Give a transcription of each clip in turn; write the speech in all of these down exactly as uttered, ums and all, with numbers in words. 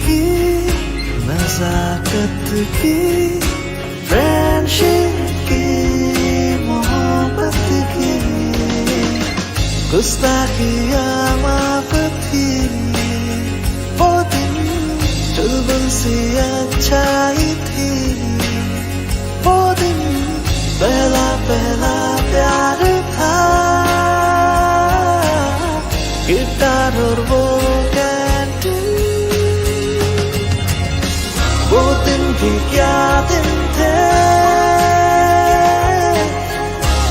की नजाकत की, फ्रेंडशिप की, मोहब्बत की, गुस्ताखियाँ माफ थी। वो दिन चुलबुल सी अच्छाई थी। वो दिन पहला पहला प्यार था। गिटार और वो कैंटीन। वो दिन भी क्या दिन थे।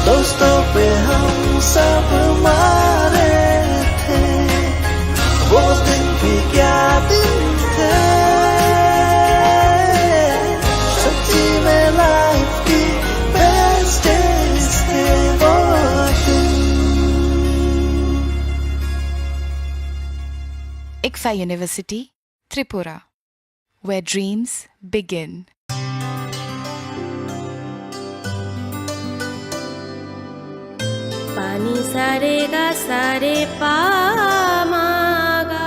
दोस्तों पे हम सब मारे थे। वो दिन भी क्या दिन थे। सच्ची में लाइफ की बेस्ट डेज थे वो दिन। ICFAI University, Tripura, where dreams begin. Pani sare ga sare pa ma ga.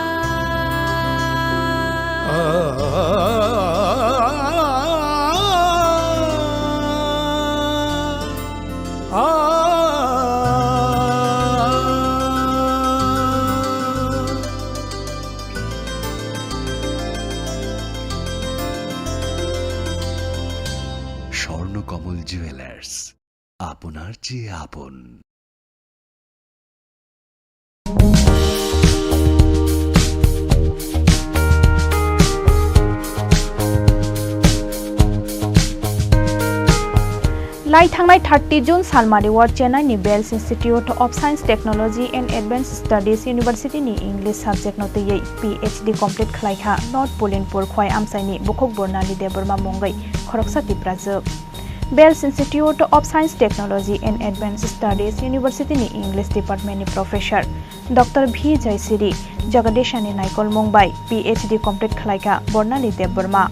Swarnakamal jewellers, আপনার চেয়ে আপন। Lai thangnai thirty June salmari o Chennai ni Bells Institute of Science, Technology and Advanced Studies University ni English subject no twiwi P H D complete khlaikha North Pulinpur Khowai amchaini bukhuk Bornali Debbarma mungwi khoroksa Tiprajwk. Bells Institute of Science, Technology and Advanced Studies University ni English Department ni Professor Doctor V Jaisiri Jagadeshani naikolmung bai P H D complete khlaikha Bornali Debbarma.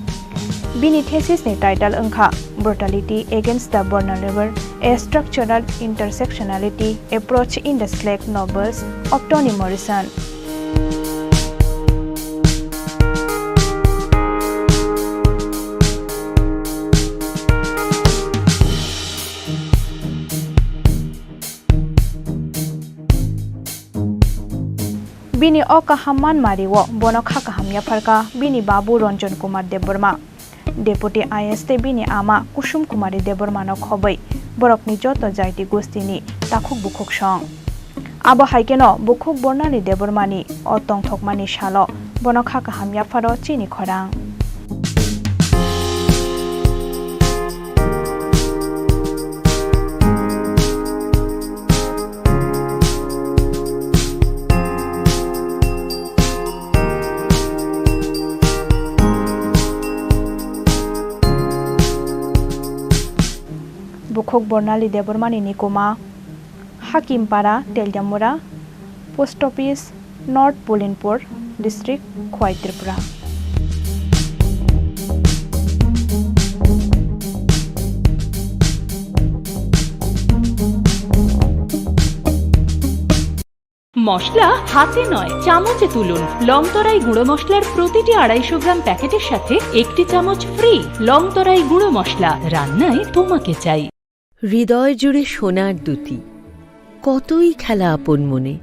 Bini thesis ni title wngkha Brutality Against the Vulnerable, A Structural Intersectionality Approach in the Slack Novels of Toni Morrison. Bini o kaham manmari o bono kha kaham yapharkha bini babu Ranjan Kumar Debbarma. Deputy I A S tei bini ama Kusum Kumari Debbarmano khobwi borokni joto jaiti gustini takhuk bukhuk song. Abo hai kheno bukhuk Bornali Debbarmani o tongthokmani salo bono kha kaham yapharo chini khorang. Bukhuk Bornali Debbarmani nikuma, Hakimpara, Teljamura, Post Office, North Pulinpur District, Khowai, Tripura. মশলা হাতে নয়, চামচে তুলুন। লংতরাই গুঁড়ো মশলার প্রতিটি আড়াইশো গ্রাম প্যাকেটের সাথে একটি চামচ ফ্রি। লংতরাই গুঁড়ো মশলা, রান্নায় তোমাকে চাই। হৃদয় জুড়ে সোনার দ্যুতি, কতই খেলা আপন মনে।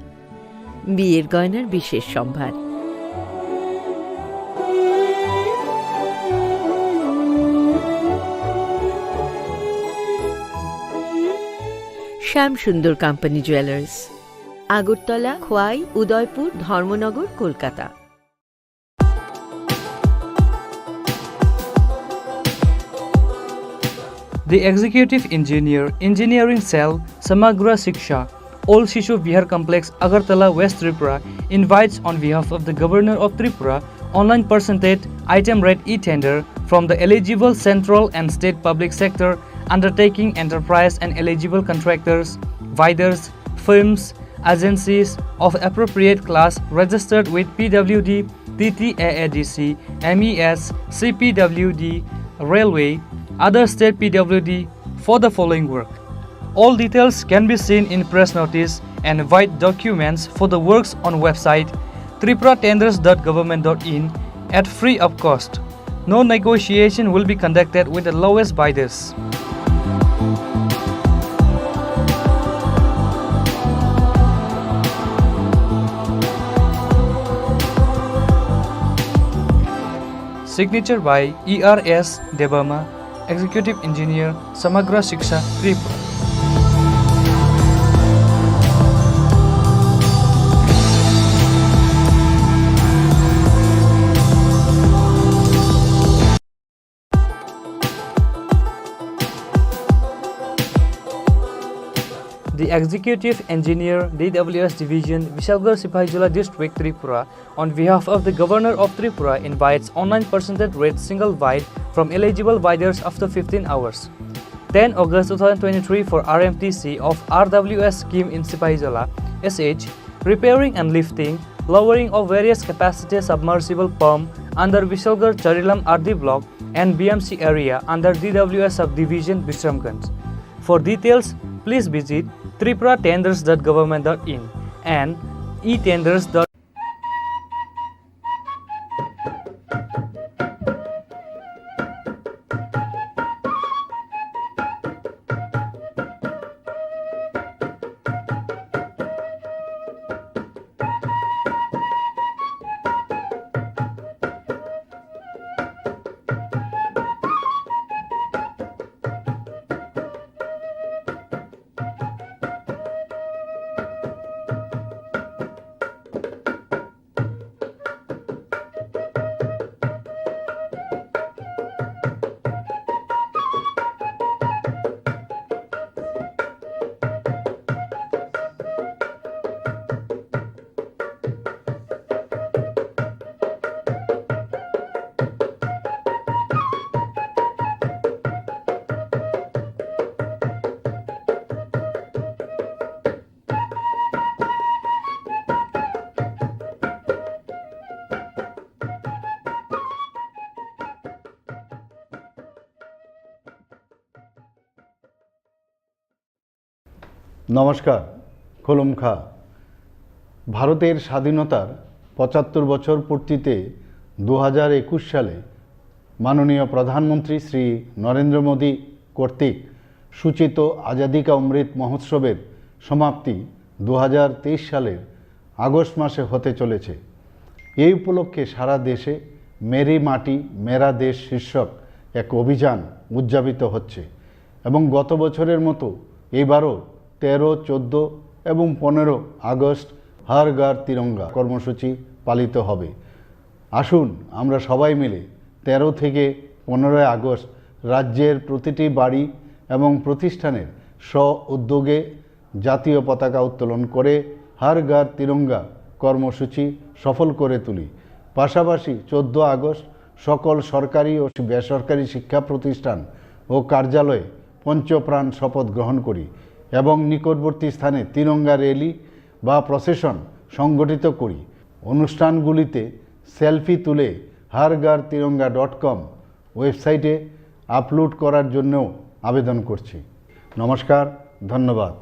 বিয়ের গয়নার বিশেষ সম্ভার। শ্যাম সুন্দর কোম্পানি জুয়েলার্স, আগরতলা, খোয়াই, উদয়পুর, ধর্মনগর, Kolkata. The Executive Engineer, Engineering Cell, Samagra Shiksha, Old Shishu Vihar Complex, Agartala, West Tripura, invites on behalf of the Governor of Tripura, online percentage item rate e-tender from the eligible central and state public sector undertaking enterprise and eligible contractors, vendors, firms, agencies of appropriate class registered with P W D, T T A A D C, M E S, C P W D, Railway, other state P W D for the following work. All details can be seen in press notice and white documents for the works on website tripura tenders dot government dot in at free of cost. No negotiation will be conducted with the lowest bidders. Signature by E R S Debbarma, Executive Engineer, Samagra Shiksha, Tripura. The Executive Engineer, D W S Division, Bishalgarh Sipahijola District, Tripura, on behalf of the Governor of Tripura, invites online percentage rate single bid from eligible bidders after fifteen hours. Ten August two thousand twenty-three for R M T C of R W S scheme in Sipahijola, S H, repairing and lifting, lowering of various capacity submersible pump under Bishalgarh Charilam R D block and B M C area under D W S subdivision Bishramganj. For details, please visit tripura tenders dot government dot in and e tenders dot নমস্কার, খুলুমখা। ভারতের স্বাধীনতার পঁচাত্তর বছর পূর্তিতে দু হাজার একুশ সালে মাননীয় প্রধানমন্ত্রী শ্রী নরেন্দ্র মোদী কর্তৃক সূচিত আজাদি কা অমৃত মহোৎসবের সমাপ্তি দু হাজার তেইশ সালের আগস্ট মাসে হতে চলেছে। এই উপলক্ষে সারা দেশে মেরি মাটি মেরা দেশ শীর্ষক এক অভিযান উদযাপিত হচ্ছে এবং গত বছরের মতো এবারও তেরো, চোদ্দ এবং পনেরো আগস্ট হর ঘর তিরঙ্গা কর্মসূচি পালিত হবে। আসুন আমরা সবাই মিলে তেরো থেকে পনেরোই আগস্ট রাজ্যের প্রতিটি বাড়ি এবং প্রতিষ্ঠানের স্ব উদ্যোগে জাতীয় পতাকা উত্তোলন করে হর ঘর তিরঙ্গা কর্মসূচি সফল করে তুলি। পাশাপাশি চোদ্দ আগস্ট সকল সরকারি ও বেসরকারি শিক্ষা প্রতিষ্ঠান ও কার্যালয়ে পঞ্চপ্রাণ শপথ গ্রহণ করি এবং নিকটবর্তী স্থানে তিরঙ্গা র‍্যালি বা প্রসেশন সংগঠিত করি। অনুষ্ঠানগুলিতে সেলফি তুলে হর ঘর তিরঙ্গা ডট কম ওয়েবসাইটে আপলোড করার জন্যও আবেদন করছি। নমস্কার, ধন্যবাদ।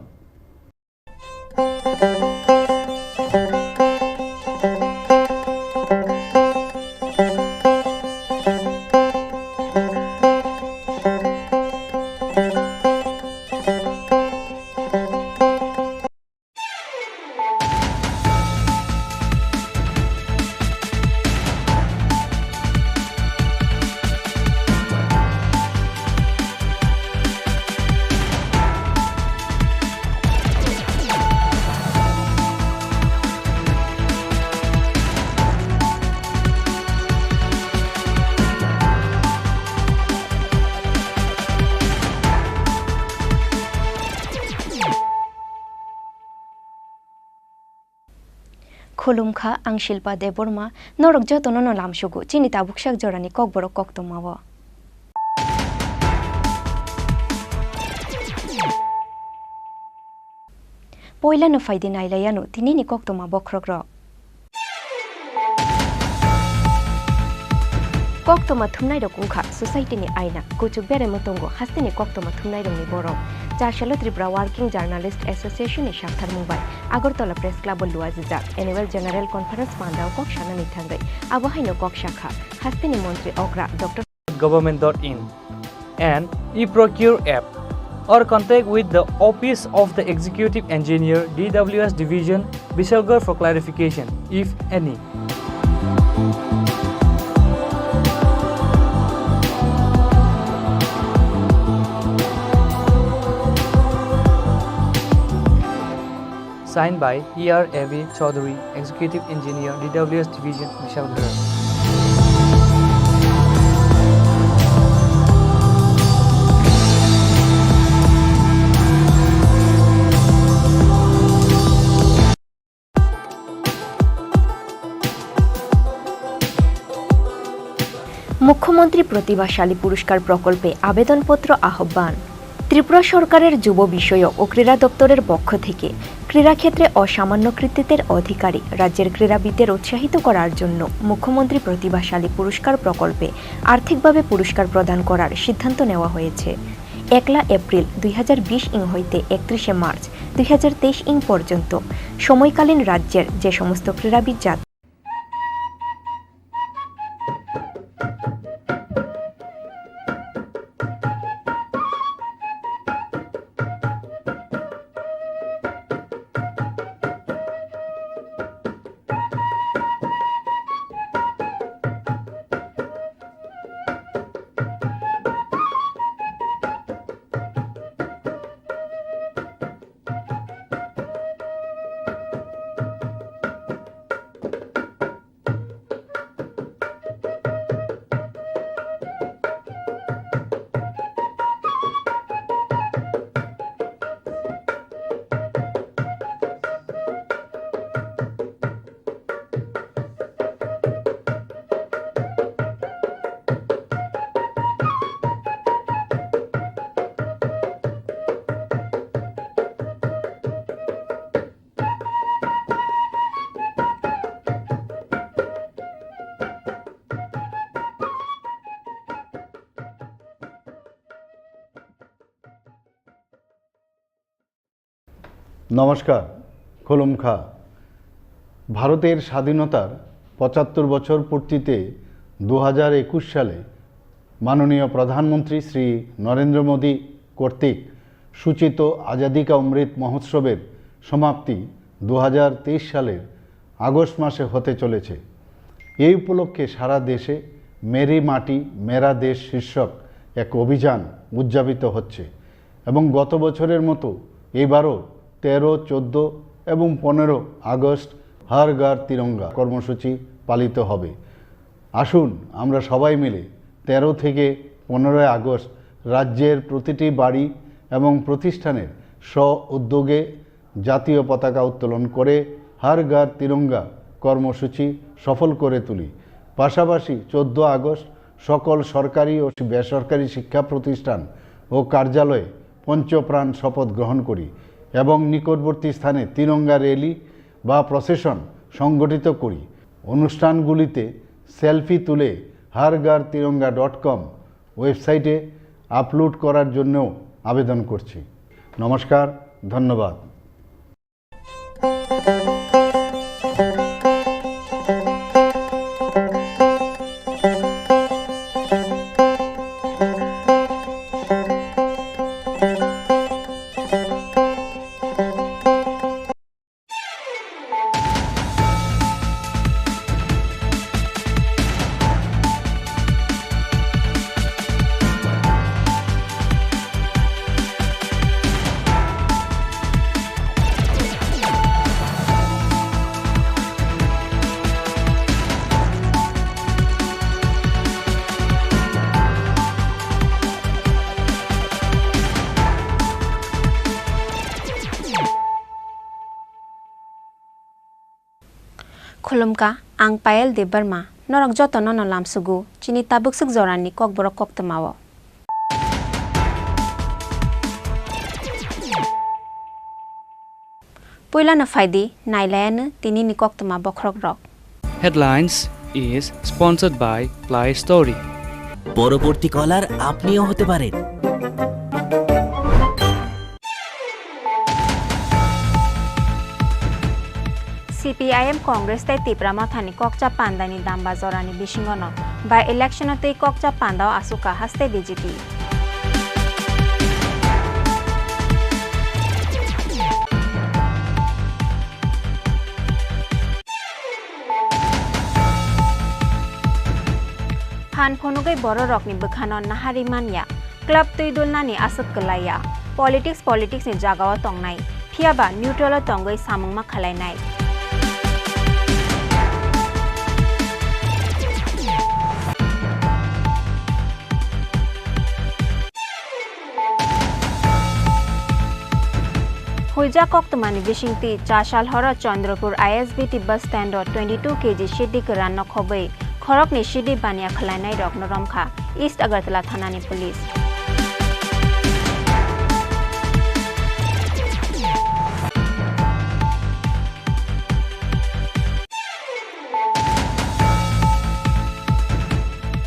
Khulumkha, ang Shilpa Debbarma, norok jotono no lamsugo chini tabuksak jorani kokborok koktwmao. Poilano phaidi nailaiyano tinini koktwma bokhorokrok. Koktwma thumnairok wngkha society ni aina, kuchuk beremo tongo hasteni koktwma thumnairokni borom. Char salo Tripura Working Journalist Association ni saktharmung bai Agartala Press Club o luajijak Annual General Conference pandao kok sanani thangwi abo haino kok sakha hasteni montri okra Doctor Government dot in and eProcure app, or contact with the Office of the Executive Engineer, D W S Division, Bishalgarh for clarification, if any. Signed by E R A V Chaudhary, Executive Engineer, D W S Division, Bishalgarh. মুখ্যমন্ত্রী প্রতিভাশালী পুরস্কার প্রকল্পে আবেদনপত্র আহ্বান। ত্রিপুরা সরকারের যুব বিষয়ক ও ক্রীড়া দপ্তরের পক্ষ থেকে ক্রীড়াক্ষেত্রে অসামান্য কৃতিত্বের অধিকারী রাজ্যের ক্রীড়াবিদদের উৎসাহিত করার জন্য মুখ্যমন্ত্রী প্রতিভাশালী পুরস্কার প্রকল্পে আর্থিকভাবে পুরস্কার প্রদান করার সিদ্ধান্ত নেওয়া হয়েছে। একলা এপ্রিল দুই হাজার বিশ ইং হইতে একত্রিশে মার্চ দুই হাজার তেইশ ইং পর্যন্ত সময়কালীন রাজ্যের যে সমস্ত ক্রীড়াবিদ জাত নমস্কার, খুলুমখা। ভারতের স্বাধীনতার পঁচাত্তর বছর পূর্তিতে দু হাজার একুশ সালে মাননীয় প্রধানমন্ত্রী শ্রী নরেন্দ্র মোদী কর্তৃক সূচিত আজাদি কা অমৃত মহোৎসবের সমাপ্তি দু হাজার তেইশ সালের আগস্ট মাসে হতে চলেছে। এই উপলক্ষে সারা দেশে মেরি মাটি মেরা দেশ শীর্ষক এক অভিযান উদযাপিত হচ্ছে এবং গত বছরের মতো এবারও তেরো, চোদ্দ এবং পনেরো আগস্ট হর ঘর তিরঙ্গা কর্মসূচি পালিত হবে। আসুন আমরা সবাই মিলে তেরো থেকে পনেরোই আগস্ট রাজ্যের প্রতিটি বাড়ি এবং প্রতিষ্ঠানের স্ব উদ্যোগে জাতীয় পতাকা উত্তোলন করে হর ঘর তিরঙ্গা কর্মসূচি সফল করে তুলি। পাশাপাশি চোদ্দ আগস্ট সকল সরকারি ও বেসরকারি শিক্ষা প্রতিষ্ঠান ও কার্যালয়ে পঞ্চপ্রাণ শপথ গ্রহণ করি এবং নিকটবর্তী স্থানে তিরঙ্গা র‍্যালি বা প্রসেশন সংগঠিত করি। অনুষ্ঠানগুলিতে সেলফি তুলে হর ঘর তিরঙ্গা ডট কম ওয়েবসাইটে আপলোড করার জন্যও আবেদন করছি। নমস্কার, ধন্যবাদ। Khulumkha, ang Payal Debbarma, norok joto nono lamsugo chini tabuk swk jorani kokborok koktwmao. Puilano phaidi, nailayano tinini koktwma bokhorokrok. Headlines. is sponsored by Play Story. পরবর্তী কলার আপনিও হতে পারেন। C P I M Congress tei Tipra Mothani kokcha pandani damba jorani bisingono by election-o twi kokcha pandao asukha haste B J P. Phan phunugwi bororokni bwkhano nahari manya, club twi dulnani aswk kwlaiya, politics politics ni jagao tongnai, phiyaba neutral o tongwi samung ma khwlainai. Huijak koktwmani bisingtwi Chasal horo Chandrapur I S B T bus stand o twenty two K G sidi kwran no khobwi khoroknwi sidi baniya khwlainai rok no romkha East Agartala thanani police.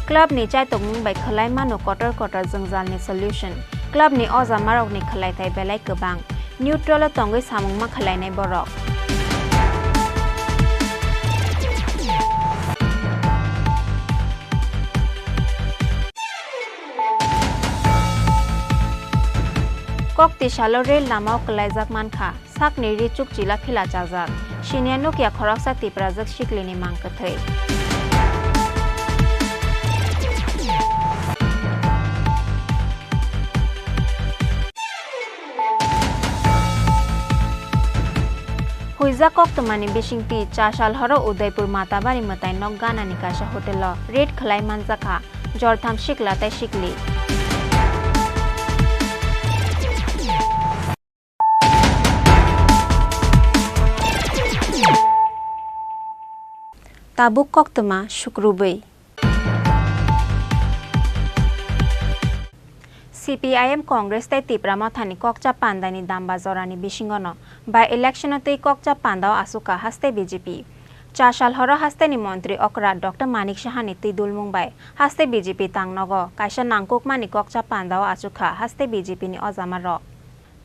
Club ni chaitokmung bai khwlai mano kotor kotor jwngjal ni solution. Club ni oja marok ni khwlai thai belai kwbang. Neutral o tongwi samung ma khwlainai borok. Kokti salo rel lama o kwlaijak mankha. Sakni ri chukchila phila chajak. Siniya nukya khoroksa Tiprajwk siklini mang kwthwi. Huijak koktwmani bisingtwi Chasal horo Udaipur Matabari mwtai nok ganani kaisa hotelo raid khwlai manjakha jortham sikla tei sikli. Tabuk koktwma sukrubwi. C P I M Congress tei Tipra Mothani kokcha pandani damba jorani bisingono by election-o twi kokcha pandao asukha haste B J P. Chasal horo hasteni montri okra Doctor Manik Sahani twi dulmung bai haste B J P tangnogo kaisa nangkukmani kokcha pandao achukha haste B J P ni ojama rok.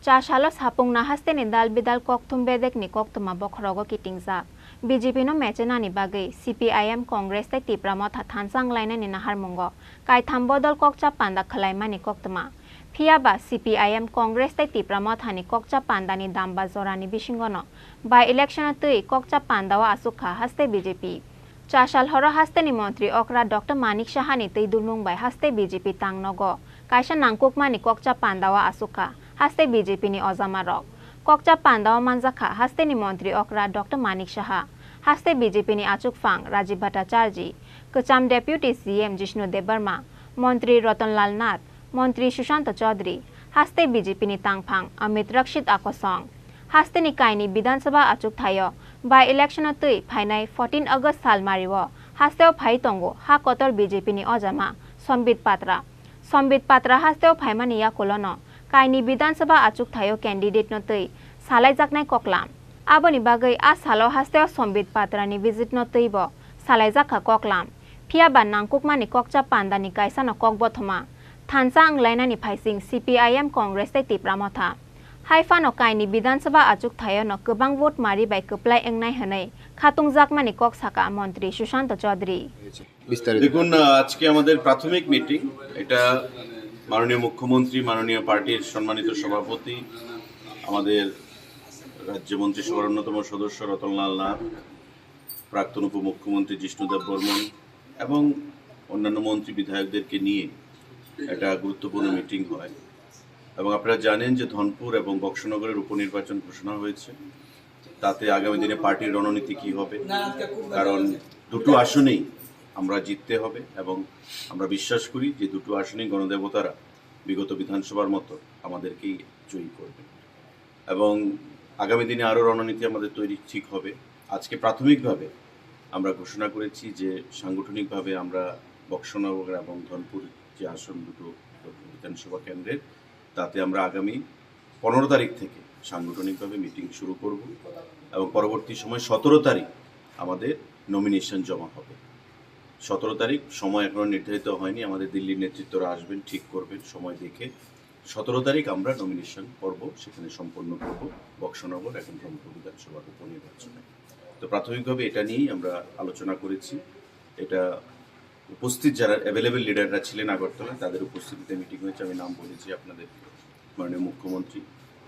Chasalo sapungna hasteni dal bidal kokthum bedekni koktwma bokhorogo kitingjak. B J P no mechenani bagwi C P I M, Congress tei Tipra Motha thansa wnglainani naharmungo kaitham bodol kokcha panda khwlaimani koktwma. Phiyaba C P I M, Congress tei Tipra Mothani kokcha pandani damba jorani bisingono by election-o twi kokcha pandao achukha haste B J P. Chasal horo hasteni montri okra Doctor Manik Sahani twi dulmung bai haste B J P tangnogo kaisa nangkukmani kokcha pandao achukha haste B J P ni ojama rok. Kokcha pandao manjakha hasteni montri okra Doctor Manik Saha, haste B J P ni achukphang Rajiv Bhattacharjee, kwcham Deputy C M Jishnu Debbarma, montri Ratan Lal Nath, montri Sushanta Chaudhary, haste B J P ni tangphang Amit Rakshit akosong. Hasteni kaini Bidhan Sabha achukthaio by election-o twi phainai fourteen August salmario hasteo phai tongo ha kotor B J P ni ojama Sambit Patra. Sambit Patra hasteo phaimani yakulono kaini Bidhan Sabha achukthaio candidate-no twi salaijaknai koklam. Aboni bagwi a salo hasteo Sambit Patrani visit-no twibo salaijakha koklam. Phiyaba nangkukmani kokcha pandani kaisano kokbothoma thansa wnglainani phaising C P I M, Congress tei Tipra Motha. Hai phano kaini Bidhan Sabha achukthaiono kwbang vote mari bai kwplai wngnai hwnwi khatungjakmani kok saka montri Sushanta Chaudhary. বিস্তারিত। দেখুন, আহ, আজকে আমাদের প্রাথমিক মিটিং, এটা মাননীয় মুখ্যমন্ত্রী, মাননীয় পার্টির সম্মানিত সভাপতি, আমাদের রাজ্য মন্ত্রিসভার অন্যতম সদস্য রতনলাল নাথ, প্রাক্তন উপমুখ্যমন্ত্রী জিষ্ণুদেব বর্মন এবং অন্যান্য মন্ত্রী বিধায়কদেরকে নিয়ে একটা গুরুত্বপূর্ণ মিটিং হয়। এবং আপনারা জানেন যে ধনপুর এবং বক্সনগরের উপনির্বাচন ঘোষণা হয়েছে, তাতে আগামী দিনে পার্টির রণনীতি কি হবে, কারণ দুটো আসনেই আমরা জিততে হবে এবং আমরা বিশ্বাস করি যে দুটো আসনেই গণদেবতারা বিগত বিধানসভার মতো আমাদেরকেই জয়ী করবেন। এবং আগামী দিনে আরও রণনীতি আমাদের তৈরি ঠিক হবে। আজকে প্রাথমিকভাবে আমরা ঘোষণা করেছি যে সাংগঠনিকভাবে আমরা বক্সনগর এবং ধনপুর যে আসন দুটো বিধানসভা কেন্দ্রের, তাতে আমরা আগামী পনেরো তারিখ থেকে সাংগঠনিকভাবে মিটিং শুরু করব এবং পরবর্তী সময় সতেরো তারিখ আমাদের নমিনেশন জমা হবে। সতেরো তারিখ, সময় এখনো নির্ধারিত হয়নি। আমাদের দিল্লির নেতৃত্বরা আসবেন, ঠিক করবেন সময় দেখে। সতেরো তারিখ আমরা নমিনেশন পর্ব সেখানে সম্পন্ন করব বক্সনগর এবং ধর্মপুর বিধানসভার উপনির্বাচনে। তো প্রাথমিকভাবে এটা নিয়েই আমরা আলোচনা করেছি। এটা উপস্থিত যারা অ্যাভেলেবল লিডাররা ছিলেন আগরতলা, তাদের উপস্থিতিতে মিটিং হয়েছে। আমি নাম বলেছি আপনাদের, মাননীয় মুখ্যমন্ত্রী,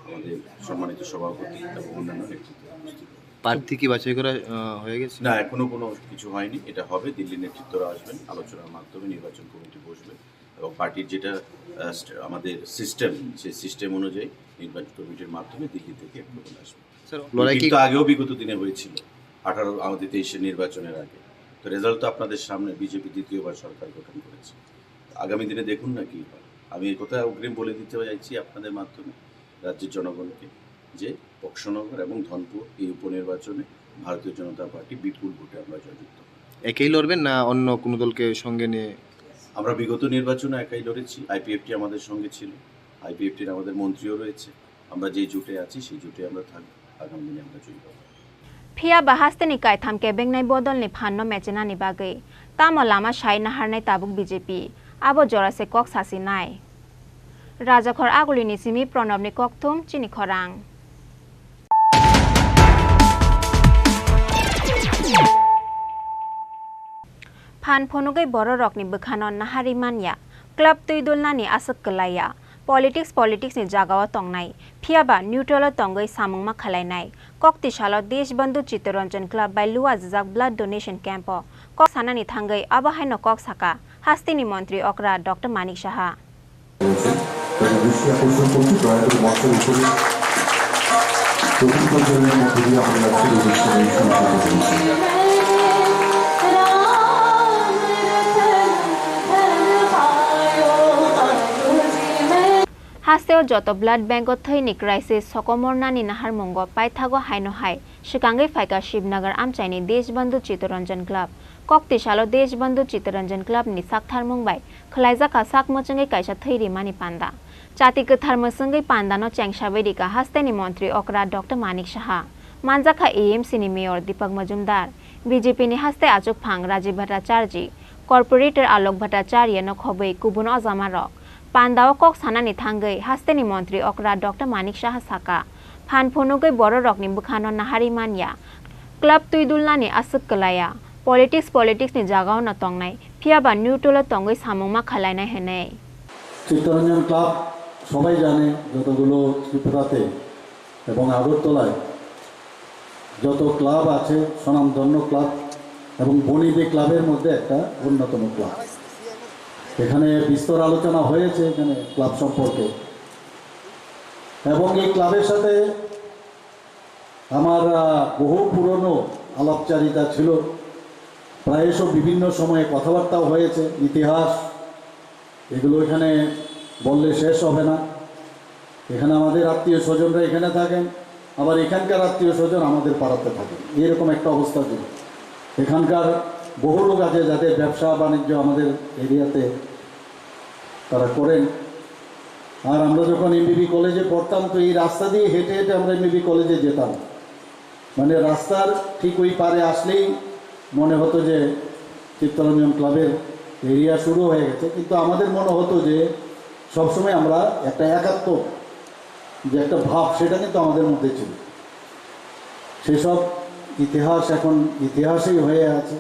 আমাদের সম্মানিত সভাপতি এবং অন্যান্য নেতৃত্ব উপস্থিত। প্রার্থী কি বাছাই করা, আহ, হয়ে গেছে? না, এখনো কোনো কিছু হয়নি। এটা হবে, দিল্লির নেতৃত্বরা আসবেন, আলোচনার মাধ্যমে নির্বাচন কমিটি বসবে এবং পার্টির যেটা, আহ, st-, আমাদের সিস্টেম, সেই সিস্টেম অনুযায়ী নির্বাচন কমিটির মাধ্যমে দিল্লি থেকে অ্যাপ্রুভাল আসবে। স্যার, লড়াই কি কিন্তু আগেও বিগত দিনে হয়েছিল, আঠারো আমাদের তেইশে নির্বাচনের আগে। তো রেজাল্ট তো আপনাদের সামনে, বিজেপি দ্বিতীয়বার সরকার গঠন করেছে। আগামী দিনে দেখুন না কি হয়। আমি এই কথা অগ্রিম বলে দিতে চাইছি আপনাদের মাধ্যমে রাজ্যের জনগণকে যে বক্সনগর এবং ধনপুর এই উপনির্বাচনে ভারতীয় জনতা পার্টি বিপুল ভোটে আমরা জয়যুক্ত হব। একাই লড়বেন না অন্য কোনো দলকে সঙ্গে নিয়ে? আমরা বিগত নির্বাচনে একাই লড়েছি, আইপিএফটি আমাদের সঙ্গে ছিল, আইপিএফটির আমাদের মন্ত্রীও রয়েছে। আমরা যে জোটে আছি সেই জোটে আমরা থাকবো, আগামী দিনে আমরা জয়ী হব। Phiya ba hasteni kaitham kebengnai bodolni phanno mechenani bagwi tamo lama sai naharnai tabuk B J P, abo jorase kok sasinai. Rajakhor Agulini simi Pranobni kokthum chini khorang. Phan phunugwi bororokni bwkhano nahari manya, club twi dulnani aswk kwlaiya, politics politicsni jagao tongnai, phiyaba neutral-o tongwi samung ma khwlainai. Kokti salo Desh Bandhu Chittaranjan Club bai luajijak blood donation camp-o kok sanani thangwi abo haino kok saka hasteni montri okra Doctor Manik Saha. আমি দৃষ্টি আকর্ষণ করছি, দয়া করে মঞ্চের উপরে প্রদীপ প্রজ্বলনের মধ্য দিয়ে আমাদের আজকের অনুষ্ঠানের শুভ সূচনা করছি। Hasteo joto blood bank-o thwini crisis sokomornani naharmungo paithago haino hai swkangwi phaikha Shibnagar amchaini Desh Bandhu Chittaranjan Club. Kokti salo Desh Bandhu Chittaranjan Club ni saktharmung bai khwlaijakha sak muchungwi kaisa thwi rimani panda. Chati kwthar mwswngwi pandano chengsawi rikha hasteni montri okra Doctor Manik Saha. Manjakha A M C ni mayor Deepak Majumdar, B J P ni haste achukphang Rajiv Bhattacharjee, corporator Alok Bhattacharya no khobwi kubun ojamarok. Pandao kok sanani thangwi hasteni montri okra Doctor Manik Saha saka, phan phunugwi bororokni bwkhano nahari manya, club twi dulnani aswk kwlaiya, politics politicsni jagao no tongnai, phiyaba neutral-o tongwi samung ma khwlainai hwnwi. Chittaranjan club সবাই জানে, যতগুলো ত্রিপুরাতে এবং আগরতলায় যত ক্লাব আছে, স্বনামধন্য ক্লাব এবং বনি বে ক্লাবের মধ্যে একটা অন্যতম ক্লাব। এখানে বিস্তর আলোচনা হয়েছে এখানে ক্লাব সম্পর্কে, এবং এই ক্লাবের সাথে আমার, আহ, বহু পুরনো আলাপচারিতা ছিল। প্রায়শ বিভিন্ন সময়ে কথাবার্তাও হয়েছে, ইতিহাস, এগুলো এখানে বললে শেষ হবে না। এখানে আমাদের আত্মীয় স্বজনরা এখানে থাকেন, আবার এখানকার আত্মীয় স্বজন আমাদের পাড়াতে থাকেন, এরকম একটা অবস্থা ছিল। এখানকার বহু লোক আছে যাদের ব্যবসা বাণিজ্য আমাদের এরিয়াতে তারা করেন। আর আমরা যখন এমবিবি কলেজে পড়তাম, তো এই রাস্তা দিয়ে হেঁটে হেঁটে আমরা এমবিবি কলেজে যেতাম। মানে, রাস্তার ঠিক ওই পারে আসলেই মনে হতো যে চিত্তরঞ্জন ক্লাবের এরিয়া শুরু হয়ে গেছে, কিন্তু আমাদের মনে হতো যে সবসময় আমরা একটা একাত্ম, যে একটা ভাব, সেটা কিন্তু আমাদের মধ্যে ছিল। সেসব ইতিহাস এখন ইতিহাসেই হয়ে আছে।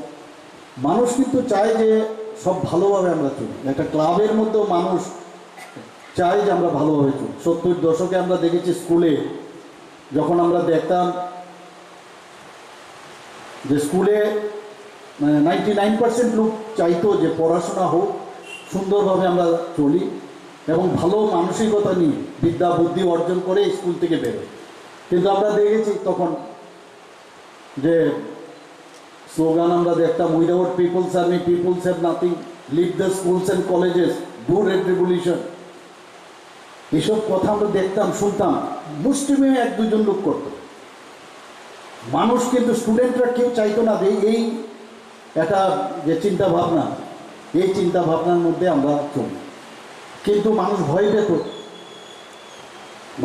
মানুষ কিন্তু চায় যে সব ভালোভাবে আমরা চলি। একটা ক্লাবের মধ্যেও মানুষ চায় যে আমরা ভালোভাবে চলি। সত্তর দশকে আমরা দেখেছি স্কুলে, যখন আমরা দেখতাম যে স্কুলে, মানে, নাইনটি নাইন পার্সেন্ট লোক চাইতো যে পড়াশোনা হোক, সুন্দরভাবে আমরা চলি এবং ভালো মানসিকতা নিয়ে বিদ্যা বুদ্ধি অর্জন করে স্কুল থেকে বেরোয়। কিন্তু আমরা দেখেছি তখন যে স্লোগান আমরা দেখতাম, "Without people's army, people's have nothing, leave the schools and colleges, do red revolution।" এইসব কথা আমরা দেখতাম, শুনতাম, মুষ্টিমেয় এক দুজন লোক করত। মানুষ কিন্তু, স্টুডেন্টরা কেউ চাইতো না যে এই একটা যে চিন্তা ভাবনা, এই চিন্তা ভাবনার মধ্যে আমরা চলি। কিন্তু মানুষ ভয় পেত,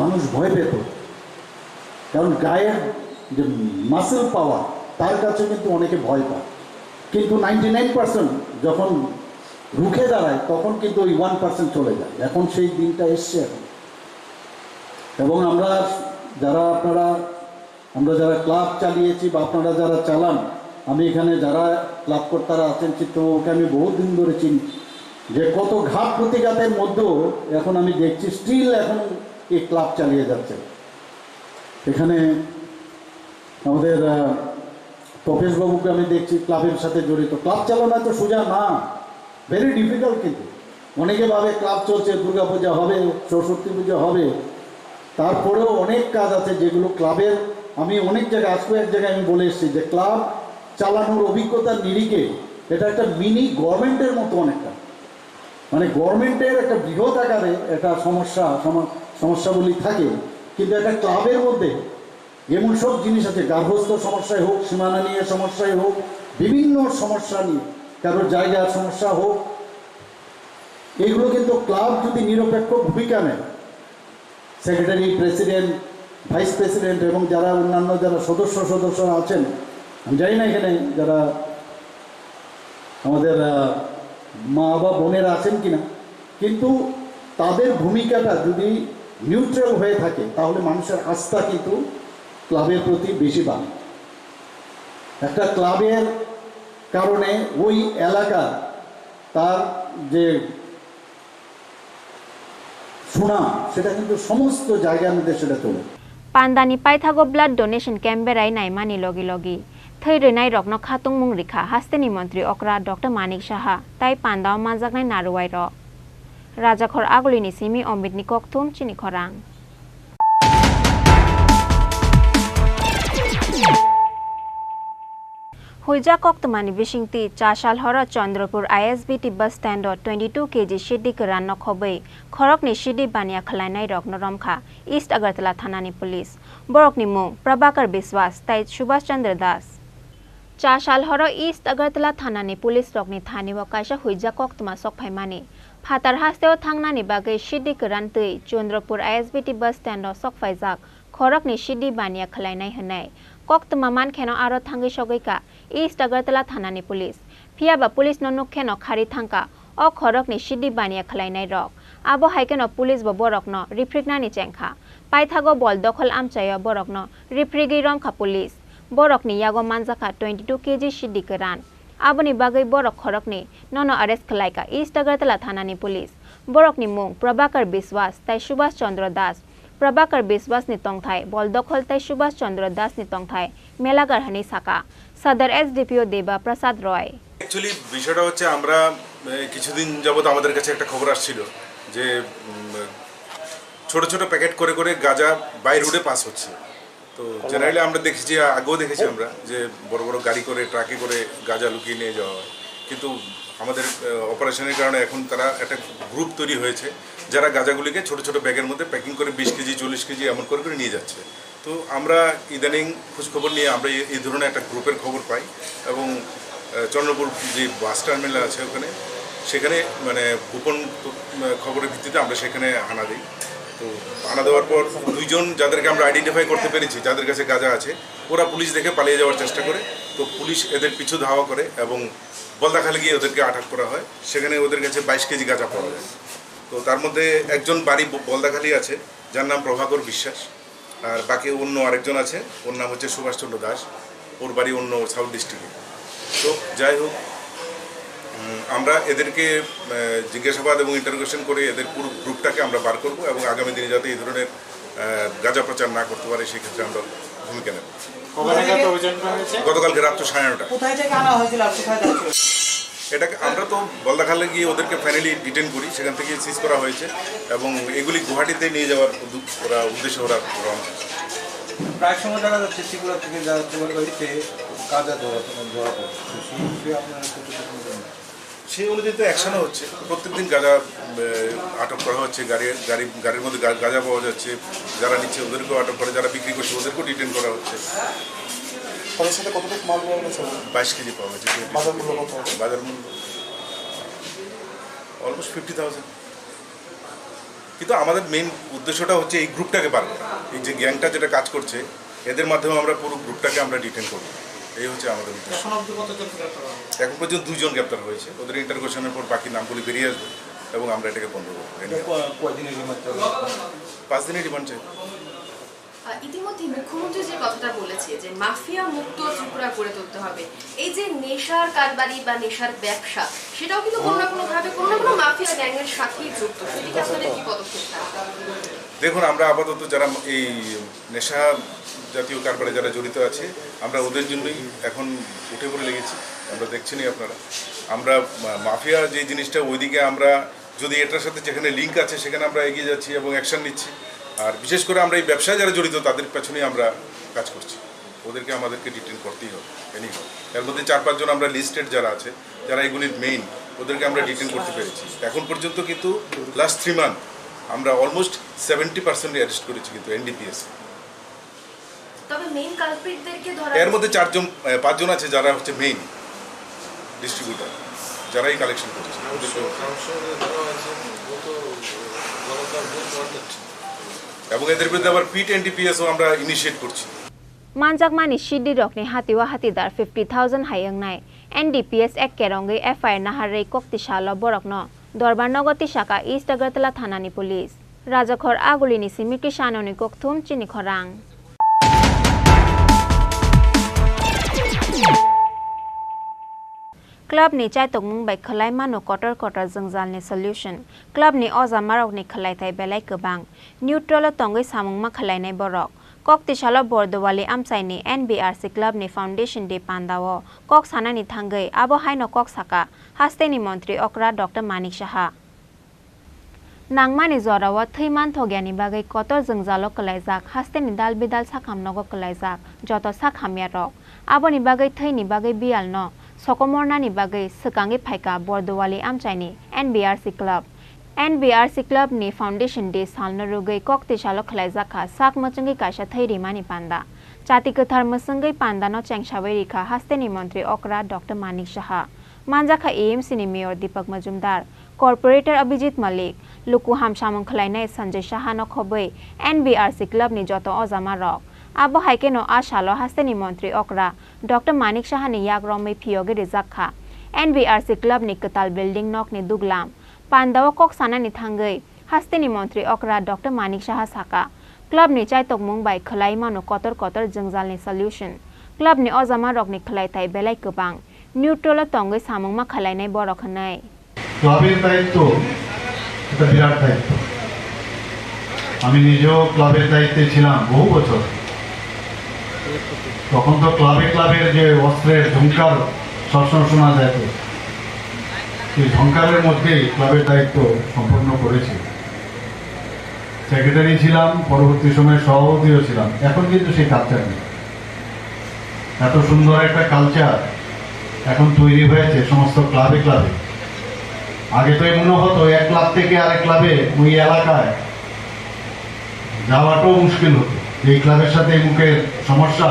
মানুষ ভয় পেত, কারণ গায়ের যে মাসল পাওয়ার, তার কাছে কিন্তু অনেকে ভয় পায়। কিন্তু নাইনটি নাইন পার্সেন্ট যখন রুখে দাঁড়ায়, তখন কিন্তু ওই ওয়ান পার্সেন্ট চলে যায়। এখন সেই দিনটা এসছে এখন। এবং আমরা যারা, আপনারা, আমরা যারা ক্লাব চালিয়েছি বা আপনারা যারা চালান, আমি এখানে যারা ক্লাব কর্তারা আছেন, চিত্তবাবুকে আমি বহুত দিন ধরে চিনি, যে কত ঘাত প্রতিঘাতের মধ্যেও এখন আমি দেখছি, স্টিল এখন এই ক্লাব চালিয়ে যাচ্ছে। এখানে আমাদের, আহ, তপেশবাবুকে আমি দেখছি ক্লাবের সাথে জড়িত। ক্লাব চালানো তো সোজা না, ভেরি ডিফিকাল্ট। কিন্তু অনেকে ভাবে ক্লাব চলছে, দুর্গা পূজা হবে, সরস্বতী পূজা হবে, তারপরেও অনেক কাজ আছে যেগুলো ক্লাবের, আমি অনেক জায়গায়, আজকে এক জায়গায় আমি বলে এসেছি যে ক্লাব চালানোর অভিজ্ঞতার নিরিখে এটা একটা মিনি গভর্নমেন্টের মতো অনেকটা, মানে গভর্নমেন্টের একটা বৃহৎ আকারে একটা সমস্যা, সম-, সমস্যাবলী থাকে, কিন্তু একটা ক্লাবের মধ্যে এমন সব জিনিস আছে, গার্হস্থ্য সমস্যাই হোক, সীমানা নিয়ে সমস্যাই হোক, বিভিন্ন সমস্যা নিয়ে, কারোর জায়গার সমস্যা হোক, এগুলো কিন্তু ক্লাব যদি নিরপেক্ষ ভূমিকা নেয়, সেক্রেটারি, প্রেসিডেন্ট, ভাইস প্রেসিডেন্ট এবং যারা অন্যান্য যারা সদস্য সদস্যরা আছেন, আমি জানি না এখানে যারা আমাদের, আহ, মা বা বোনেরা আছেন কিনা, কিন্তু তাদের ভূমিকাটা যদি নিউট্রাল হয়ে থাকে, তাহলে মানুষের আস্থা কিন্তু ক্লাবের প্রতি বেশি বাড়ে। একটা ক্লাবের কারণে ওই এলাকা তার যে সুনাম, সেটা কিন্তু সমস্ত জায়গার মধ্যে সেটা চলে। Pandani paithago blood donation camp berai naimani logi logi thwi rwnairokno khatungmung rikha hasteni montri okra Doctor Manik Saha tai pandao manjaknai narwai rok. Rajakhor Agulini simi Omitni kokthum chini khorang. Huijak koktwmani bisingtwi, chasal horo Chandrapur I S B T bus stand-o twenty two K G sidi kwran nokhobwi khoroknwi sidi baniya khwlainairokno romkha East Agartala thanani police. Borokni mung Prabhakar Biswas tai Subhash Chandra Das. Chasal horo East Agartala thanani police rokni thani-o kaisa huijak koktwma sokphaimani. Phatar hasteo thangnani bagwi sidi kwran twi Chandrapur I S B T bus stand-o sokphaijak khoroknwi sidi baniya khwlainai hwnwi koktwma mankheno aro thangwi sogwikha East Agartala thanani police. Phiyaba police no nukkheno khari thangkha o khoroknwi sidi baniya khwlainairok. Abo haikheno police bo borokno riphriknani chengkha. Paithago bol dokhol amchaio borokno riphrigwi romkha police. Borokni yago manjakha twenty two K G sidi kwran. Aboni bagwi borok khoroknwi nono arrest khwlaikha East Agartala thanani police. Borokni mung Prabhakar Biswas tai Subhash Chandra Das. Prabhakar Biswasni tongthai bol dokhol tai Subhash Chandra Dasni tongthai melagar hwnwi sakha Sadar S D P O Deba Prasad Roy. Actually বিষয়টা হচ্ছে আমরা, এ, কিছুদিন যাবত আমাদের কাছে একটা খবর আসছিল যে, উম, ছোট ছোট প্যাকেট করে করে গাঁজা বাই রোডে পাস হচ্ছে। তো জেনারেলি আমরা দেখেছি, আগেও দেখেছি আমরা যে বড় বড় গাড়ি করে, ট্রাকে করে গাঁজা লুকিয়ে নিয়ে যাওয়া হয়। কিন্তু আমাদের, আহ, অপারেশনের কারণে এখন তারা একটা গ্রুপ তৈরি হয়েছে, যারা গাঁজাগুলিকে ছোট ছোট ব্যাগের মধ্যে প্যাকিং করে বিশ কেজি, চল্লিশ কেজি এমন করে করে নিয়ে যাচ্ছে। তো আমরা ইদানিং খোঁজখবর নিয়ে আমরা এই, এই ধরনের একটা গ্রুপের খবর পাই এবং, আহ, চন্দ্রপুর যে বাস টার্মিনাল আছে ওখানে, সেখানে মানে গোপন, আহ, খবরের ভিত্তিতে আমরা সেখানে হানা দিই। তো হানা দেওয়ার পর দুইজন যাদেরকে আমরা আইডেন্টিফাই করতে পেরেছি, যাদের কাছে গাঁজা আছে, ওরা পুলিশ দেখে পালিয়ে যাওয়ার চেষ্টা করে। তো পুলিশ এদের পিছু ধাওয়া করে এবং বলদাখালে গিয়ে ওদেরকে আটক করা হয়। সেখানে ওদের কাছে বাইশ কেজি গাঁজা পাওয়া যায়। তো তার মধ্যে একজন বাড়ি ব-, বলদাখালি আছে, যার নাম প্রভাকর বিশ্বাস, আর বাকি অন্য আরেকজন আছে, ওর নাম হচ্ছে সুভাষচন্দ্র দাস, ওর বাড়ি অন্য সাউথ ডিস্ট্রিক্টে। তো যাই হোক, উম, আমরা এদেরকে, আহ, জিজ্ঞাসাবাদ এবং ইন্টারোগেশন করে এদের পুরো গ্রুপটাকে আমরা বার করব এবং আগামী দিনে যাতে এই ধরনের, আহ, গাঁজা প্রচার না করতে পারে, সেক্ষেত্রে আমরা ভূমিকা নেব। কবে নাগাদ অভিযানটা হয়েছে? গতকালকে রাত্র সাড়ে নটা। কোথায় থেকে আনা হয়েছিল আর কোথায় যাচ্ছিল? এটাকে আমরা তো বলদাখালে গিয়ে ওদেরকে ফাইনালি ডিটেন করি, সেখান থেকে সিজ করা হয়েছে এবং এগুলি গুয়াহাটিতে নিয়ে যাওয়ার উদ্যোগ, ওরা উদ্দেশ্যে ওরা রওনা। প্রায় সময় দেখা যাচ্ছে ত্রিপুরা থেকে যারা তোমার বাড়িতে গাঁজা ধরা, ধরা পড়ছে। সেই বিষয়ে আপনারা কতটুকু জানেন? সেই অনুযায়ী তো অ্যাকশনও হচ্ছে। প্রত্যেকদিন গাঁজা, আহ, আটক করা হচ্ছে, গাড়ি, গাড়ি, গাড়ির মধ্যে গা-, গাঁজা পাওয়া যাচ্ছে, যারা নিচ্ছে ওদেরকেও আটক করে, যারা বিক্রি করছে ওদেরকেও ডিটেন করা হচ্ছে। তাদের সাথে কতটুকু মাল পাওয়া গেছে? বাইশ কেজি পাওয়া গেছে। বাজার মূল্য কত হবে? বাজার মূল্য অলমোস্ট ফিফটি থাউজেন্ড। কিন্তু আমাদের মেইন উদ্দেশ্যটা হচ্ছে এই গ্রুপটাকে বার করা, এই যে গ্যাংটা যেটা কাজ করছে, এদের মাধ্যমে আমরা পুরো গ্রুপটাকে আমরা ডিটেন করব। এই হচ্ছে আমাদের উদ্দেশ্য। এখন অবধি কতজনকে গ্রেপ্তার করা হয়েছে? এখন পর্যন্ত দুইজন গ্রেপ্তার হয়েছে, ওদের ইন্টারোগেশনের পর বাকি নামগুলি বেরিয়ে আসবে এবং আমরা এটাকে বন্ধ করবো। এটা ক-, কয়দিনের রিমান্ড চাওয়া হবে? পাঁচ দিনের রিমান্ড চাই। আহ, ইতিমধ্যে মুখ্যমন্ত্রী যে কথাটা বলেছে যে মাফিয়া মুক্ত ত্রিপুরা গড়ে তুলতে হবে, এই যে নেশার কারবারি বা নেশার ব্যবসা, সেটাও কিন্তু কোনো না কোনোভাবে কোনো না কোনো মাফিয়া গ্যাংয়ের সাথেই যুক্ত, সেদিকে আপনাদের কি পদক্ষেপ থাকবে? দেখুন, আমরা আপাতত যারা এই নেশা জাতীয় কারবারে যারা জড়িত আছে, আমরা ওদের জন্যই এখন উঠে পড়ে লেগেছি। আমরা দেখছেনই আপনারা, আমরা মা-, মাফিয়া যে জিনিসটা, ওইদিকে আমরা যদি এটার সাথে যেখানে লিংক আছে সেখানে আমরা এগিয়ে যাচ্ছি এবং অ্যাকশন নিচ্ছি। আর বিশেষ করে আমরা এই ব্যবসায় যারা জড়িত তাদের পেছনেই আমরা কাজ করছি, ওদেরকে আমাদেরকে ডিটেন করতেই হবে, এনি। এর মধ্যে চার পাঁচজন আমরা লিস্টেড যারা আছে, যারা এগুলির মেইন, ওদেরকে আমরা ডিটেন করতে পেরেছি। এখন পর্যন্ত কিন্তু লাস্ট থ্রি মান্থ আমরা অলমোস্ট সেভেন্টি পার্সেন্ট অ্যারেস্ট করেছি কিন্তু এনডিপিএস। তবে মেইন কালপ্রিটদেরকে ধরা এর মধ্যে চারজন, আহ, পাঁচজন আছে যারা হচ্ছে মেইন ডিস্ট্রিবিউটর, যারাই কালেকশন করছে। এবং এদের বিরুদ্ধে আবার পিট এনডিপিএসও আমরা ইনিশিয়েট করছি। Manjakmani sidirokni hatio hatidar fifty thousand hai wngnai. N D P S ek kerongwi F I R naharwi koktisalo borokno. Dorbar nogo tisaka East Agartala thanani police. Rajakhor Agulini simi Kishanoni kokthum chini khorang. Club ni chaitokmung bai khwlai mano kotor kotor jwngjalni solution. Club ni ojamarokni khwlaithai belai kwbang. Neutral o tongwi samung ma khwlainai borok. Koktisalo Bordowali amchaini N B R C club ni foundation day pandao kok sanani thangwi abo haino kok saka hasteni montri okra Doctor Manik Saha. Nangmani jorao thwi manthokya ni bagwi kotor jwngjalo kwlaijak, hasteni dal bidal sakham nogo kwlaijak joto sakhamya rok. Aboni bagwi thwini bagwi biyal no sokomornani bagwi swkangwi phaikha Bordowali amchaini N B R C club. N B R C club ni foundation day salno rwgwi koktisalo khwlaijakha sak mwchwngwi kaisa thwi rimani panda. Chati kwthar mwswngwi panda no chengsawi rikha hasteni montri okra Doctor Manik Saha. Manjakha A M C ni mayor Deepak Majumdar, corporator Abhijit Malik, luku ham samung khwlainai Sanjay Saha no khobwi N B R C club ni joto ojama rok. Abo hai kheno a salo hasteni montri okra Doctor Manik Saha ni yak romwi phiyogwi rijak kha N B R C club ni kwtal building nok ni duglam. Pandao kok sanani thangwi hasteni montri okra Doctor Manik Saha saka, club ni chaitokmung bai khwlai mano kotor kotor jwngjalni solution. Club ni ojama rokni khwlai thai belai kwbang. Neutral o tongwi samung ma khwlainai borok hwnwi. ক্লাবের দায়িত্ব একটা বিরাট দায়িত্ব। আমি নিজেও ক্লাবের দায়িত্বে ছিলাম বহু বছর। তখন তো ক্লাবে ক্লাবের যে অস্ত্রের ঝংকার সবসময় শোনা যেত, সেই ঝংকারের মধ্যেই ক্লাবের দায়িত্ব সম্পন্ন করেছি। সেক্রেটারি ছিলাম, পরবর্তী সময়ে সভাপতিও ছিলাম। এখন কিন্তু সেই কালচার নেই। এত সুন্দর একটা কালচার এখন তৈরি হয়েছে সমস্ত ক্লাবে ক্লাবে। আগে তো এমনও হতো, এক ক্লাব থেকে আরেক ক্লাবে, ওই এলাকায় যাওয়াটাও মুশকিল হতো। এই ক্লাবের সাথে এই মুখের সমস্যা,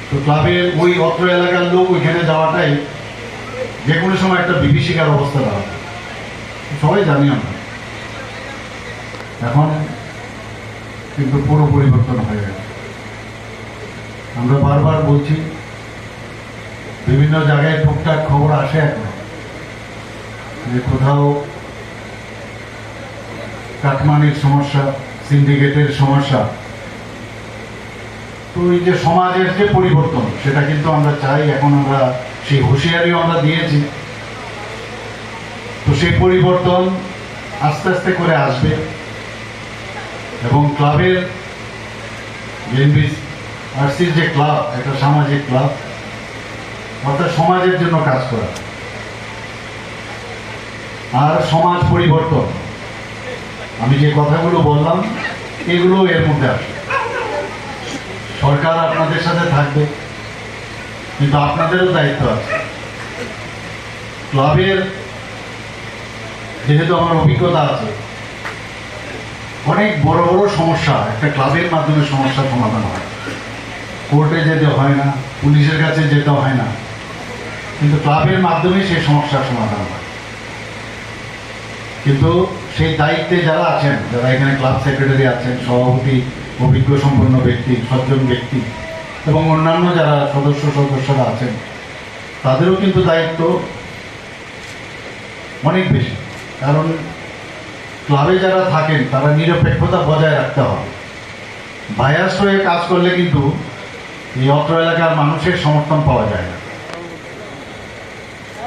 তো ক্লাবের ওই অত্র এলাকার লোক ওইখানে যাওয়াটাই যে কোনো সময় একটা বিভীষিকার অবস্থা দাঁড়াতো। সবাই জানি আমরা। এখন কিন্তু পুরো পরিবর্তন হয়ে গেছে। আমরা বারবার বলছি, বিভিন্ন জায়গায় টুকটাক খবর আসে এখন যে কোথাও কাটমানির সমস্যা, সিন্ডিকেটের সমস্যা। তো এই যে সমাজের যে পরিবর্তন, সেটা কিন্তু আমরা চাই, এখন আমরা সেই হুঁশিয়ারিও আমরা দিয়েছি। তো সেই পরিবর্তন আস্তে আস্তে করে আসবে এবং ক্লাবের, এনবিআরসির যে ক্লাব, একটা সামাজিক ক্লাব, অর্থাৎ সমাজের জন্য কাজ করা। আর সমাজ পরিবর্তন, আমি যে কথাগুলো বললাম, এগুলো এর মধ্যে আসে। সরকার আপনাদের সাথে থাকবে, কিন্তু আপনাদেরও দায়িত্ব আছে। ক্লাবের, যেহেতু আমার অভিজ্ঞতা আছে, অনেক বড় বড় সমস্যা একটা ক্লাবের মাধ্যমে সমস্যা সমাধান হয়। কোর্টে যেতে হয় না, পুলিশের কাছে যেতে হয় না, কিন্তু ক্লাবের মাধ্যমে সেই সমস্যার সমাধান হয়। কিন্তু সেই দায়িত্বে যারা আছেন, যারা এখানে ক্লাব সেক্রেটারি আছেন, সভাপতি, অভিজ্ঞ সম্পন্ন ব্যক্তি, সজ্জন ব্যক্তি, এবং অন্যান্য যারা সদস্য সদস্যরা আছেন, তাদেরও কিন্তু দায়িত্ব অনেক বেশি। কারণ ক্লাবে যারা থাকেন, তারা নিরপেক্ষতা বজায় রাখতে হবে। বায়াস হয়ে কাজ করলে কিন্তু এই অত্র এলাকার মানুষের সমর্থন পাওয়া যায় না।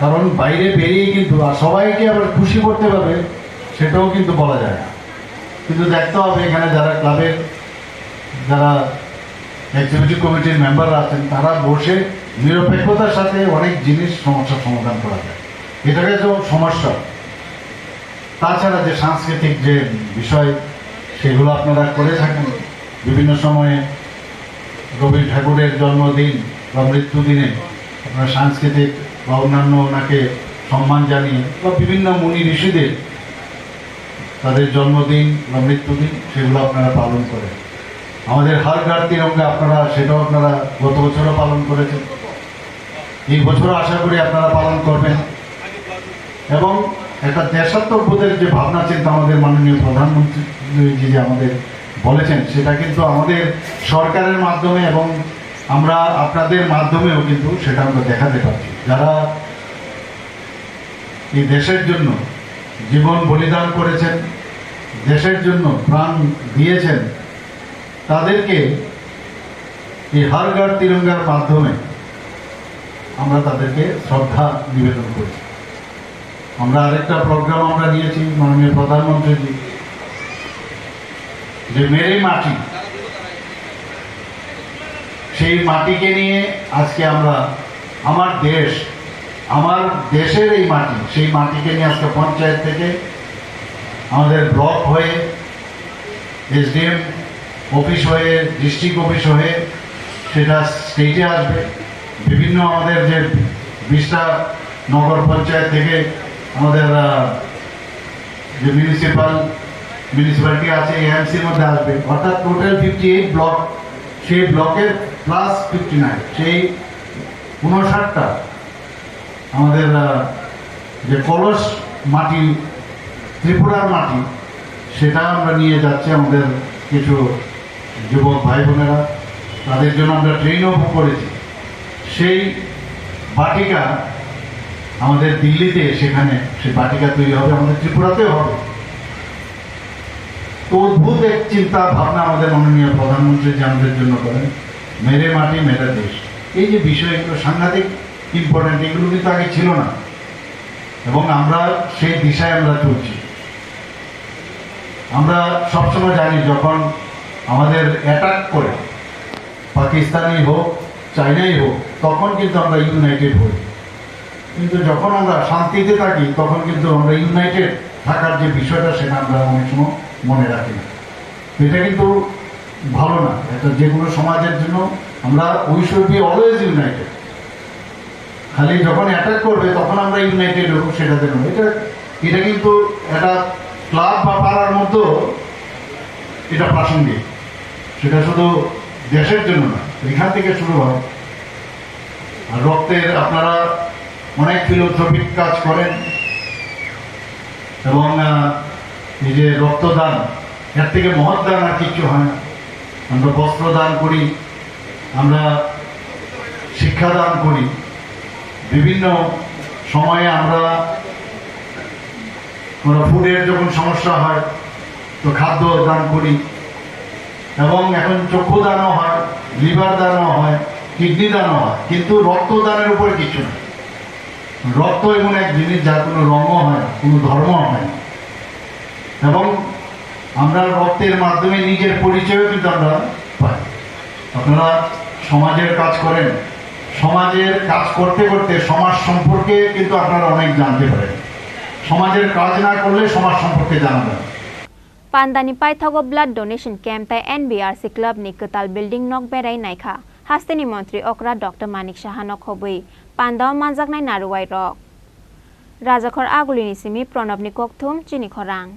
কারণ বাইরে বেরিয়ে কিন্তু আর সবাইকে আবার খুশি করতে পারবে, সেটাও কিন্তু বলা যায় না। কিন্তু দেখতে হবে এখানে যারা ক্লাবের, যারা এক্সিকিউটিভ কমিটির মেম্বাররা আছেন, তারা বসে নিরপেক্ষতার সাথে অনেক জিনিস, সমস্যার সমাধান করা যায়। এটাকে তো সমস্যা। তাছাড়া যে সাংস্কৃতিক যে বিষয়, সেগুলো আপনারা করে থাকেন। বিভিন্ন সময়ে রবি ঠাকুরের জন্মদিন বা মৃত্যুদিনে আপনারা সাংস্কৃতিক বা অন্যান্য ওনাকে সম্মান জানিয়ে বা বিভিন্ন মুনি ঋষিদের তাদের জন্মদিন বা মৃত্যুদিন, সেগুলো আপনারা পালন করেন। আমাদের হর ঘর তিরঙ্গা, আপনারা সেটাও আপনারা গত বছরও পালন করেছেন, এই বছরও আশা করি আপনারা পালন করবেন। এবং একটা দেশাত্মবোধের যে ভাবনা চিন্তা আমাদের মাননীয় প্রধানমন্ত্রী যে আমাদের বলেছেন, সেটা কিন্তু আমাদের সরকারের মাধ্যমে এবং আমরা আপনাদের মাধ্যমেও কিন্তু সেটা আমরা দেখাতে পারছি। যারা এই দেশের জন্য জীবন বলিদান করেছেন, দেশের জন্য প্রাণ দিয়েছেন, তাদেরকে এই হর ঘর তিরঙ্গার মাধ্যমে আমরা তাদেরকে শ্রদ্ধা নিবেদন করি। আমরা আরেকটা প্রোগ্রাম আমরা নিয়েছি মাননীয় প্রধানমন্ত্রীজি, যে মেরে মাটি, সেই মাটিকে নিয়ে আজকে আমরা আমার দেশ, আমার দেশের এই মাটি, সেই মাটিকে নিয়ে আজকে পঞ্চায়েত থেকে আমাদের ব্লক হয়ে, এসডিএম অফিস হয়ে, ডিস্ট্রিক্ট অফিস হয়ে সেটা স্টেটে আসবে। বিভিন্ন আমাদের যে বিশটা নগর পঞ্চায়েত থেকে আমাদের, আহ, যে মিউনিসিপ্যাল, মিউনিসিপ্যালিটি আছে, এএমসির মধ্যে আসবে, অর্থাৎ টোটাল ফিফটি এইট ব্লক, সেই ব্লকের প্লাস ফিফটি নাইন, সেই ঊনষাটটা আমাদের, আহ, যে কলস মাটি, ত্রিপুরার মাটি, সেটা আমরা নিয়ে যাচ্ছি আমাদের কিছু যুবক ভাই বোনেরা, তাদের জন্য আমরা ট্রেনও বুক করেছি। সেই বাটিকা আমাদের দিল্লিতে, সেখানে সেই বাটিকা তৈরি হবে, আমাদের ত্রিপুরাতেও হবে। তো অদ্ভুত এক চিন্তা ভাবনা আমাদের মাননীয় প্রধানমন্ত্রী যে আমাদের জন্য করেন, মেরে মাটি মেরা দেশ। এই যে বিষয়গুলো সাংঘাতিক ইম্পর্টেন্ট, এগুলো কিন্তু আগে ছিল না, এবং আমরা সেই দিশায় আমরা চলছি। আমরা সবসময় জানি, যখন আমাদের অ্যাটাক করে পাকিস্তানি হোক, চাইনাই হোক, তখন কিন্তু আমরা ইউনাইটেড হই। কিন্তু যখন আমরা শান্তিতে থাকি, তখন কিন্তু আমরা ইউনাইটেড থাকার যে বিষয়টা, সেটা আমরা অনেক সময় মনে রাখি না। এটা কিন্তু ভালো না। একটা যে কোনো সমাজের জন্য আমরা, we should be always united। খালি যখন অ্যাটাক করবে, তখন আমরা ইউনাইটেড হবো, সেটাতে নয়। এটা, এটা কিন্তু একটা ক্লাব বা পাড়ার মধ্যেও এটা প্রাসঙ্গিক। সেটা শুধু দেশের জন্য না, এখান থেকে শুরু হয়। আর রক্তের, আপনারা অনেক ফিলান্থ্রপিক কাজ করেন এবং, আহ, এই যে রক্তদান, এর থেকে মহৎ দান আর কিচ্ছু হয় না। আমরা বস্ত্র দান করি, আমরা শিক্ষা দান করি, বিভিন্ন সময়ে আমরা, আমরা ফুডের যখন সমস্যা হয়, তো খাদ্য দান করি, এবং এখন চক্ষু দানও হয়, লিভার দানও হয়, কিডনি দানও হয়, কিন্তু রক্ত দানের উপরে কিছু না। রক্ত এমন এক জিনিস, যার কোনো রঙও হয় না, কোনো ধর্ম হয় না, এবং আমরা রক্তের মাধ্যমে নিজের পরিচয়ও কিন্তু আমরা পাই। আপনারা সমাজের কাজ করেন, সমাজের কাজ করতে করতে সমাজ সম্পর্কে কিন্তু আপনারা অনেক জানতে পারেন। সমাজের কাজ না করলে সমাজ সম্পর্কে জানা যায় না। Pandani paithago blood donation camp tai N B R C club ni kwtal building nok berai naikha. Hasteni montri okra Doctor Manik Saha no khobwi pandao manjaknai naruwai rok. Rajakhor Agulini simi Pranabni kokthum chini khorang.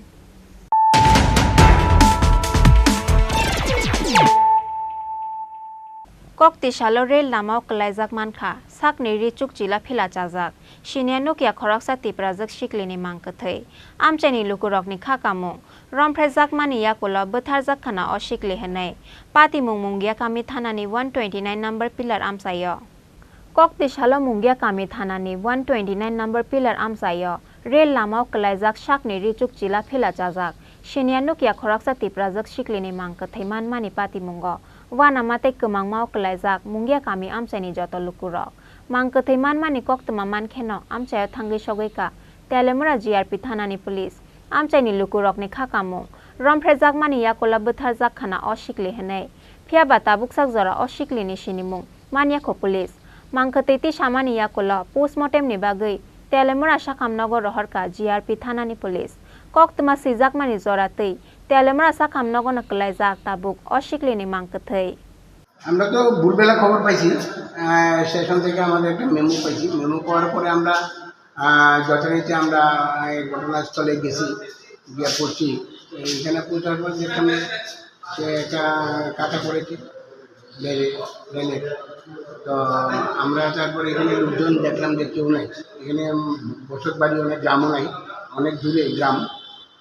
Kokti salo rel lamao kwlaijak mankha, sakni ri chukchila phila chajak. Siniya nukya khoroksa Tiprajwk siklini mang kwthwi. Amchaini lukurokni kha kamung. Romphrejakmani yakulo bwtharjak khna o sikli hwnwi. Patimung Mungia kami thanani one twenty nine number pillar amchaio. Kokti salo Mungia kami thanani one twenty nine number pillar amchaio. Rel lamao kwlaijak sakni ri chukchila phila chajak. Siniya nukya khoroksa Tiprajwk siklini mang kwthwi manmani patimungo. Uanama tei kwmangmao kwlaijak Mungia kami amchaini joto lukurok. Mang kwthwi manmani koktwma mankheno amchaio thangwi sogwi ka Telemura G R P thanani police. Amchaini lukurokni kha kamung. Romphrejakmani yakulo bwtharjak khna o sikli hwnwi. Phiyaba tabuksak jora o siklini sinimung manyakho police. Mang kwthwi tisamani yakulo postmortemni bagwi Telemura sakham nogo rohorkha G R P thanani police. Koktwma swijakmani jora twi Telemura sakham nogono kwlaijak tabuk o siklini mang kwthwi. আমরা তো ভোরবেলা খবর পাইছি, আহ, স্টেশন থেকে আমাদের একটা মেমো পাইছি। মেমো পাওয়ার পরে আমরা, আহ, যথারীতি আমরা এই ঘটনাস্থলে গেছি, গিয়ে পড়ছি। এখানে পৌঁছার পর দেখলাম যে একটা কাটা পড়েছে রেলে, রেলে। তো আমরা তারপরে এখানে লোকজন দেখলাম যে কেউ নাই, এখানে বসত বাড়ি, অনেক গ্রামও নাই, অনেক দূরে গ্রাম।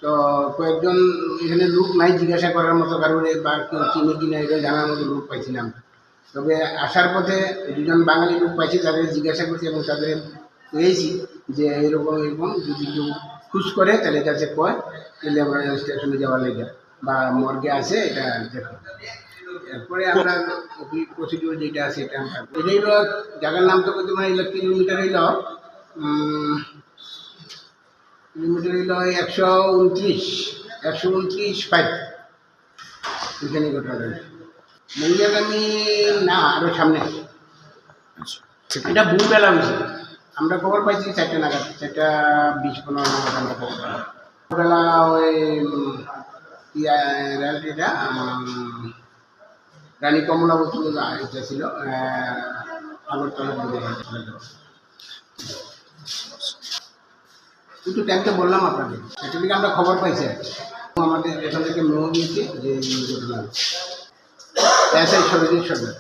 তো কয়েকজন এখানে লোক নাই জিজ্ঞাসা করার মতো কারোর, বা কেউ চিনে কি না এটা জানার মতো লোক পাইছি না আমরা। তবে আসার পথে দুজন বাঙালি লোক পাইছি, তাদের জিজ্ঞাসা করছি এবং তাদের পেয়েছি যে এরকম এরকম যদি কেউ খুঁজ করে তাহলে যাতে কয়, তাহলে আমরা স্টেশনে যাওয়ার লেগে বা মর্গে আছে এটা দেখো। এরপরে আমরা প্রসিডিউর যেটা আছে এটা আমরা, এটাই হলো জায়গার নাম তো বলতে মানে হলো কিলোমিটার হইলো, উম, কিলোমিটার হইলো একশো উনত্রিশ, একশো উনত্রিশ ফাইভ। এখানে ঘটনা ঘটেছে। মঙ্গলগামী না, আরো সামনে। এটা ভোরবেলা হয়েছে। আমরা খবর পাইছি চারটা নাগাদ, চারটা বিশ পনেরো নাগাদ আমরা খবর পাই। ভোরবেলা ওই, উম, ইয়া, রেল এটা, উম, রানী কমলাবতী বলে আরেকটা ছিল, আহ, আগরতলা বলে একটা ছিল। কিন্তু টাইমটা বললাম আপনাকে, সেটা থেকে আমরা খবর পাইছি আর কি। আমাদের এখান থেকে মেমো দিয়েছে যে এই ঘটনা। এসআই সরজিৎ সর্দার।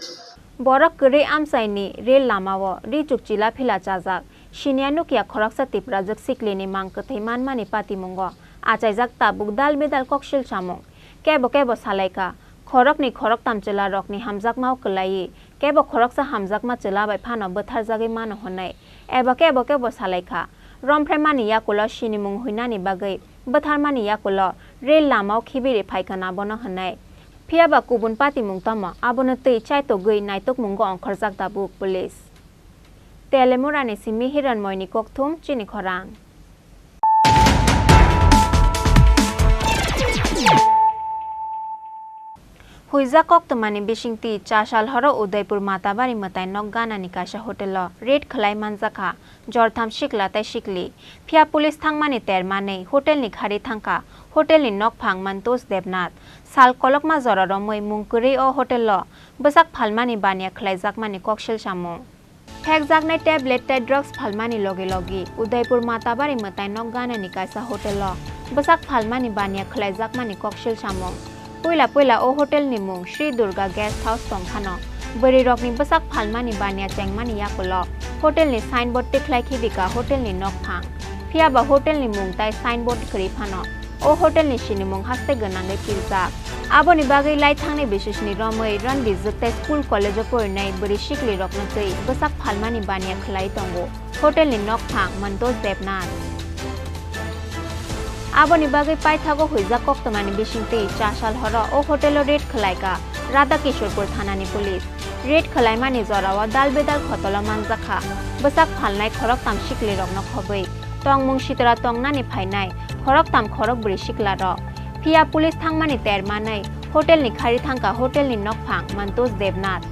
Borok kwrwi amchaini rel lamao ri chukchila phila chajak. Siniya nukya khoroksa Tiprajwk siklini mang kwthwi manmani patimungo achaijak tabuk dal bedal koksil samung. Kebo kebo salaikha, khoroknwi khoroktam chwlarokni hamjakmao kwlaiwi, kebo khoroksa hamjakma chwla bai phano bwtharjagwi mano hwnwi, eba kebo kebo salaikha. Romphraimani yakulo sinimung huinani bagwi bwtharmani yakulo rel lamao khibiri phaikha na bono hwnwi. Phiyaba kubun patimung tamo abono twi chaitogwi naitokmungo ongkhorjak tabuk police. Telemurani simi Hiranmoyni kokthum chini khorang. Huijak koktwmani bisingtwi chasal horo Udaipur Matabari mwtai nok ganani kaisa hotelo raid khwlai manjakha jortham sikla tei sikli. Phiya police thangmani ter manwi hotelni khari thangkha hotelni nokphang Mantosh Debnath. Sal kolokma jora romwi mung kwrwi o hotelo bwsak phalmani baniya khwlaijakmani koksil samung. Phekjaknai tablet tei drugs phalmani logi logi Udaipur Matabari mwtai nok ganani kaisa hotelo bwsak phalmani baniya khwlaijakmani koksil samung. Puila puila o hotelni mung Sri Durga Guest House tong phano bwrwirokni bwsak phalmani baniya chengmani yakulo hotelni signboard tikhlai khibika hotelni nokphang. Phiyaba hotelni mung tai signboard kwrwi phano o hotelni sinimung haste gwnangwi piljak. Aboni bagwi lai thangni bisisni romwi Ranbir Jwk tei school college-o porinai bwrwi siklirokno twi bwsak phalmani baniya khwlai tongo hotelni nokphang Mantosh Debnath. Aboni bagwi paithago huijak koktwmani bisingtwi chasal horo o hotelo raid khwlaikha Radha Kishorpur thanani police. Raid khwlaimani jorao dal bedal khotolo manjakha bwsak phalnai khoroktam siklirokno khobwi. Tongmung sitra tongnani phainai khoroktam khorokbrwi siklarok. Phiya police thangmani ter manwi hotelni khari thangkha hotelni nokphang Mantosh Debnath.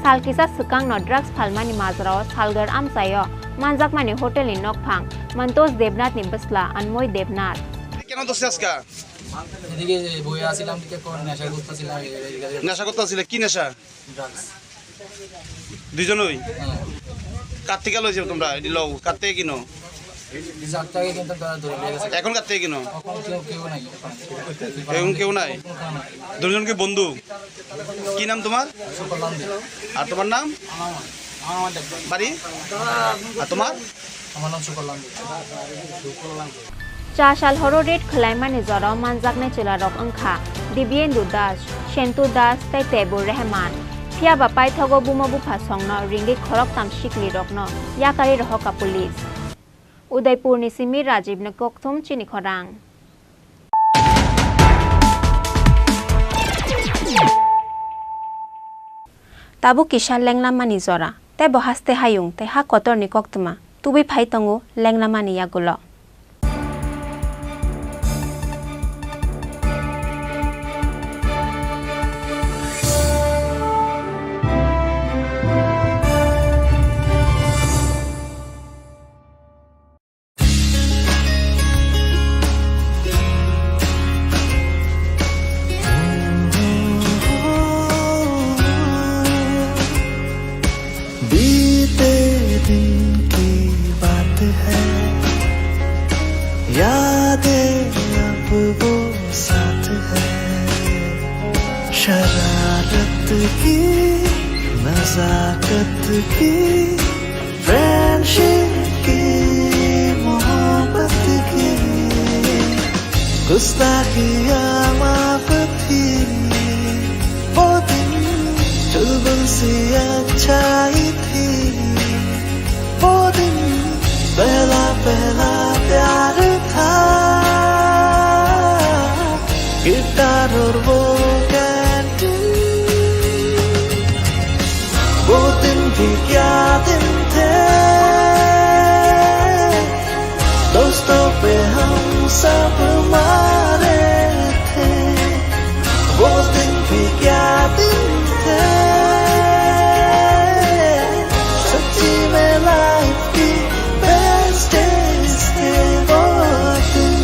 Sal kisa swkangno drugs phalmani majrao Salgar amchaio manjakmani hotelni nokphang Mantosh Debnathni bwsla Anmoy Debnath. কেন ধরছে আজকে? এদিকে বইয়া আছিলাম, দিকে কোন নেশা করতেছিলাম, এই, এই, এই, নেশা করতে আসছিলে? কি নেশা? Drugs। দুইজনই? হ্যাঁ। কার থেকে লইছো তোমরা? এটি লও, কার থেকে কিনো? এই যে আটকে গেছে, কিন্তু তারা ধরে নিয়ে গেছে। এখনকার থেকে কেন? এখন কেউ, কেউ নাই। এখন কেউ নাই? দুজনকে বন্ধু। কি নাম তোমার? সুকল্যাণ দে। আর তোমার নাম? আমার, আমার নাম দেখবেন। বাড়ি? আর তোমার? আমার নাম সুকল্যাণ দে। Cha sal horo raid khwlaimani jorao manjaknai chwlarok wngkha Dibyendra Das, Sentu Das tei Tebur Rehman. Phiyaba paithago buma bupha songno ringwi khoroktham siklirokno yakarwi rohorkha police. Udaipurni simi Rajibni kokthum chini khorang. Tabuk kisa lenglamani jora, tei bo haste hayung tei ha kotorni koktwma tubui phai tongo lenglamani yagulo. बीते दिन की बात है, यादें अब वो साथ है। शरारत की, नजाकत की, फ्रेंडशिप की, मोहब्बत की, गुस्ताखियाँ माफ थी। वो दिन चुलबुल सी अच्छाई थी। वो दिन पहला पहला प्यार था। गिटार और वो कैंटीन, वो दिन भी क्या दिन थे। दोस्तों पे हम सब मारे थे। वो दिन भी क्या दिन थे। सच्ची में लाइफ की बेस्ट डेज थे वो दिन।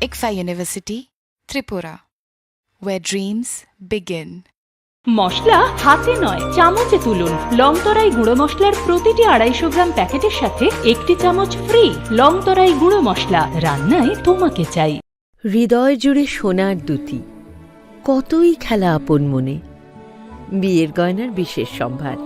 Ikfa University, Tripura, where dreams begin. মশলা হাতে নয়, চামচে তুলুন। লংতরাই গুঁড়ো মশলার প্রতিটি আড়াইশো গ্রাম প্যাকেটের সাথে একটি চামচ ফ্রি। লংতরাই গুঁড়ো মশলা, রান্নায় তোমাকে চাই। হৃদয় জুড়ে সোনার দ্যুতি, কতই খেলা আপন মনে। বিয়ের গয়নার বিশেষ সম্ভার।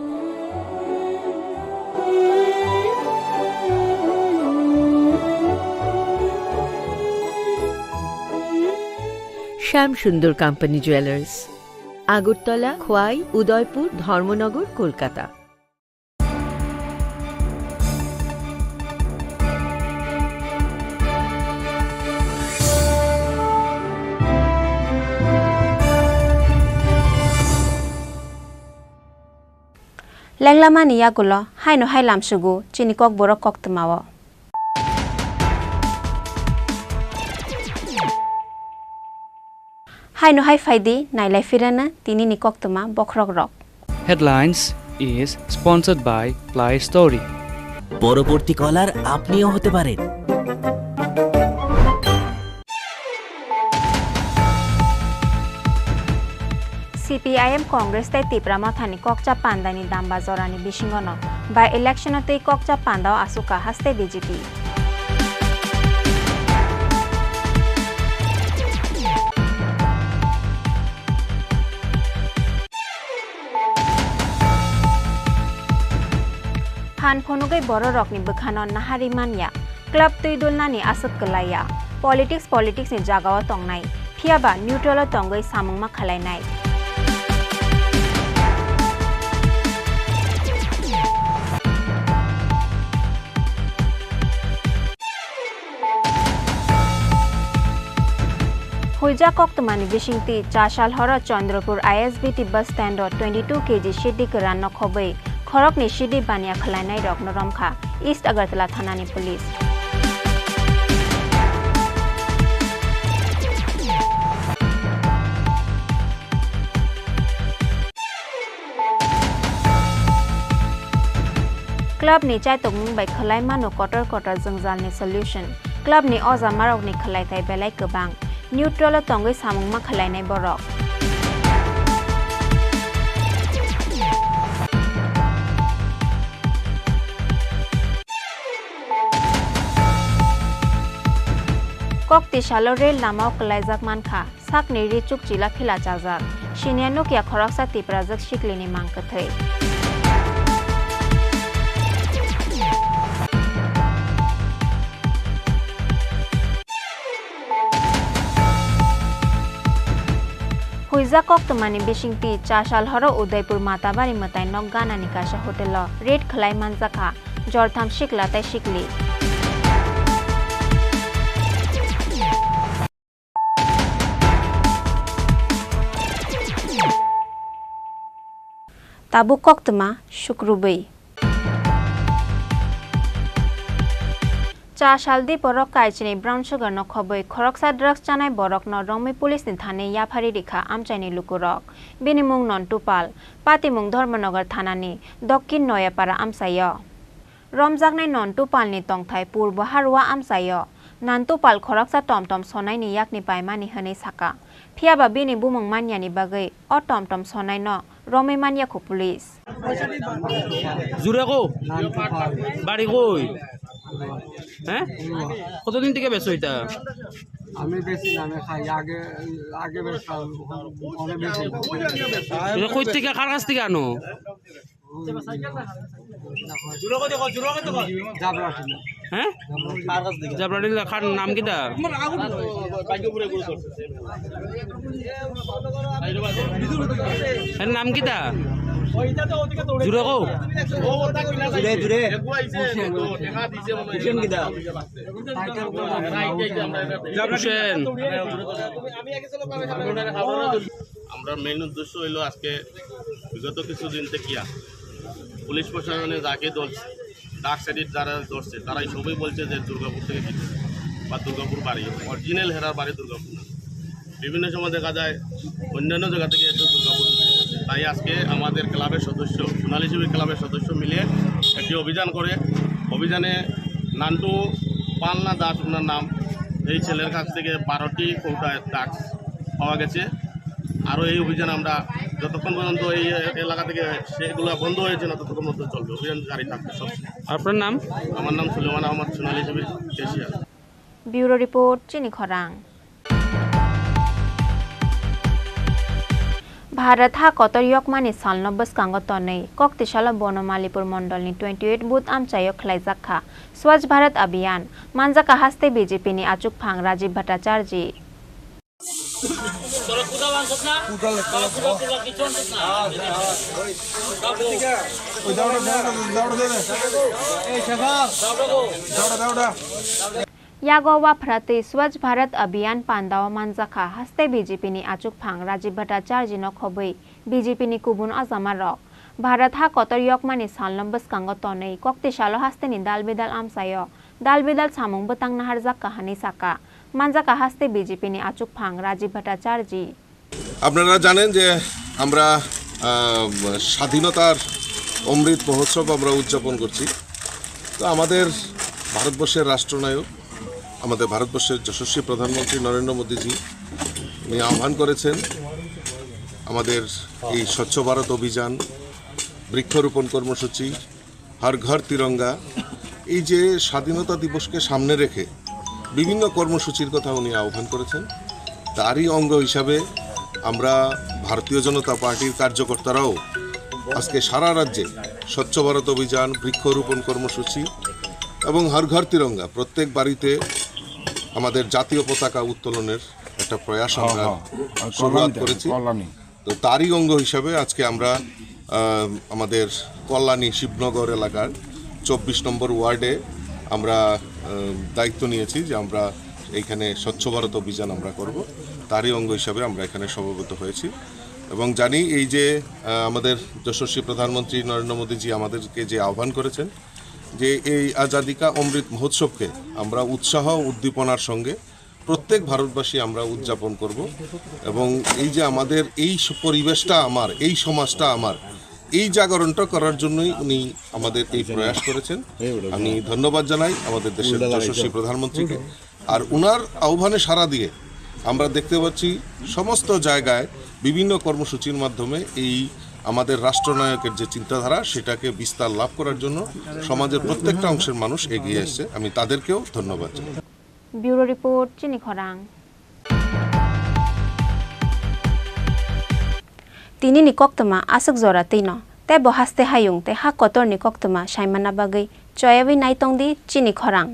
শ্যাম সুন্দর কোম্পানি জুয়েলার্স, আগরতলা, খোয়াই, উদয়পুর, ধর্মনগর, Kolkata. Lenglamani yagulo haino hai lamsugo chini kokborok koktwmao. Haino hai phaidi nailai phirana tinini koktwma bokhorokrok. Headlines is sponsored by Play Story. পরবর্তী কলার আপনিও হতে পারেন। C P I M Congress tei Tipra Mothani kokcha pandani damba jorani bisingono by election-o tei kokcha pandao asukha haste B J P. Phan phunugwi bororokni bwkhano nahari manya, club twi dulnani aswk kwlaiya, politics politicsni jagao tongnai, phiyaba neutral-o tongwi samungma khwlainai. Huijak koktwmani bisingtwi cha sal horo Chandrapur I S B T bus stand-o twenty two K G sidi kwran nokhobwi khoroknwi sidi baniya khwlainairokno romkha East Agartala thanani police. Club ni chaitokmung bai khwlai mano kotor kotor jwngjalni solution. Club ni ojamarokni khwlaithai belai kwbang. Neutral o tongwi samung ma khwlainai borok. Koktisalo rel lamao kwlaijak mankha, sakni ri chukchila phila chajak. Siniya nukya khoroksa Tiprajwk siklini mang kwthwi. Huijak koktwmani bisingtwi chasal horo Udaipur Matabari mwtai nok ganani kaisa hotelo raid khwlai manjakha jortham sikla tei sikli. Tabuk koktwma sukrubwi. Cha saldi borok kaichini brown sugar no khobwi khoroksa drugs chanai borok no romwi police ni thani yaphari rikha amchaini lukurok. Bini mung Nontu Pal, patimung Dharmanagar thanani Dokkin Noyapara amchaio. Romjaknai Nontu Palni tongthai Purbo Harua amchaio. Nantu Pal khoroksa tomtom sonaini yakni paimani hwnwi saka. Phiyaba bini bumung manyani bagwi o tomtom sonaino romwi manyakhu police. জুরে কো? নান্টু পাল। বাড়ি কই? হ্যাঁ? কতদিন থেকে বেচো এটা? আমি বেশি না, আমি খাই। আগে, আগে বেচতাম, অনেক বেশি। এটা কই থেকে, কার কাছ থেকে আনো? জাবরা ছিল। হ্যাঁ? জাবরা ছিল। কার নাম কিতা? এর নাম কিতা? জুরে কো? জুরে, জুরে। হুসেন কিতা? হুসেন। আমরা মেইন উদ্দেশ্য হইলো আজকে বিগত কিছুদিন থেকে পুলিশ প্রশাসনে যাকে ধরছে, ডাক সাইডের যারা ধরছে, তারাই সবই বলছে যে দুর্গাপুর থেকে কিছু বা দুর্গাপুর বাড়ি, অরিজিনাল হেরার বাড়ি দুর্গাপুর না। বিভিন্ন সময় দেখা যায় অন্যান্য জায়গা থেকে এসে দুর্গাপুর। তাই আজকে আমাদের ক্লাবের সদস্য, সোনালী শিবির ক্লাবের সদস্য মিলে একটি অভিযান করে। অভিযানে নান্টু পালনা দাস ওনার নাম, এই ছেলের কাছ থেকে বারোটি কৌটা ড্রাগস পাওয়া গেছে। আরও এই অভিযান আমরা যতক্ষণ পর্যন্ত এই এলাকা থেকে সেগুলো বন্ধ হয়েছে না, ততক্ষণ পর্যন্ত চলবে, অভিযান জারি থাকবে সব। আপনার নাম? আমার নাম সুলেমান আহমদ, সোনালী শিবির cashier. Bureau report, Chini Khorang. Bharat ha kotor yokmani salno bwskango tonwi koktisalo Bonomalipur mondolni twenty eight booth amchaio khwlaijak kha Swachh Bharat Abhiyan, manjak kha haste B J P ni achukphang Rajiv Bhattacharjee. Yago waphratwi Swachh Bharat Abhiyan pandao manjakha haste B J P ni achukphang Rajiv Bhattacharjee no khobwi B J P ni kubun ojamarok. Bharat ha kotor yokmani salno bwskango tonwi koktisalo hasteni dal bidal amchaio dal bidal samung bwtang naharjak kha hwnwi saka. Manjak kha haste B J P ni achukphang Rajiv Bhattacharjee. আপনারা জানেন যে আমরা, আহ, স্বাধীনতার অমৃত মহোৎসব আমরা উদযাপন করছি। তো আমাদের ভারতবর্ষের রাষ্ট্রনায়ক, আমাদের ভারতবর্ষের যশস্বী প্রধানমন্ত্রী নরেন্দ্র মোদীজি, উনি আহ্বান করেছেন আমাদের এই স্বচ্ছ ভারত অভিযান, বৃক্ষরোপণ কর্মসূচি, হর ঘর তিরঙ্গা, এই যে স্বাধীনতা দিবসকে সামনে রেখে বিভিন্ন কর্মসূচির কথা উনি আহ্বান করেছেন, তারই অঙ্গ হিসাবে আমরা ভারতীয় জনতা পার্টির কার্যকর্তারাও আজকে সারা রাজ্যে স্বচ্ছ ভারত অভিযান, বৃক্ষরোপণ কর্মসূচি এবং হর ঘর তিরঙ্গা, প্রত্যেক বাড়িতে আমাদের জাতীয় পতাকা উত্তোলনের একটা প্রয়াস আমরা হ্যাঁ, হ্যাঁ। আর শুরুয়াত কল্যাণীতে, করেছি। কল্যাণী। তো তারই অঙ্গ হিসাবে আজকে আমরা, আহ, আমাদের কল্যাণী শিবনগর এলাকার চব্বিশ নম্বর ওয়ার্ডে আমরা, আহ, দায়িত্ব নিয়েছি যে আমরা এইখানে স্বচ্ছ ভারত অভিযান আমরা করব। তারই অঙ্গ হিসাবে আমরা এখানে সমবেত হয়েছি এবং জানি এই যে, আহ, আমাদের যশস্বী প্রধানমন্ত্রী নরেন্দ্র মোদীজি আমাদেরকে যে আহ্বান করেছেন যে এই আজাদি কা অমৃত মহোৎসবকে আমরা উৎসাহ উদ্দীপনার সঙ্গে প্রত্যেক ভারতবাসী আমরা উদযাপন করব এবং এই যে আমাদের এই স-, পরিবেশটা আমার, এই সমাজটা আমার, এই জাগরণটা করার জন্যই উনি আমাদের এই প্রয়াস করেছেন। আমি ধন্যবাদ জানাই আমাদের দেশের যশস্বী প্রধানমন্ত্রীকে। আর উনার আহ্বানে সাড়া দিয়ে আমরা দেখতে পাচ্ছি সমস্ত জায়গায় বিভিন্ন কর্মসূচির মাধ্যমে এই আমাদের রাষ্ট্রনায়কের যে চিন্তাধারা, সেটাকে বিস্তার লাভ করার জন্য সমাজের প্রত্যেকটা অংশের মানুষ এগিয়ে এসছে। আমি তাদেরকেও ধন্যবাদ জানাই। Bureau Report, Chini Khorang. Tinini koktwma aswk jora twino, tei bo haste hayung tei ha kotorni koktwma saimanna bagwi choyawi naitongdi Chini Khorang.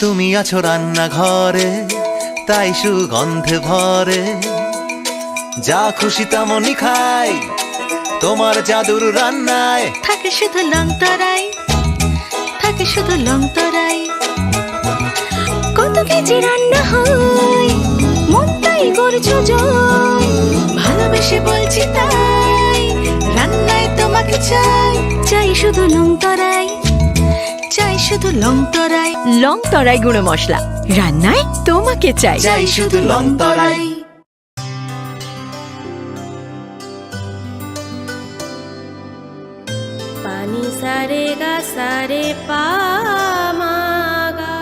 তুমি আছো রান্নাঘরে, তাই সুগন্ধে ভরে। যা খুশি তেমনই খাই, তোমার জাদুর রান্নায়। থাকে শুধু লং তরাই, থাকে শুধু লং তরাই। কত কেজি রান্না হয়, মনটাই করছো জয়। ভালোবেসে বলছি তাই, রান্নায় তোমাকে চাই। চাই শুধু লং তরাই, চাই শুধু লং তরাই। লং তরাই গুঁড়ো মশলা, রান্নায় তোমাকে চাই। চাই শুধু লং তরাই। Pani sa re ga sa re pa ma ga.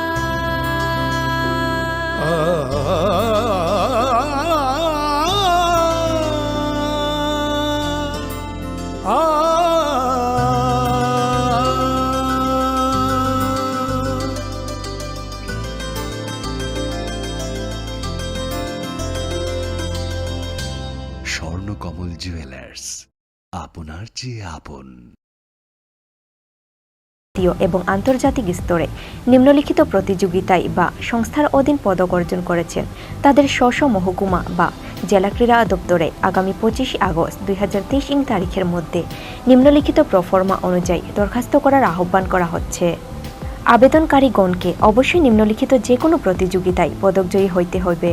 Swarnakamal jewellers, আপনার চেয়ে আপন। জাতীয় এবং আন্তর্জাতিক স্তরে নিম্নলিখিত প্রতিযোগিতায় বা সংস্থার অধীন পদক অর্জন করেছেন, তাদের স্ব স্ব মহকুমা বা জেলা ক্রীড়া দপ্তরে আগামী পঁচিশে আগস্ট দুই হাজার তেইশ ইং তারিখের মধ্যে নিম্নলিখিত প্রোফর্মা অনুযায়ী দরখাস্ত করার আহ্বান করা হচ্ছে। আবেদনকারীগণকে অবশ্যই নিম্নলিখিত যে কোনো প্রতিযোগিতায় পদকজয়ী হইতে হবে।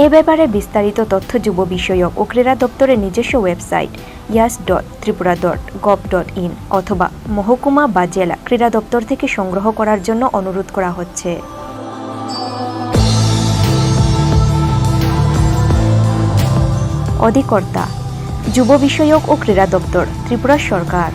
এ ব্যাপারে বিস্তারিত তথ্য যুব বিষয়ক ও ক্রীড়া দপ্তরের নিজস্ব website yes dot Tripura dot gov dot in অথবা মহকুমা বা জেলা ক্রীড়া দপ্তর থেকে সংগ্রহ করার জন্য অনুরোধ করা হচ্ছে। অধিকর্তা, যুব বিষয়ক ও ক্রীড়া দপ্তর, ত্রিপুরা সরকার।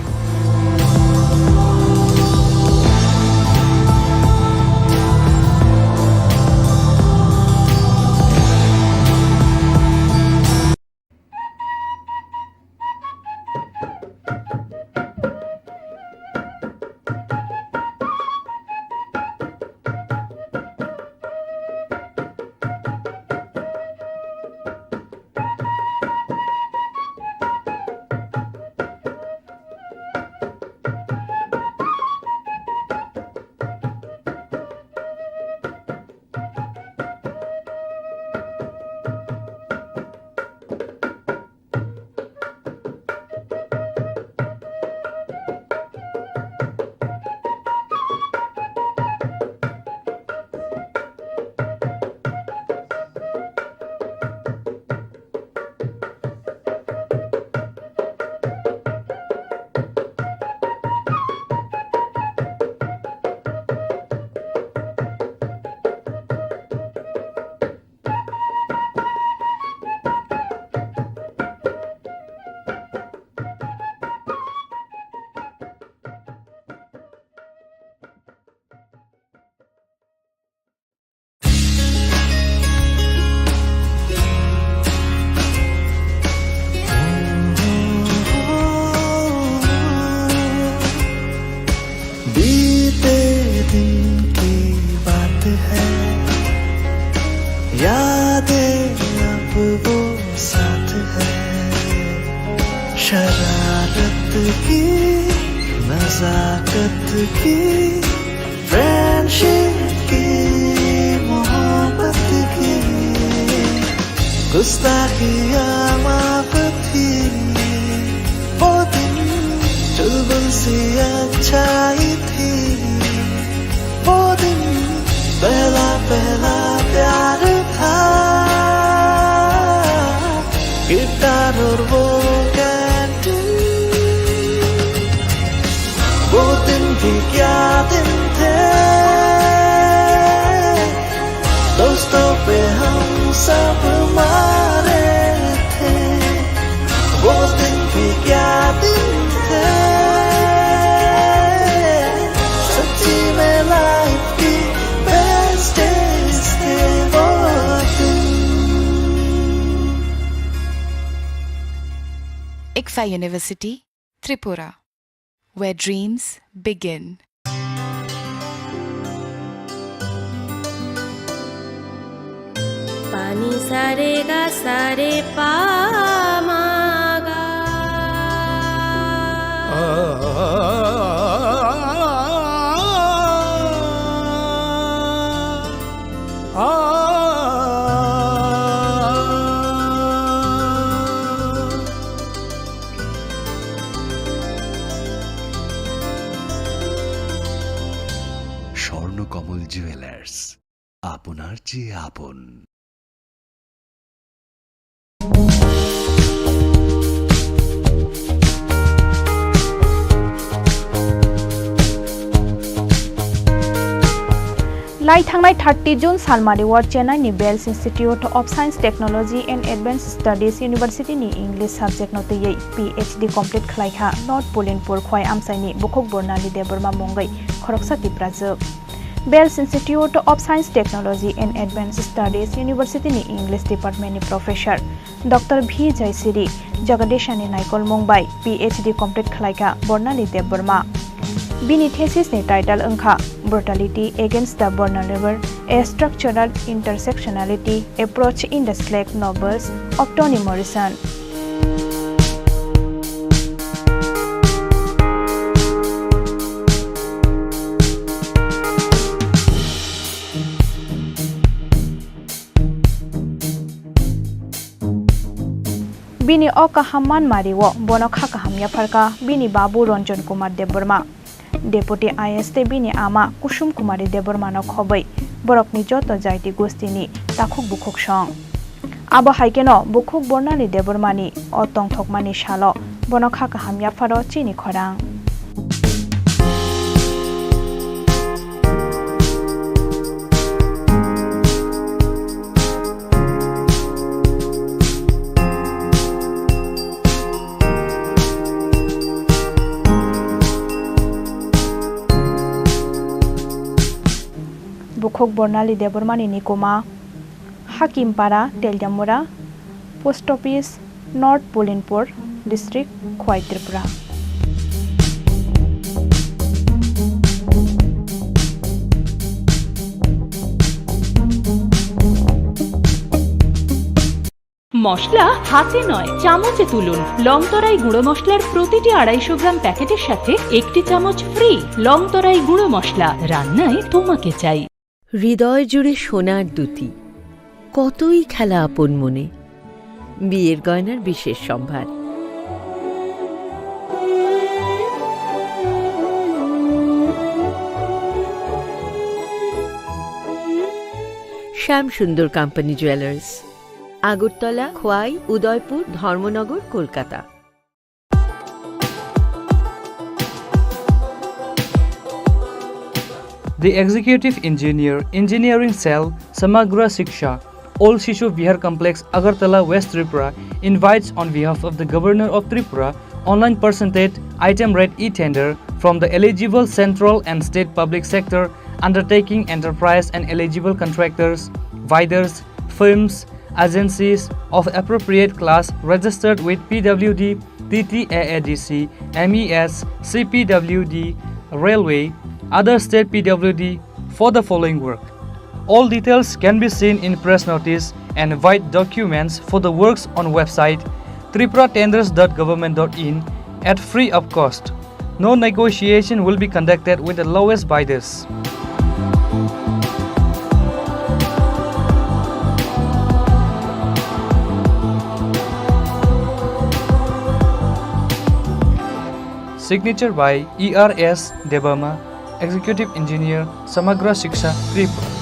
बीते दिन की बात है, यादें अब वो साथ है। शरारत की, नजाकत की, फ्रेंडशिप की, मोहब्बत की, गुस्ताखियाँ माफ थी। वो दिन चुलबुल सी अच्छाई थी। वो दिन पहला पहला प्यार था। गिटार और वो कैंटीन, वो दिन भी क्या Natta University, Tripura, where dreams begin. Pani sare ga sare pa ma ga. Swarnakamal jewellers, আপনার চেয়ে আপন। Lai thangnai thirty June salmari o Chennai ni Bells Institute of Science, Technology and Advanced Studies University ni English subject no twiwi P H D complete khlai kha North Pulinpur Khwai Amchai ni Bukhuk Bornali Debbarma mungwi khoroksa Tiprajwk. Bells Institute of Science, Technology and Advanced Studies University ni English Department ni Professor Doctor V Jaisiri Jagadeshani naikolmung bai P H D complete khlaikha Bornali Debbarma. Bini thesis ni title wngkha Brutality Against the Vulnerable, A Structural Intersectionality Approach in the Slack Novels of Toni Morrison. Bini o kaham manmari o bono kha kaham yapharkha bini babu Ranjan Kumar Debbarma. Deputy I A S tei bini ama Kusum Kumari Debbarmano khobwi borokni joto jaiti gustini takhuk bukhuk song. Abo hai kheno Bukhuk Bornali Debbarmani o tongthokmani salo bono kha kaham yapharo chini khorang. Bukhuk Bornali Debbarmani nikuma, Hakimpara, Teliamura, Post Office, North Pulinpur District, Khwai, Tripura. মশলা হাতে নয়, চামচে তুলুন। লং তরাই গুঁড়ো মশলার প্রতিটি আড়াইশো গ্রাম প্যাকেটের সাথে একটি চামচ ফ্রি। লং তরাই গুঁড়ো মশলা, রান্নায় তোমাকে চাই। হৃদয় জুড়ে সোনার দ্যুতি, কতই খেলা আপন মনে। বিয়ের গয়নার বিশেষ সম্ভার। শ্যাম সুন্দর কোম্পানি জুয়েলার্স, আগরতলা, খোয়াই, উদয়পুর, ধর্মনগর, Kolkata. The Executive Engineer, Engineering Cell, Samagra Shiksha, Old Shishu Vihar Complex, Agartala, West Tripura, invites on behalf of the Governor of Tripura online percentage item rate e-tender from the eligible central and state public sector undertaking enterprise and eligible contractors, vendors, firms, agencies of appropriate class registered with P W D, T T A A D C, M E S, C P W D, Railway, other state P W D for the following work. All details can be seen in press notice and white documents for the works on website tripura tenders dot government dot in at free of cost. No negotiation will be conducted with the lowest bidders. Signature by E R S Debbarma, Executive Engineer, Samagra Shiksha, Tripura.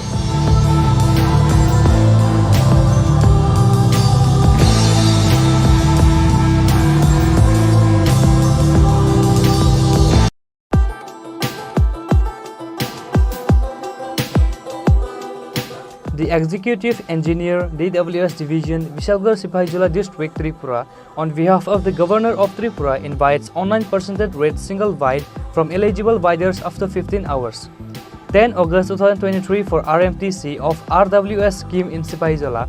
The Executive Engineer, D W S Division, Bishalgarh Sipahijola District, Tripura, on behalf of the Governor of Tripura, invites online percentage rate single bid from eligible bidders after fifteen hours. Ten August two thousand twenty-three for R M T C of R W S scheme in Sipahijola,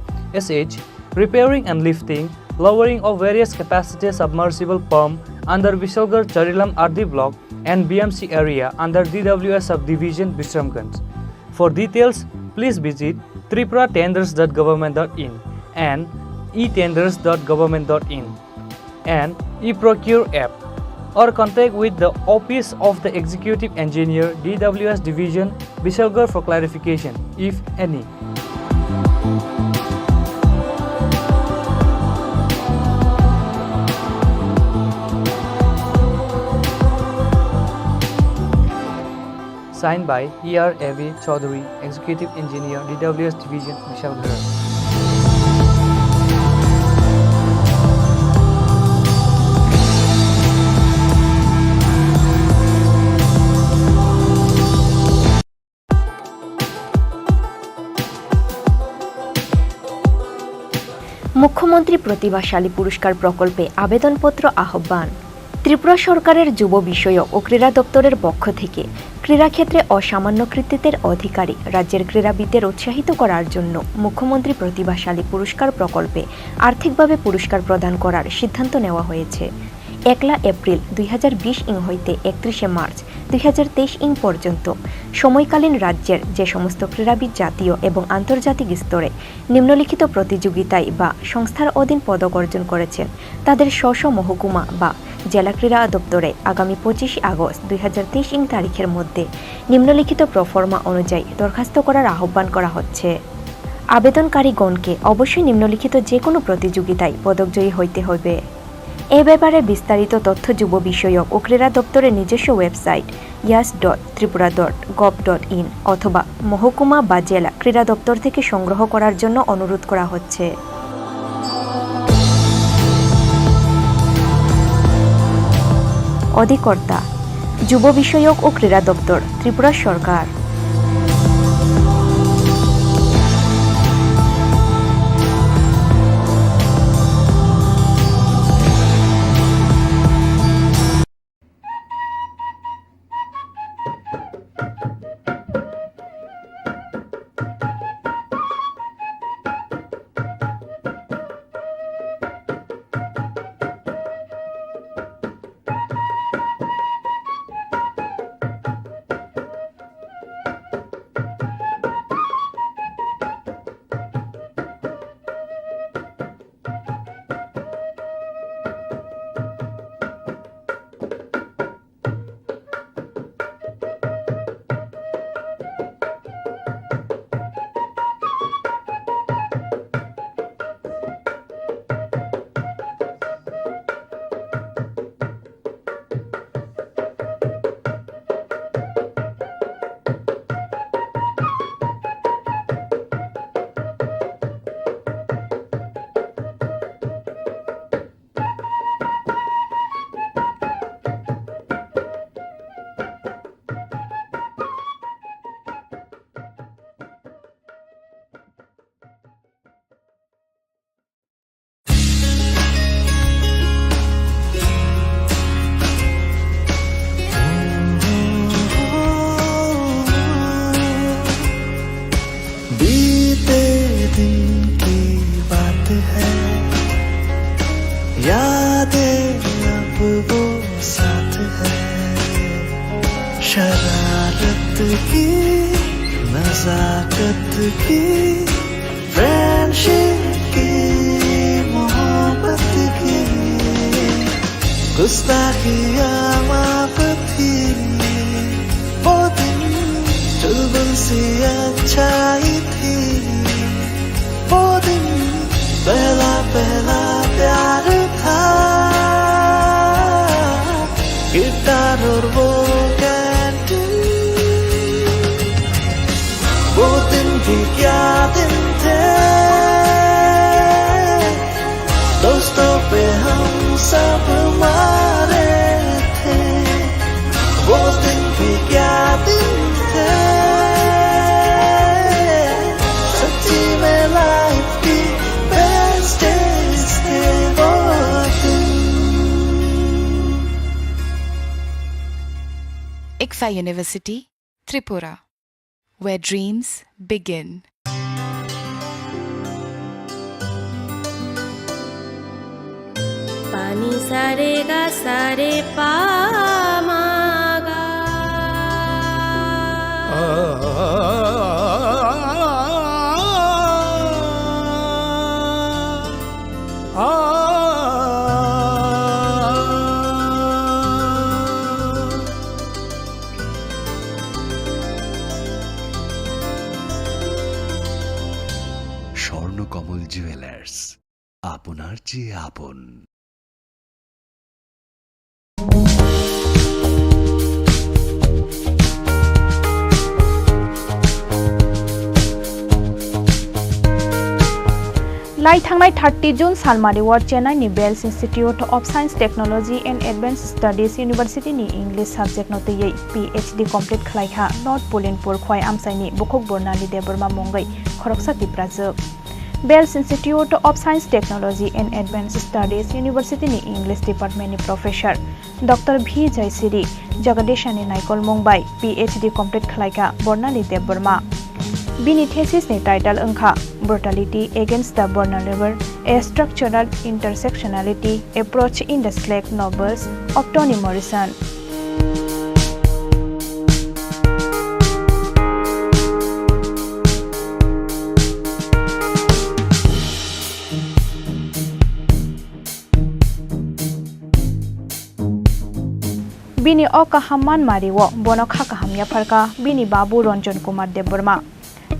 S H, repairing and lifting, lowering of various capacity submersible pump under Bishalgarh Charilam R D block and B M C area under D W S subdivision Bishramganj. For details, please visit tripura tenders dot government dot in and e tenders dot government dot in and e-procure app, or contact with the office of the executive engineer, D W S division, Bishalgarh for clarification, if any. Signed by E R A V Chaudhary, Executive Engineer, D W S Division, Bishalgarh. মুখ্যমন্ত্রী প্রতিভাশালী পুরস্কার প্রকল্পে আবেদনপত্র আহ্বান। ত্রিপুরা সরকারের যুব বিষয়ক ও ক্রীড়া দপ্তরের পক্ষ থেকে ক্রীড়াক্ষেত্রে অসামান্য কৃতিত্বের অধিকারী রাজ্যের ক্রীড়াবিদদের উৎসাহিত করার জন্য মুখ্যমন্ত্রী প্রতিভাশালী পুরস্কার প্রকল্পে আর্থিকভাবে পুরস্কার প্রদান করার সিদ্ধান্ত নেওয়া হয়েছে। একলা এপ্রিল দুই হাজার বিশ ইং হইতে একত্রিশে মার্চ দুই হাজার তেইশ ইং পর্যন্ত সময়কালীন রাজ্যের যে সমস্ত ক্রীড়াবিদ জাতীয় এবং আন্তর্জাতিক স্তরে নিম্নলিখিত প্রতিযোগিতায় বা সংস্থার অধীন পদক অর্জন করেছেন, তাদের স্ব স্ব মহকুমা বা জেলা ক্রীড়া দপ্তরে আগামী পঁচিশে আগস্ট দুই হাজার তেইশ ইং তারিখের মধ্যে নিম্নলিখিত প্রফর্মা অনুযায়ী দরখাস্ত করার আহ্বান করা হচ্ছে। আবেদনকারীগণকে অবশ্যই নিম্নলিখিত যে কোনো প্রতিযোগিতায় পদকজয়ী হইতে হবে। এ ব্যাপারে বিস্তারিত তথ্য যুব বিষয়ক ও ক্রীড়া দপ্তরের নিজস্ব website yes dot Tripura dot gov dot in অথবা মহকুমা বা জেলা ক্রীড়া দপ্তর থেকে সংগ্রহ করার জন্য অনুরোধ করা হচ্ছে। অধিকর্তা, যুব বিষয়ক ও ক্রীড়া দপ্তর, ত্রিপুরা সরকার। बीते दिन की बात है, यादें अब वो साथ है। शरारत की, नजाकत की, फ्रेंडशिप की, मोहब्बत की, गुस्ताखियाँ माफ थी। वो दिन चुलबुल सी अच्छाई थी। वो दिन पहला पहला प्यार था। गिटार और वो कैंटीन, वो दिन भी क्या दिन थे। दोस्तों पे हम सब मारे थे। वो दिन भी क्या दिन थे। सच्ची में लाइफ की बेस्ट डेज थे वो दिन। ICFAI University, Tripura, where dreams begin. Ani sare ga sare pa ma ga. Swarnakamal jewellers, আপনার চেয়ে আপন। Lai thangnai thirty June salmari o Chennai ni Bells Institute of Science, Technology and Advanced Studies University ni English subject no twiwi P H D complete khlai kha North Pulinpur Khwai Amchai ni bukhuk Bornali Debbarma mungwi khoroksa Tiprajwk. Bells Institute of Science, Technology and Advanced Studies University ni English Department ni Professor Doctor V Jaisiri Jagadeshani naikolmung bai P H D complete khlai kha Bornali Debbarma. Bini thesis ni title wngkha Brutality Against the Vulnerable, A Structural Intersectionality Approach in the Slack Novels of Toni Morrison. Bini o kaham manmari o bono kha kaham yapharkha bini babu Ranjan Kumar Debbarma.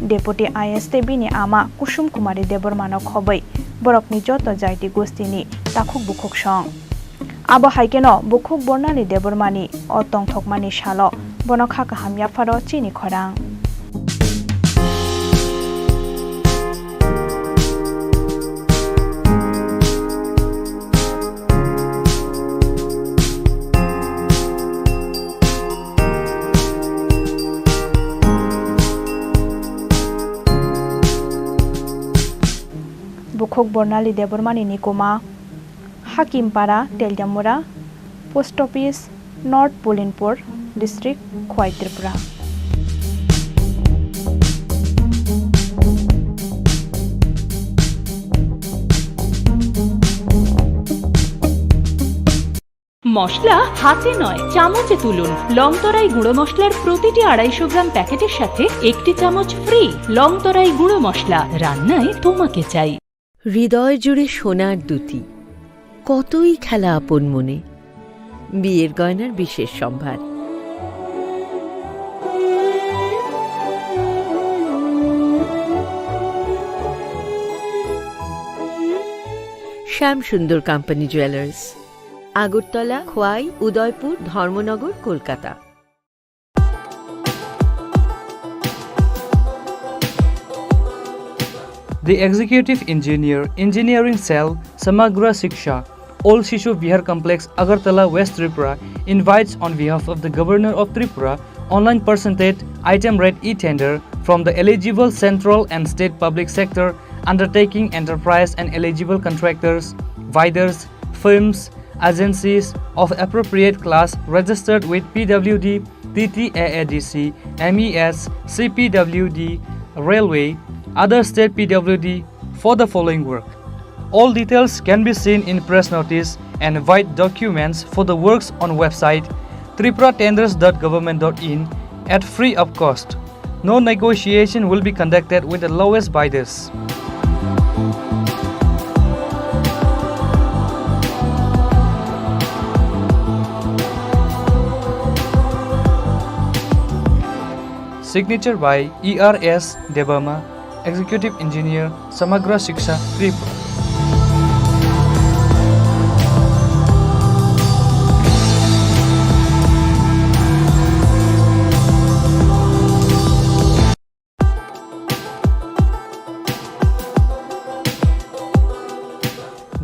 Deputy I A S tei bini ama Kusum Kumari Debbarmano khobwi borokni joto jaiti gostini takhuk bukhuk song. Abo hai kheno bukhuk Bornali Debbarmani o tongthokmani salo bono kha kaham yapharo chini khorang. Bukhuk Bornali Debbarmani nikuma, Hakimpara, Teliamura, Post Office, North Pulinpur District, Khwai, Tripura. মশলা হাতে নয়, চামচে তুলুন। লং তরাই গুঁড়ো মশলার প্রতিটি আড়াইশো গ্রাম প্যাকেটের সাথে একটি চামচ ফ্রি। লং তরাই গুঁড়ো মশলা, রান্নায় তোমাকে চাই। হৃদয় জুড়ে সোনার দ্যুতি, কতই খেলা আপন মনে। বিয়ের গয়নার বিশেষ সম্ভার। শ্যাম সুন্দর কোম্পানি জুয়েলার্স, আগরতলা, খোয়াই, উদয়পুর, ধর্মনগর, Kolkata. The Executive Engineer, Engineering Cell, Samagra Shiksha, Old Shishu Vihar Complex, Agartala, West Tripura, invites on behalf of the Governor of Tripura, online percentage item rate e-tender from the eligible central and state public sector undertaking enterprise and eligible contractors, vendors, firms, agencies of appropriate class registered with P W D, T T A A D C, M E S, C P W D, Railway, other state P W D for the following work. All details can be seen in press notice and white documents for the works on website tripura tenders dot government dot in at free of cost. No negotiation will be conducted with the lowest bidders. Signature by E R S Debbarma, Executive Engineer, Samagra Shiksha, Tripura.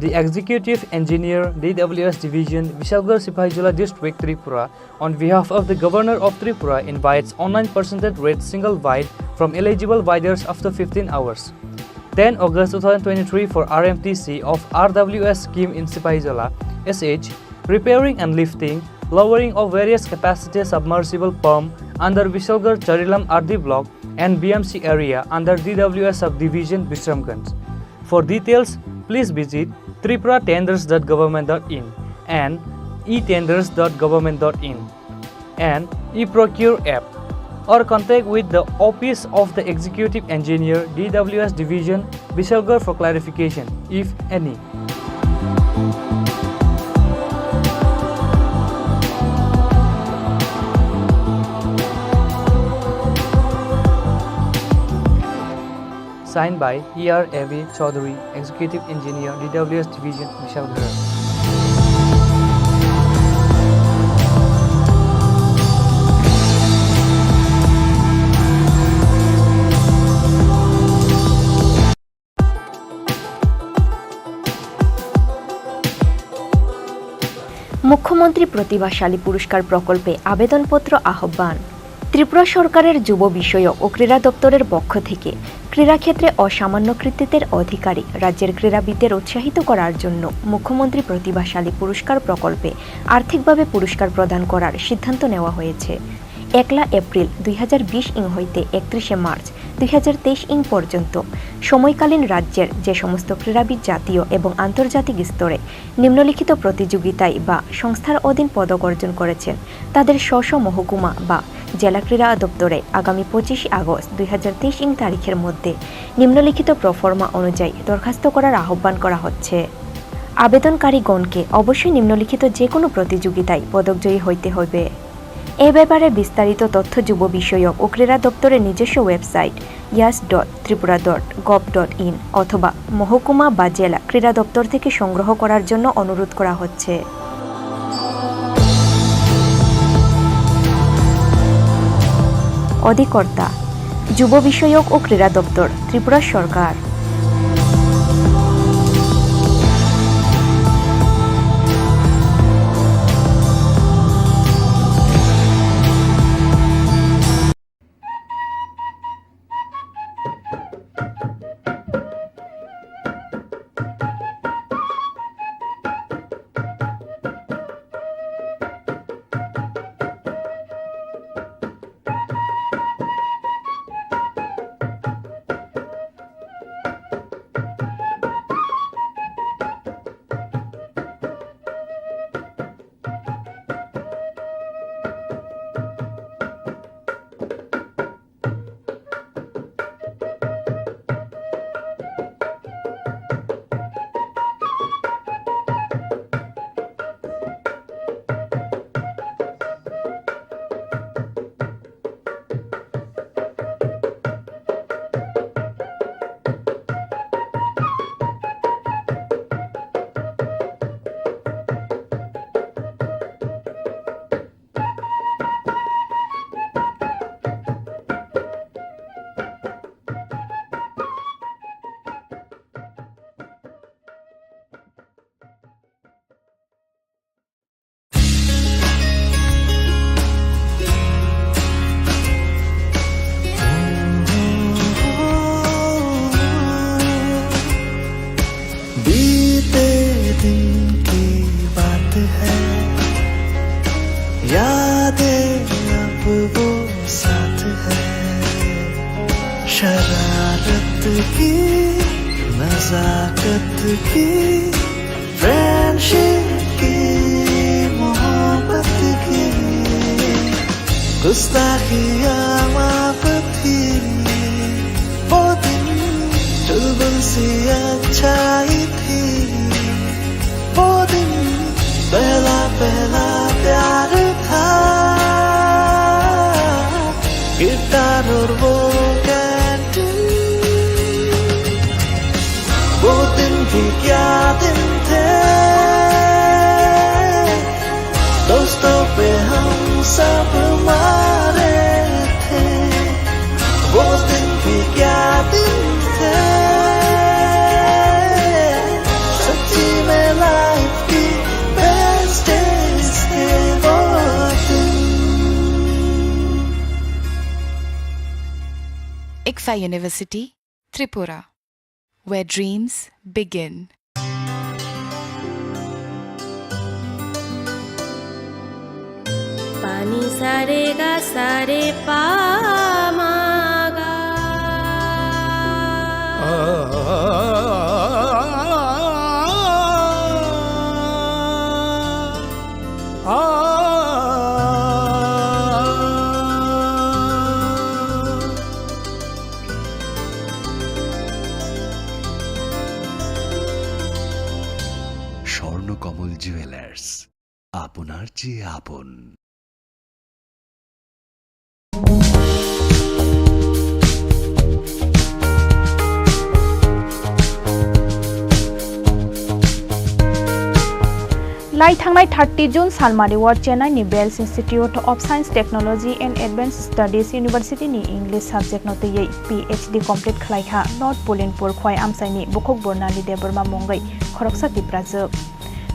The Executive Engineer, D W S Division, Bishalgarh Sipahijola District, Tripura, on behalf of the Governor of Tripura, invites online percentage rate single bid from eligible bidders after fifteen hours. Ten August two thousand twenty-three for R M T C of R W S scheme in Sipahijola, S H, repairing and lifting, lowering of various capacity submersible pump under Bishalgarh Charilam R D block and B M C area under D W S subdivision Bishramganj. For details, please visit tripura tenders dot government dot in and e tenders dot government dot in and eProcure app, or contact with the Office of the Executive Engineer, D W S Division, Bishalgarh for clarification, if any. Signed by E R A V Chaudhary, Executive Engineer, D W S Division, Bishalgarh. মুখ্যমন্ত্রী প্রতিভাশালী পুরস্কার প্রকল্পে আবেদনপত্র আহ্বান। ত্রিপুরা সরকারের যুব বিষয়ক ও ক্রীড়া দপ্তরের পক্ষ থেকে ক্রীড়াক্ষেত্রে অসামান্য কৃতিত্বের অধিকারী রাজ্যের ক্রীড়াবিদদের উৎসাহিত করার জন্য মুখ্যমন্ত্রী প্রতিভাশালী পুরস্কার প্রকল্পে আর্থিকভাবে পুরস্কার প্রদান করার সিদ্ধান্ত নেওয়া হয়েছে। একলা এপ্রিল দুই হাজার বিশ ইং হইতে একত্রিশে মার্চ দুই হাজার তেইশ ইং পর্যন্ত সময়কালীন রাজ্যের যে সমস্ত ক্রীড়াবিদ জাতীয় এবং আন্তর্জাতিক স্তরে নিম্নলিখিত প্রতিযোগিতায় বা সংস্থার অধীন পদক অর্জন করেছেন, তাদের স্ব স্ব মহকুমা বা জেলা ক্রীড়া দপ্তরে আগামী পঁচিশে আগস্ট দুই হাজার তেইশ ইং তারিখের মধ্যে নিম্নলিখিত প্রফর্মা অনুযায়ী দরখাস্ত করার আহ্বান করা হচ্ছে। আবেদনকারীগণকে অবশ্যই নিম্নলিখিত যে কোনো প্রতিযোগিতায় পদকজয়ী হইতে হবে। এ ব্যাপারে বিস্তারিত তথ্য যুব বিষয়ক ও ক্রীড়া দপ্তরের নিজস্ব website yes dot Tripura dot gov dot in অথবা মহকুমা বা জেলা ক্রীড়া দপ্তর থেকে সংগ্রহ করার জন্য অনুরোধ করা হচ্ছে। অধিকর্তা, যুব বিষয়ক ও ক্রীড়া দপ্তর, ত্রিপুরা সরকার। बीते दिन की बात है, यादें अब वो साथ है। शरारत की, नजाकत की, फ्रेंडशिप की, मोहब्बत की, गुस्ताखियाँ माफ थी। वो दिन चुलबुल सी अच्छाई थी। वो दिन पहला पहला प्यार था। गिटार और वो कैंटीन, वो दिन भी क्या दिन थे। दोस्तों पे हम सब मारे थे। वो दिन भी क्या दिन थे। सच्ची में लाइफ की बेस्ट डेज थे वो दिन। Ikfa University, Tripura, where dreams begin. Pani sare ga sare pa ma ga. কমল জুয়েলার্স, আপনার চেয়ে আপন। Lai thangnai thirty June salmari o Chennai ni Bells Institute of Science, Technology and Advanced Studies University ni English subject no twiwi P H D complete khlai kha North Pulinpur Khwai Amchai ni bukhuk Bornali Debbarma mungwi khoroksa Tiprajwk.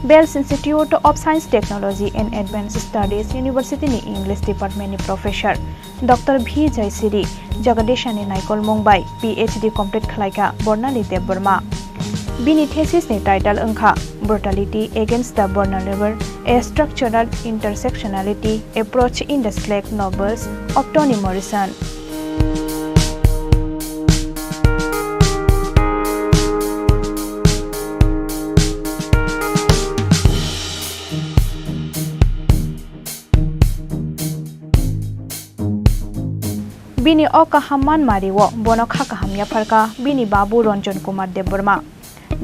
Bells Institute of Science, Technology and Advanced Studies University ni English Department ni Professor Doctor V Jaisiri Jagadeshani naikolmung bai P H D complete khlai kha Bornali Debbarma. Bini thesis ni title wngkha Brutality Against the Vulnerable: A Structural Intersectionality Approach in the Slack Novels of Toni Morrison. Bini o kaham manmari o bono kha kaham yapharkha bini babu Ranjan Kumar Debbarma.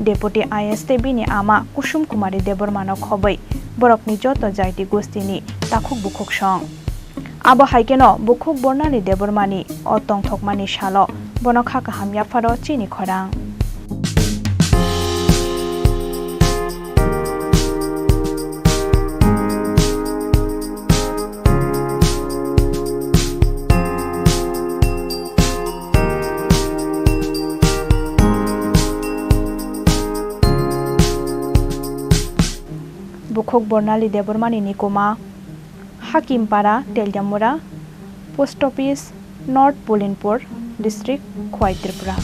Deputy I A S tei bini ama Kusum Kumari Debbarmano khobwi borokni joto jaiti gostini takhuk bukhuk song. Abo hai kheno bukhuk Bornali Debbarmani o tongthokmani salo bono kha kaham yapharo chini khorang. Bukhuk Bornali Debbarmani nikuma Hakimpara, Teliamura, Post Office, North Pulinpur District, Khwai, Tripura.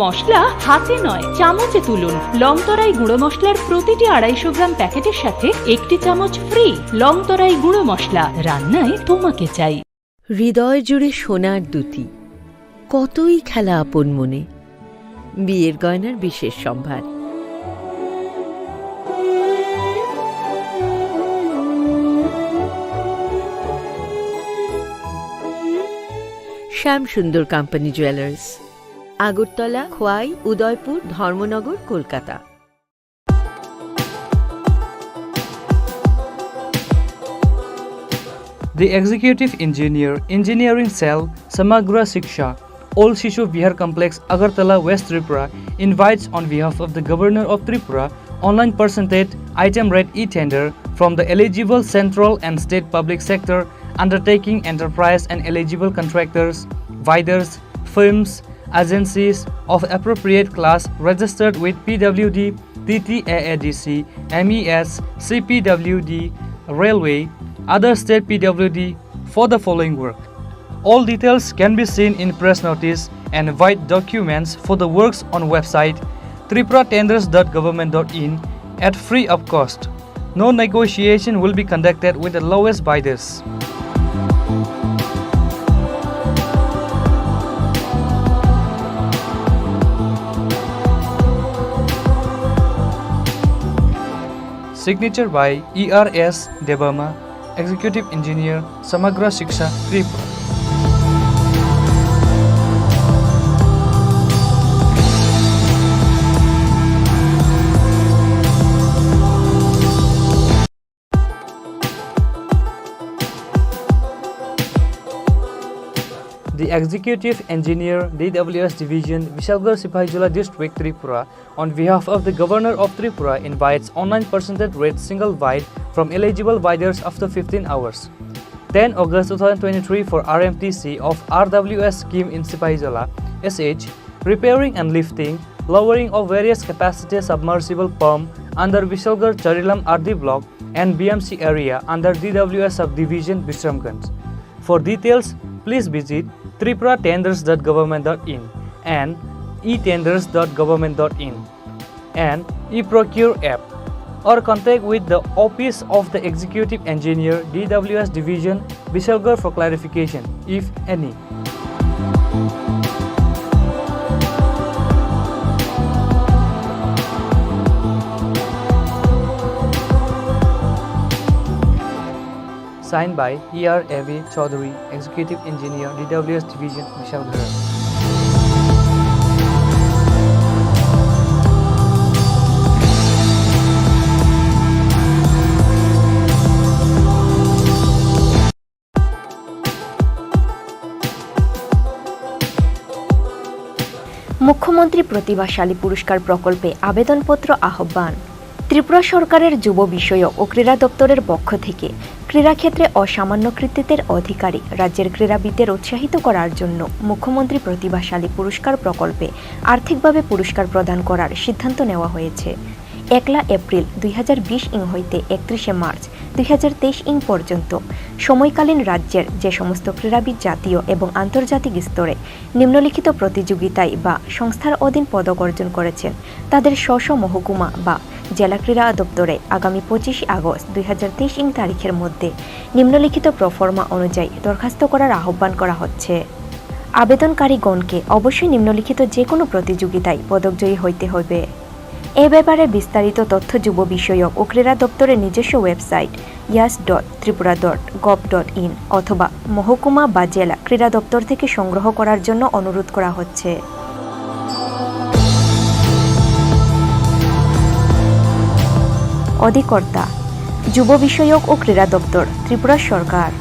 মশলা হাতে নয়, চামচে তুলুন। লং তরাই গুঁড়ো মশলার প্রতিটি আড়াইশো গ্রাম প্যাকেটের সাথে একটি চামচ ফ্রি। লং তরাই গুঁড়ো মশলা, রান্নায় তোমাকে চাই। হৃদয় জুড়ে সোনার দ্যুতি, কতই খেলা আপন মনে। বিয়ের গয়নার বিশেষ সম্ভার। শ্যাম সুন্দর কোম্পানি জুয়েলার্স, আগরতলা, খোয়াই, উদয়পুর, ধর্মনগর, Kolkata. The executive engineer, engineering cell, Samagra Shiksha, Old Shishu Vihar Complex, Agartala, West Tripura, invites on behalf of the Governor of Tripura online percentage item rate e-tender from the eligible central and state public sector undertaking enterprise and eligible contractors, vendors, firms, agencies of appropriate class registered with P W D, T T A A D C, M E S, C P W D, Railway, other state P W D for the following work. All details can be seen in press notice and void documents for the works on website tripura tenders dot government dot in at free of cost. No negotiation will be conducted with the lowest bidders. Signature by E R S Debbarma, Executive Engineer, Samagra Shiksha, Tripura. The Executive Engineer, D W S Division, Bishalgarh Sipahijola District, Tripura, on behalf of the Governor of Tripura, invites online percentage rate single bid from eligible bidders after fifteen hours. Ten August two thousand twenty-three for R M T C of R W S scheme in Sipahijola, S H, repairing and lifting, lowering of various capacity submersible pump under Bishalgarh Charilam R D block and B M C area under D W S subdivision, Bishramganj. For details, please visit tripura tenders dot government dot in and e tenders dot government dot in and e-procure app, or contact with the Office of the Executive Engineer, D W S Division, Bishalgarh for clarification, if any. Signed by E R A V Chaudhary, Executive Engineer, D W S Division, Bisalghat. মুখ্যমন্ত্রী প্রতিভাশালী পুরস্কার প্রকল্পে আবেদনপত্র আহ্বান। ত্রিপুরা সরকারের যুব বিষয়ক ও ক্রীড়া দপ্তরের পক্ষ থেকে ক্রীড়াক্ষেত্রে অসামান্য কৃতিত্বের অধিকারী রাজ্যের ক্রীড়াবিদদের উৎসাহিত করার জন্য মুখ্যমন্ত্রী প্রতিভাশালী পুরস্কার প্রকল্পে আর্থিকভাবে পুরস্কার প্রদান করার সিদ্ধান্ত নেওয়া হয়েছে। একলা এপ্রিল দুই হাজার বিশ ইং হইতে একত্রিশে মার্চ দুই হাজার তেইশ ইং পর্যন্ত সময়কালীন রাজ্যের যে সমস্ত ক্রীড়াবিদ জাতীয় এবং আন্তর্জাতিক স্তরে নিম্নলিখিত প্রতিযোগিতায় বা সংস্থার অধীন পদক অর্জন করেছেন, তাদের স্ব স্ব মহকুমা বা জেলা ক্রীড়া দপ্তরে আগামী পঁচিশে আগস্ট দুই হাজার তেইশ ইং তারিখের মধ্যে নিম্নলিখিত প্রোফর্মা অনুযায়ী দরখাস্ত করার আহ্বান করা হচ্ছে। আবেদনকারীগণকে অবশ্যই নিম্নলিখিত যে কোনো প্রতিযোগিতায় পদকজয়ী হইতে হবে। এ ব্যাপারে বিস্তারিত তথ্য যুব বিষয়ক ও ক্রীড়া দপ্তরের নিজস্ব website yes dot Tripura dot gov dot in অথবা মহকুমা বা জেলা ক্রীড়া দপ্তর থেকে সংগ্রহ করার জন্য অনুরোধ করা হচ্ছে। অধিকর্তা, যুব বিষয়ক ও ক্রীড়া দপ্তর, ত্রিপুরা সরকার।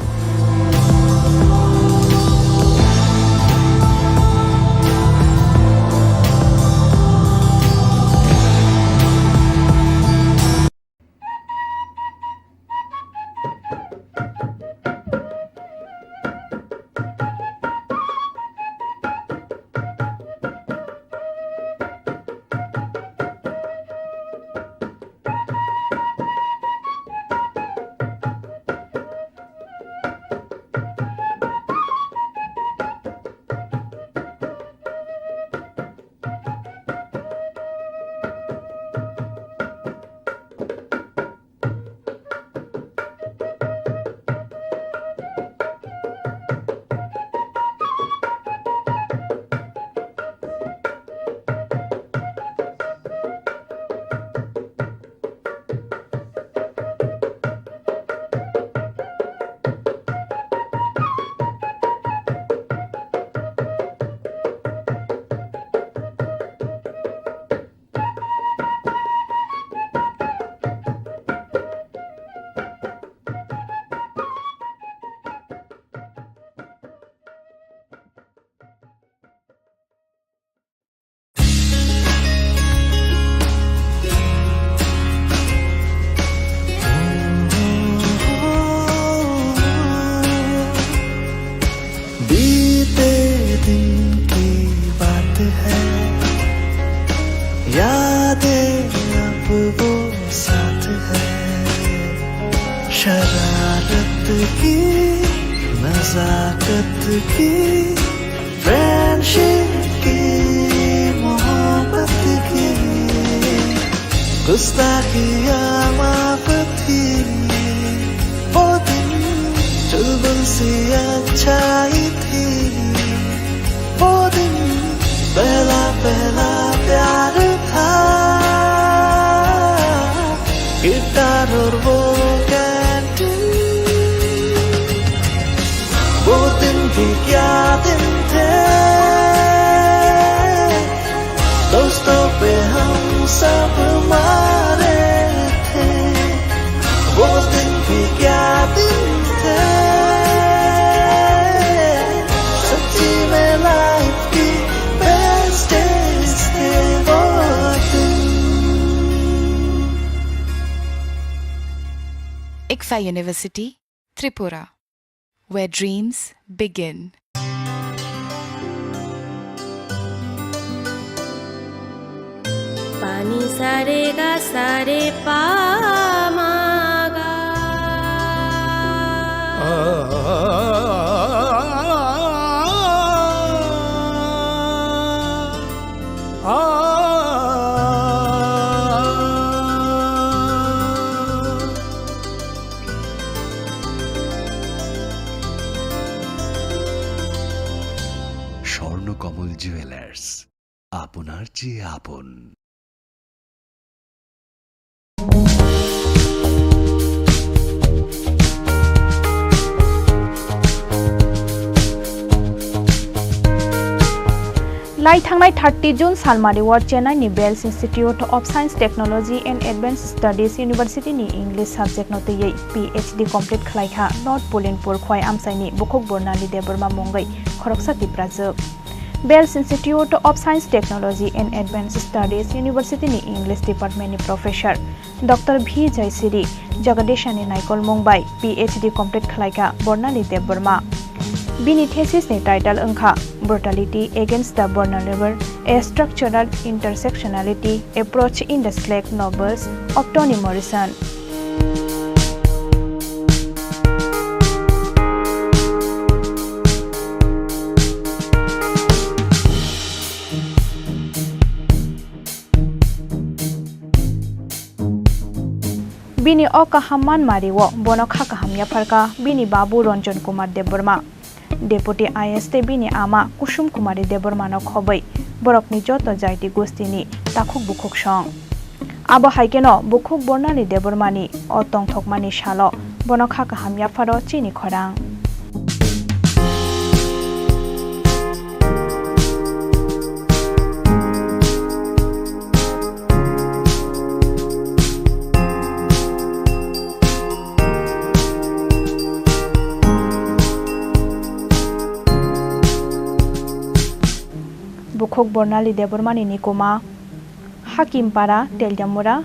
बीते दिन की बात है, यादें अब वो साथ है। शरारत की, नजाकत की, फ्रेंडशिप की, मोहब्बत की, गुस्ताखियाँ माफ थी। वो दिन चुलबुल सी अच्छाई थी। वो दिन पहला पहला प्यार था। गिटार और वो कैंटीन, वो दिन भी क्या दिन थे। दोस्तों पे हम सब मारे थे। वो दिन भी क्या दिन थे। सच्ची में लाइफ की बेस्ट डेज थे वो दिन। ICFAI University, Tripura, where dreams begin. पानी सारे गा सारे पा मा गा। স্বর্ণকমল জুয়েলার্স, আপনার চেয়ে আপন। Lai thangnai thirty June salmari o Chennai ni Bells Institute of Science, Technology and Advanced Studies University ni English subject no twiwi P H D complete khlai kha North Pulinpur Khowai amchai ni bukhuk Bornali Debbarma mungwi khoroksa Tiprajwk. Bells Institute of Science, Technology and Advanced Studies University ni English Department ni Professor Doctor V Jaisiri Jagadeshani naikolmung bai P H D complete khlai kha Bornali Debbarma. Bini thesis ni title wngkha Brutality Against the Vulnerable, A Structural Intersectionality Approach in the Slack Novels of Toni Morrison. Bini o kaham manmari o bono kha kaham yapharkha bini babu Ranjan Kumar Debbarma. Deputy I A S tei bini ama Kusum Kumari Debbarmano khobwi borokni joto jaiti gustini takhuk bukhuk song. Abo hai kheno bukhuk Bornali Debbarmani o tongthokmani salo bono kha kaham yapharo chini khorang. Bukhuk Bornali Debbarmani nikuma, Hakimpara, Teliamura,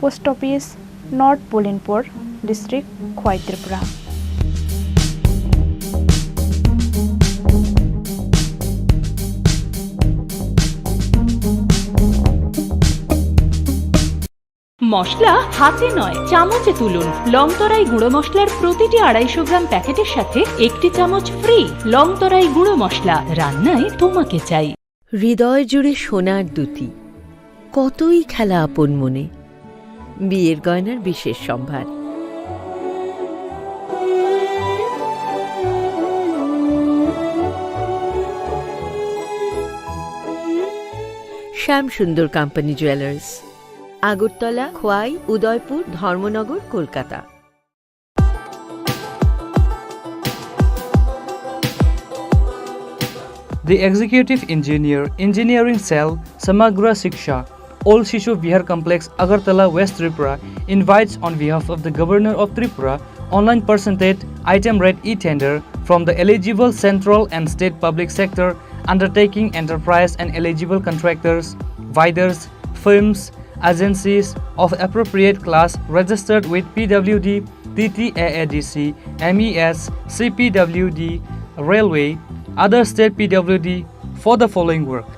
Post Office, North Pulinpur District, Khowai, Tripura. মশলা হাতে নয়, চামচে তুলুন। লং তরাই গুঁড়ো মশলার প্রতিটি আড়াইশো গ্রাম প্যাকেটের সাথে একটি চামচ ফ্রি। লং তরাই গুঁড়ো মশলা, রান্নায় তোমাকে চাই। হৃদয় জুড়ে সোনার দ্যুতি, কতই খেলা আপন মনে। বিয়ের গয়নার বিশেষ সম্ভার। শ্যাম সুন্দর কোম্পানি জুয়েলার্স, আগরতলা, খোয়াই, উদয়পুর, ধর্মনগর, Kolkata. The executive engineer, engineering cell, Samagra Shiksha, Old Shishu Vihar Complex, Agartala, West Tripura, invites on behalf of the Governor of Tripura, online percentage item rate e-tender from the eligible central and state public sector undertaking enterprise and eligible contractors, vendors, firms, agencies of appropriate class registered with P W D, T T A A D C, M E S, C P W D, Railway, other state P W D for the following work.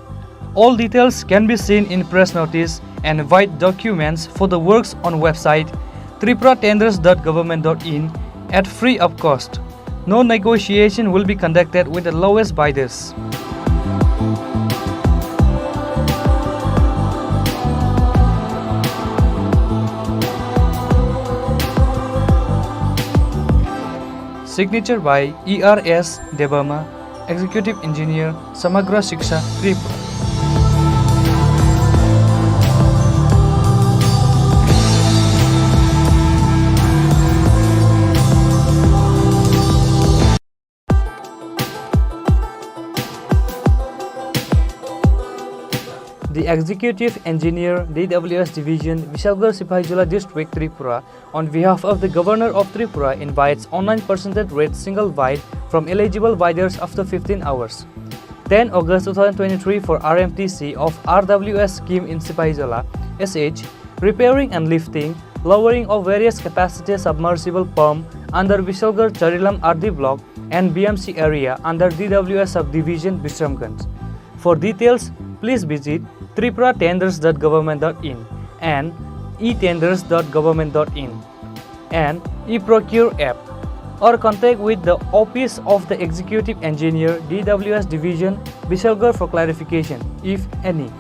All details can be seen in press notice and white documents for the works on website tripura tenders dot government dot in at free of cost. No negotiation will be conducted with the lowest bidders. Signature by E R S Debbarma, Executive Engineer, Samagra Shiksha, Tripura. The Executive Engineer, D W S Division, Bishalgarh Sipahijola District, Tripura, on behalf of the Governor of Tripura, invites online percentage rate single bid from eligible bidders after fifteen hours. Ten August two thousand twenty-three for R M T C of R W S scheme in Sipahijola, S H, repairing and lifting, lowering of various capacity submersible pump under Bishalgarh Charilam R D block and B M C area under D W S subdivision Bisramganj. For details, please visit tripura tenders dot government dot in and e tenders dot government dot in and e-procure app, or contact with the office of the executive engineer, D W S division, Bishalgarh for clarification, if any.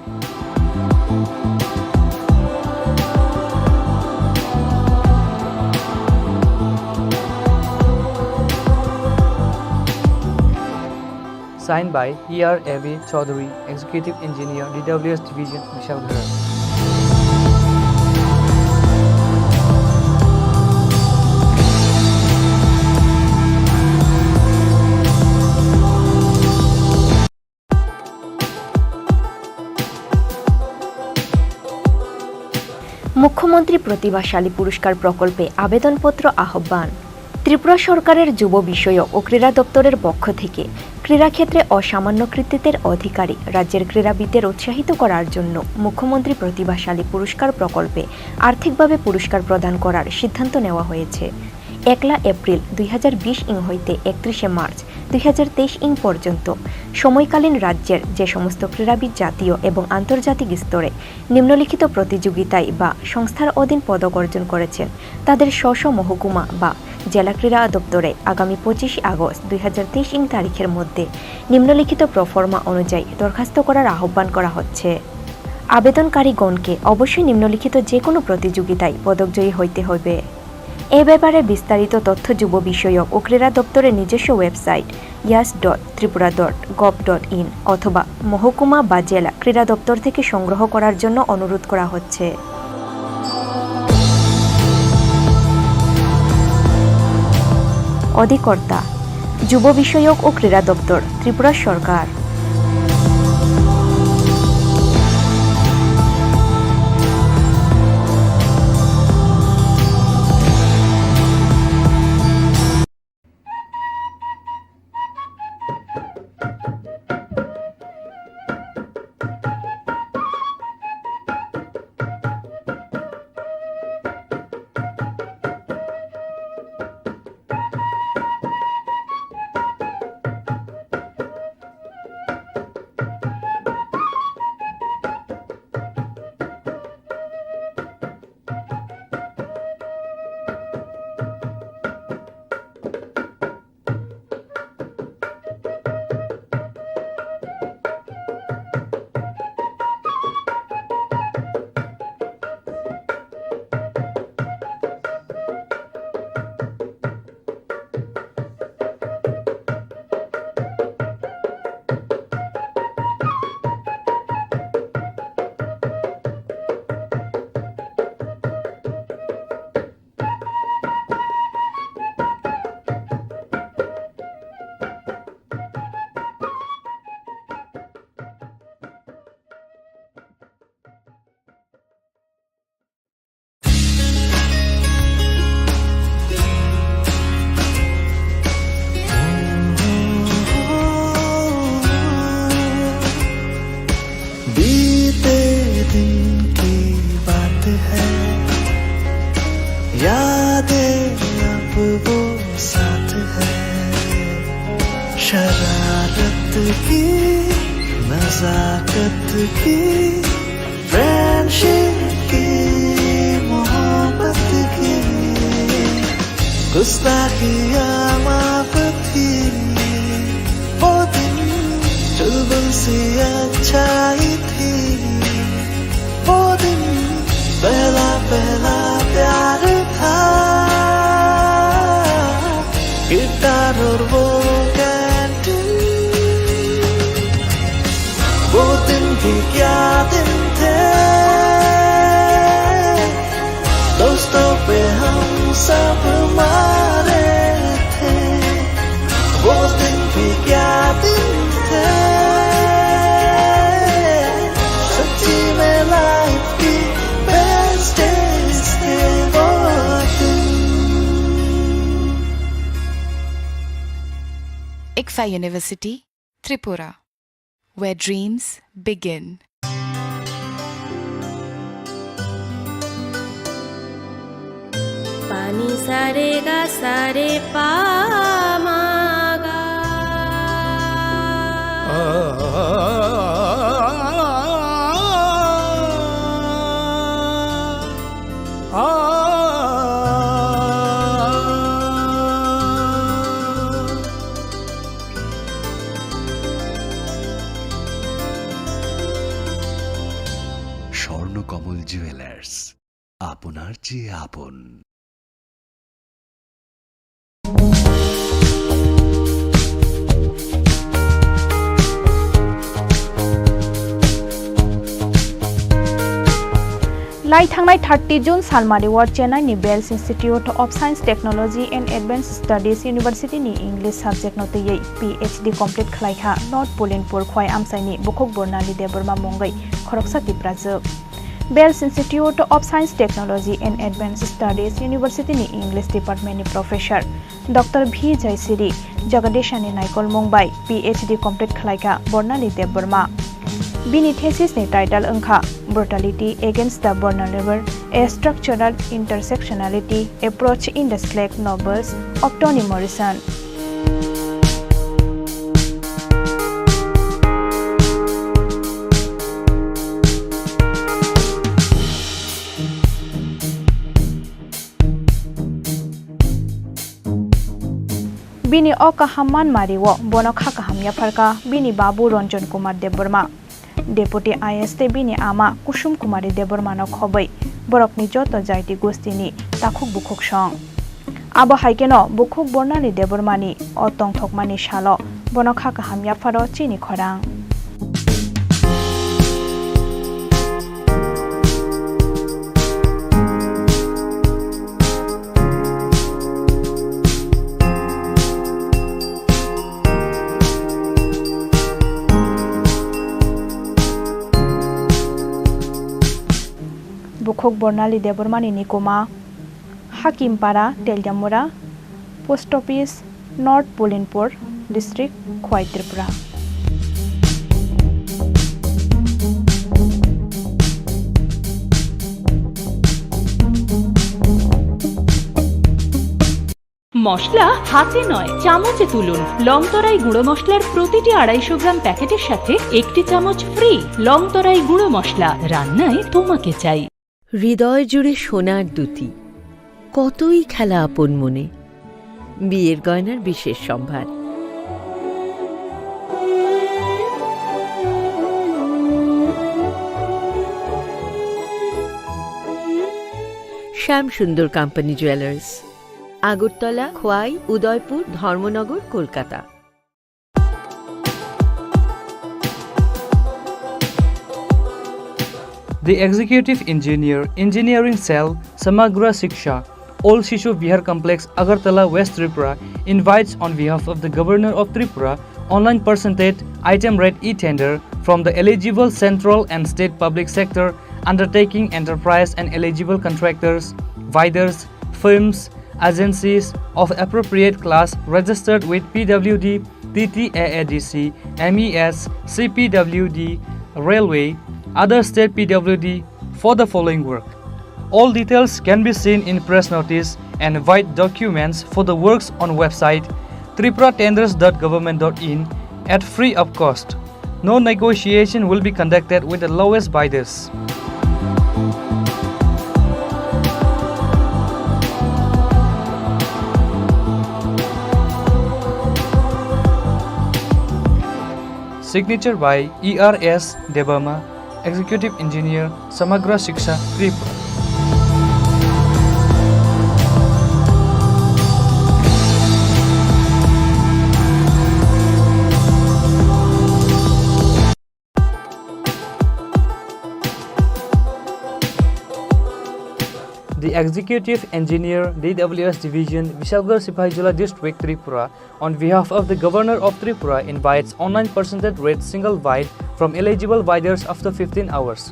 Signed by E R A V Chaudhary, Executive Engineer, D W S Division, Bishalgarh. মুখ্যমন্ত্রী প্রতিভাশালী পুরস্কার প্রকল্পে আবেদনপত্র আহ্বান। ত্রিপুরা সরকারের যুব বিষয়ক ও ক্রীড়া দপ্তরের পক্ষ থেকে ক্রীড়াক্ষেত্রে অসামান্য কৃতিত্বের অধিকারী রাজ্যের ক্রীড়াবিদদের উৎসাহিত করার জন্য মুখ্যমন্ত্রী প্রতিভাশালী পুরস্কার প্রকল্পে আর্থিকভাবে পুরস্কার প্রদান করার সিদ্ধান্ত নেওয়া হয়েছে। একলা এপ্রিল দুই হাজার বিশ ইং হইতে একত্রিশে মার্চ দুই হাজার তেইশ ইং পর্যন্ত সময়কালীন রাজ্যের যে সমস্ত ক্রীড়াবিদ জাতীয় এবং আন্তর্জাতিক স্তরে নিম্নলিখিত প্রতিযোগিতায় বা সংস্থার অধীন পদক অর্জন করেছেন, তাদের স্ব স্ব মহকুমা বা জেলা ক্রীড়া দপ্তরে আগামী পঁচিশে আগস্ট দুই হাজার তেইশ ইং তারিখের মধ্যে নিম্নলিখিত প্রফর্মা অনুযায়ী দরখাস্ত করার আহ্বান করা হচ্ছে। আবেদনকারীগণকে অবশ্যই নিম্নলিখিত যে কোনো প্রতিযোগিতায় পদকজয়ী হইতে হবে। এ ব্যাপারে বিস্তারিত তথ্য যুব বিষয়ক ও ক্রীড়া দপ্তরের নিজস্ব website yes dot Tripura dot gov dot in অথবা মহকুমা বা জেলা ক্রীড়া দপ্তর থেকে সংগ্রহ করার জন্য অনুরোধ করা হচ্ছে। অধিকর্তা, যুব বিষয়ক ও ক্রীড়া দপ্তর, ত্রিপুরা সরকার। बीते दिन की बात है, यादें अब वो साथ है। शरारत की, नजाकत की, फ्रेंडशिप की, मोहब्बत की, गुस्ताखियाँ माफ थी। वो दिन चुलबुल सी अच्छा ही थी। वो दिन पहला पहला प्यार था। गिटार और वो कैंटीन, वो दिन भी क्या दिन थे। दोस्तों पे हम सब मारे थे। वो दिन भी क्या दिन थे। सच्ची में लाइफ की बेस्ट डेज थे वो दिन। Ikfa University, Tripura, where dreams begin. Pani sare ga sare pa ma ga. Swarnakamal jewellers, আপনার চেয়ে আপন। Lai thangnai thirty June salmari o Chennai ni Bells Institute of Science, Technology and Advanced Studies University ni English subject no twiwi P H D complete khlai kha North Pulinpur Khowai amchai ni Bukhuk Burnali Debbarma mungwi khoroksa Tiprajwk. Bells Institute of Science, Technology and Advanced Studies University ni English Department ni Professor Doctor V Jaisiri Jagadeshani naikolmung bai P H D complete khlaikha Bornali Debbarma. Bini thesis ni title wngkha Brutality Against the Vulnerable, A Structural Intersectionality Approach in the Slack Novels of Toni Morrison. Bini o kaham manmari o bono kha kaham yapharkha bini babu Ranjan Kumar Debbarma. Deputy I A S tei bini ama Kusum Kumari Debbarmano khobwi borokni joto jaiti gostini takhuk bukhuk song. Abo hai kheno bukhuk Bornali Debbarmani o tongthokmani salo bono kha kaham yapharo chini khorang. Bukhuk Bornali Debbarmani nikuma, Hakimpara, Teljamura, Post Office, North Pulinpur District, Khowai, Tripura. মশলা হাতে নয়, চামচে তুলুন। লং তরাই গুঁড়ো মশলার প্রতিটি আড়াইশো গ্রাম প্যাকেটের সাথে একটি চামচ ফ্রি। লং তরাই গুঁড়ো মশলা, রান্নায় তোমাকে চাই। হৃদয় জুড়ে সোনার দ্যুতি, কতই খেলা আপন মনে। বিয়ের গয়নার বিশেষ সম্ভার। শ্যাম সুন্দর কোম্পানি জুয়েলার্স, আগরতলা, খোয়াই, উদয়পুর, ধর্মনগর, Kolkata. The executive engineer, engineering cell, Samagra Shiksha, Old Shishu Vihar Complex, Agartala, West Tripura, invites on behalf of the Governor of Tripura online percentage item rate e-tender from the eligible central and state public sector undertaking enterprise and eligible contractors, bidders, firms, agencies of appropriate class registered with P W D, T T A A D C, M E S, C P W D, Railway, other state P W D for the following work. All details can be seen in press notice and bid documents for the works on website tripura tenders dot government dot in at free of cost. No negotiation will be conducted with the lowest bidders. Signature by E R S Debbarma, Executive Engineer, Samagra Shiksha, Tripura. The Executive Engineer, D W S Division, Bishalgarh Sipahijola District, Tripura, on behalf of the Governor of Tripura, invites online percentage rate single bid from eligible bidders after fifteen hours.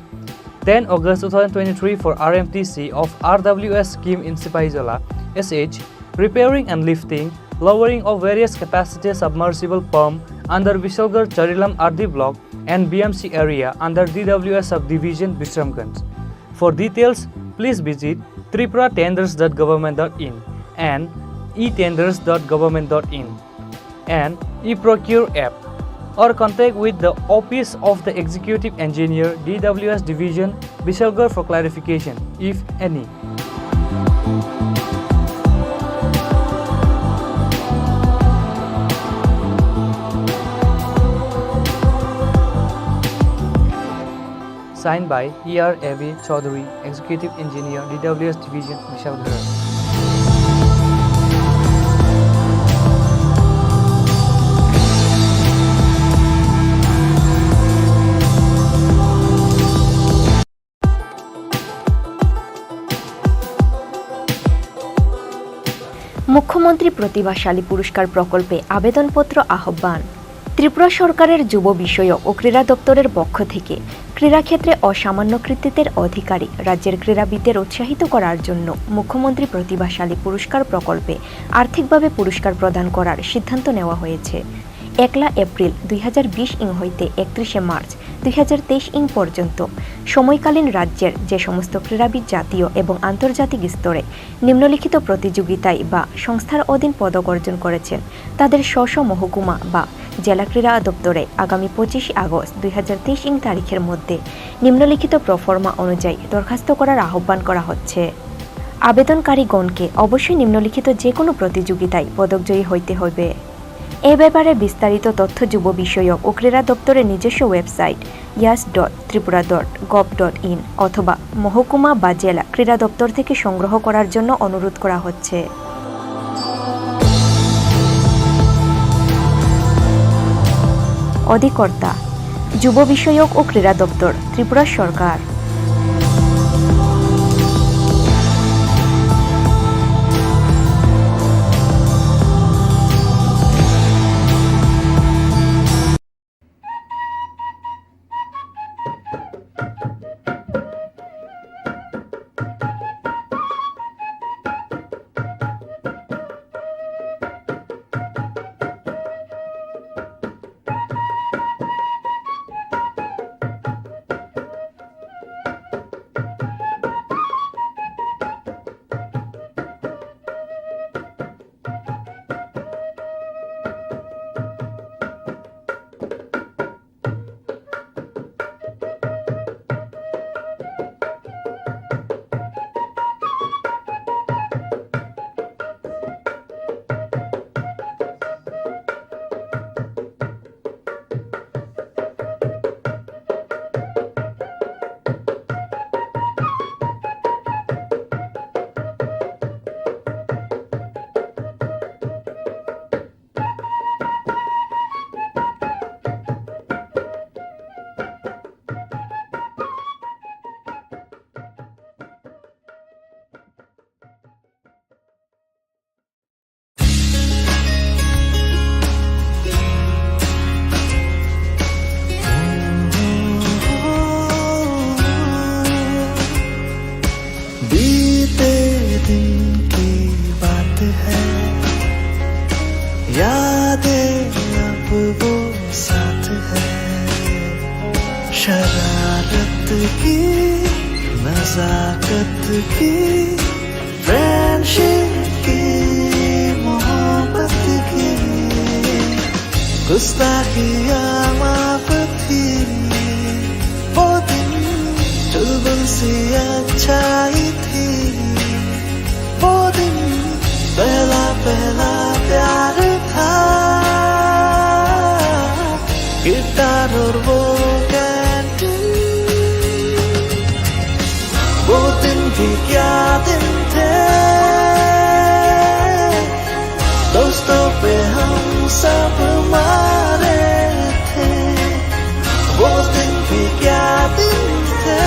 Ten August two thousand twenty-three for R M T C of R W S scheme in Sipahijola, S H, repairing and lifting, lowering of various capacity submersible pump under Bishalgarh Charilam R D block and B M C area under D W S subdivision Bisramganj. For details, please visit tripura tenders dot government dot in and e tenders dot government dot in and e-procure app, or contact with the Office of the Executive Engineer, D W S Division, Bishalgarh for clarification, if any. Signed by E R A V Chaudhary, Executive Engineer, D W S Division, Bishalgarh. মুখ্যমন্ত্রী প্রতিভাশালী পুরস্কার প্রকল্পে আবেদনপত্র আহ্বান। ত্রিপুরা সরকারের যুব বিষয়ক ও ক্রীড়া দপ্তরের পক্ষ থেকে ক্রীড়াক্ষেত্রে অসামান্য কৃতিত্বের অধিকারী রাজ্যের ক্রীড়াবিদদের উৎসাহিত করার জন্য মুখ্যমন্ত্রী প্রতিভাশালী পুরস্কার প্রকল্পে আর্থিকভাবে পুরস্কার প্রদান করার সিদ্ধান্ত নেওয়া হয়েছে। একলা এপ্রিল দুই হাজার বিশ ইং হইতে একত্রিশে মার্চ দুই হাজার তেইশ ইং পর্যন্ত সময়কালীন রাজ্যের যে সমস্ত ক্রীড়াবিদ জাতীয় এবং আন্তর্জাতিক স্তরে নিম্নলিখিত প্রতিযোগিতায় বা সংস্থার অধীন পদক অর্জন করেছেন, তাদের স্ব স্ব মহকুমা বা জেলা ক্রীড়া দপ্তরে আগামী পঁচিশে আগস্ট দুই হাজার তেইশ ইং তারিখের মধ্যে নিম্নলিখিত প্রোফর্মা অনুযায়ী দরখাস্ত করার আহ্বান করা হচ্ছে। আবেদনকারীগণকে অবশ্যই নিম্নলিখিত যে কোনো প্রতিযোগিতায় পদকজয়ী হইতে হবে। এ ব্যাপারে বিস্তারিত তথ্য যুব বিষয়ক ও ক্রীড়া দপ্তরের নিজস্ব website yes dot Tripura dot gov dot in অথবা মহকুমা বা জেলা ক্রীড়া দপ্তর থেকে সংগ্রহ করার জন্য অনুরোধ করা হচ্ছে। অধিকর্তা, যুব বিষয়ক ও ক্রীড়া দপ্তর, ত্রিপুরা সরকার। बीते दिन की बात है, यादें अब वो साथ है। शरारत की, नजाकत की, फ्रेंडशिप की, मोहब्बत की, गुस्ताखियाँ माफ थी। वो दिन चुलबुल सी अच्छाई थी। वो दिन पहला पहला प्यार था। गिटार और वो कैंटीन, वो दिन भी क्या दिन थे। दोस्तों पे हम सब मारे थे। वो दिन भी क्या दिन थे।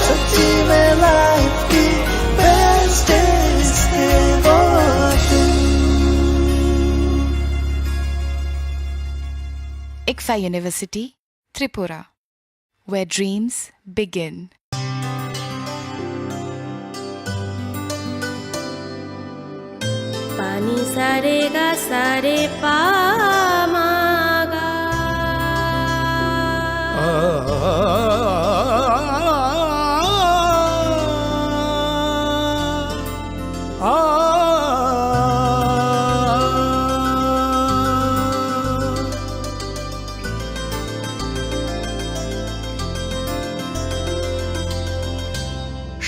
सच्ची में लाइफ की बेस्ट डेज थे वो दिन। Ikfa University, Tripura, where dreams begin. Pani sa re ga sa re pa ma ga.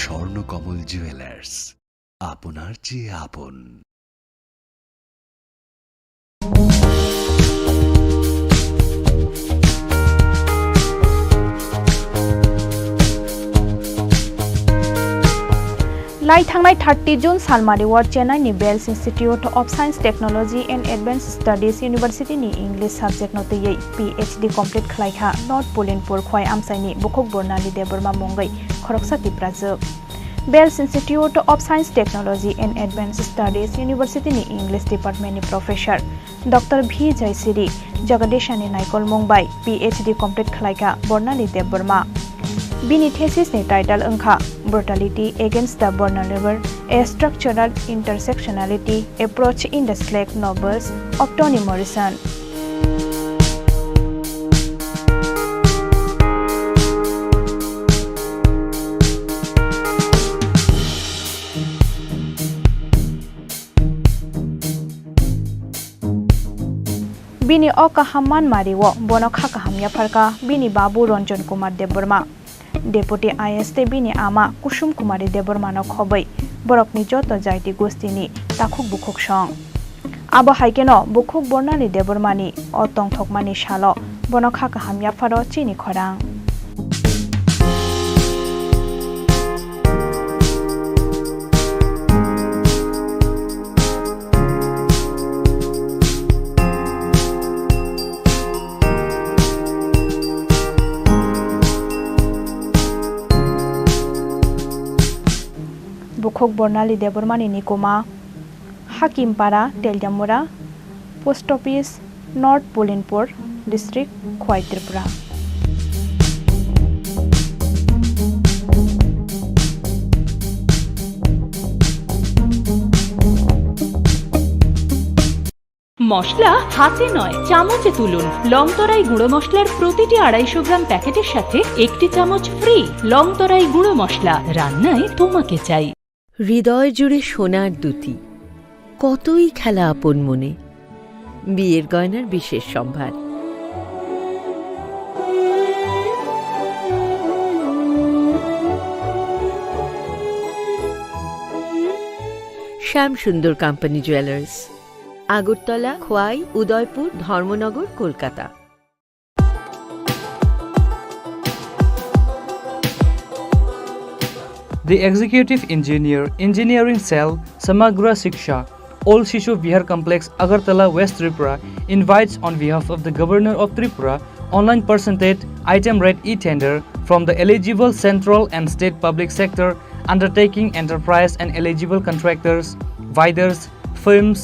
Swarnakamal jewellers, আপনার চেয়ে আপন। Lai thangnai thirty June salmari o Chennai ni Bells Institute of Science, Technology and Advanced Studies University ni English subject no twiwi P H D complete khlai kha North Pulinpur Khowai amchai ni Bukhuk Burnali Debbarma mungwi khoroksa Tiprajwk. Bells Institute of Science, Technology and Advanced Studies University ni English Department ni Professor Doctor V Jaisiri Jagadeshani naikolmung bai P H D complete khlaikha Bornali Debbarma. Bini thesis ni title wngkha Brutality Against the Vulnerable, A Structural Intersectionality Approach in the Slack Novels of Toni Morrison. Bini o kaham manmari o bono kha kaham yapharkha bini babu Ranjan Kumar Debbarma. Deputy I A S tei bini ama Kusum Kumari Debbarmano khobwi borokni joto jaiti gostini takhuk bukhuk song. Abo hai kheno bukhuk Bornali Debbarmani o tongthokmani salo bono kha kaham yapharo chini khorang. Bukhuk Bornali Debbarmani nikuma, Hakimpara, Teljamura, Post Office, North Pulinpur District, Khowai, Tripura. মশলা হাতে নয়, চামচে তুলুন। লং তরাই গুঁড়ো মশলার প্রতিটি আড়াইশো গ্রাম প্যাকেটের সাথে একটি চামচ ফ্রি। লং তরাই গুঁড়ো মশলা, রান্নায় তোমাকে চাই। হৃদয় জুড়ে সোনার দ্যুতি, কতই খেলা আপন মনে। বিয়ের গয়নার বিশেষ সম্ভার। শ্যাম সুন্দর কোম্পানি জুয়েলার্স, আগরতলা, খোয়াই, উদয়পুর, ধর্মনগর, Kolkata. The executive engineer, engineering cell, Samagra Shiksha, Old Shishu Vihar Complex, Agartala, West Tripura, invites on behalf of the Governor of Tripura, online percentage item rate e-tender from the eligible central and state public sector undertaking enterprise and eligible contractors, vendors, firms,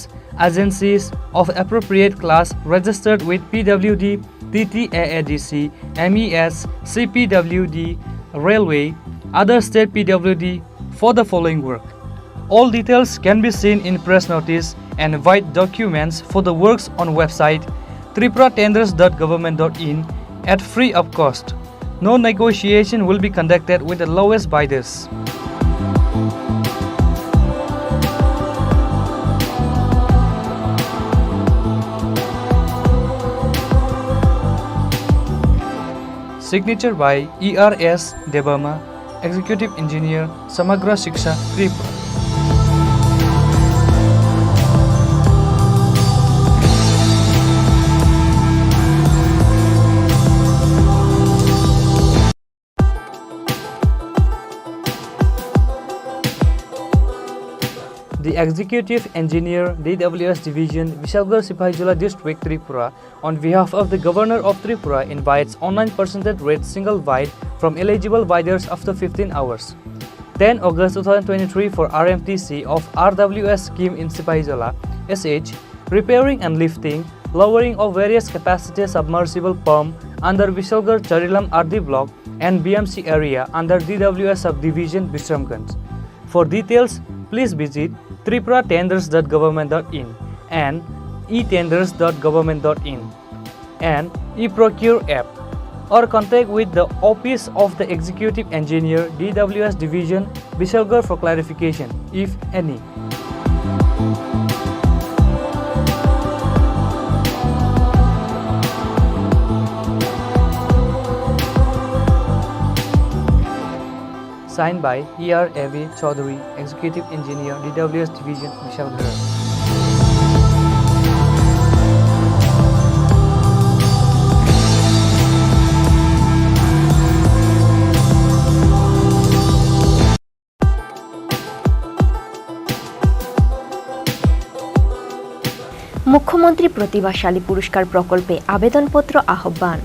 agencies of appropriate class registered with P W D, T T A A D C, M E S, C P W D, Railway, other state P W D for the following work. All details can be seen in press notice and white documents for the works on website tripura tenders dot government dot in at free of cost. No negotiation will be conducted with the lowest bidders. Signature by E R S Debbarma, Executive Engineer, Samagra Shiksha, Tripura. The Executive Engineer, D W S Division, Bishalgarh Sipahijola District, Tripura, on behalf of the Governor of Tripura, invites online percentage rate single bid from eligible bidders after fifteen hours. Ten August two thousand twenty-three for R M T C of R W S scheme in Sipahijola, S H, repairing and lifting, lowering of various capacity submersible pump under Bishalgarh Charilam R D block and B M C area under D W S subdivision Bisramganj. For details, please visit tripura tenders dot government dot in and e tenders dot government dot in and e-procure app, or contact with the Office of the Executive Engineer, D W S Division, Bishalgarh for clarification, if any. Signed by E R A V Chaudhary, Executive Engineer, D W S Division, Bishalgarh. মুখ্যমন্ত্রী প্রতিভাশালী পুরস্কার প্রকল্পে আবেদনপত্র আহ্বান।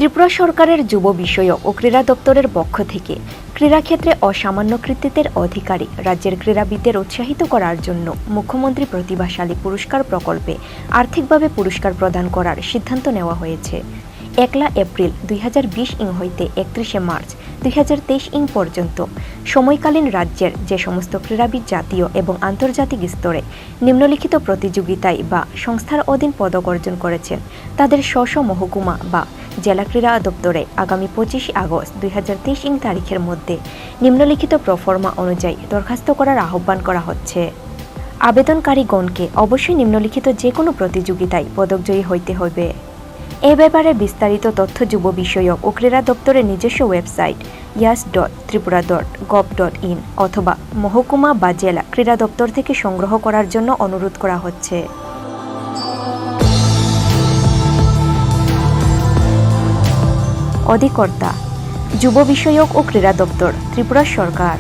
ত্রিপুরা সরকারের যুব বিষয়ক ও ক্রীড়া দপ্তরের পক্ষ থেকে ক্রীড়া ক্ষেত্রে অসামান্য কৃতিত্বের অধিকারী রাজ্যের ক্রীড়াবিদদের উৎসাহিত করার জন্য মুখ্যমন্ত্রী প্রতিভাশালী পুরস্কার প্রকল্পে আর্থিকভাবে পুরস্কার প্রদান করার সিদ্ধান্ত নেওয়া হয়েছে। একলা এপ্রিল দুই হাজার বিশ ইং হইতে একত্রিশে মার্চ দুই হাজার তেইশ ইং পর্যন্ত সময়কালীন রাজ্যের যে সমস্ত ক্রীড়াবিদ জাতীয় এবং আন্তর্জাতিক স্তরে নিম্নলিখিত প্রতিযোগিতায় বা সংস্থার অধীন পদক অর্জন করেছেন, তাদের স্ব স্ব মহকুমা বা জেলা ক্রীড়া দপ্তরে আগামী পঁচিশে আগস্ট দুই হাজার তেইশ ইং তারিখের মধ্যে নিম্নলিখিত প্রোফর্মা অনুযায়ী দরখাস্ত করার আহ্বান করা হচ্ছে। আবেদনকারীগণকে অবশ্যই নিম্নলিখিত যে কোনো প্রতিযোগিতায় পদকজয়ী হইতে হবে। এ ব্যাপারে বিস্তারিত তথ্য যুব বিষয়ক ও ক্রীড়া দপ্তরের নিজস্ব website yes dot Tripura dot gov dot in অথবা মহকুমা বা জেলা ক্রীড়া দপ্তর থেকে সংগ্রহ করার জন্য অনুরোধ করা হচ্ছে। অধিকর্তা, যুব বিষয়ক ও ক্রীড়া দপ্তর, ত্রিপুরা সরকার।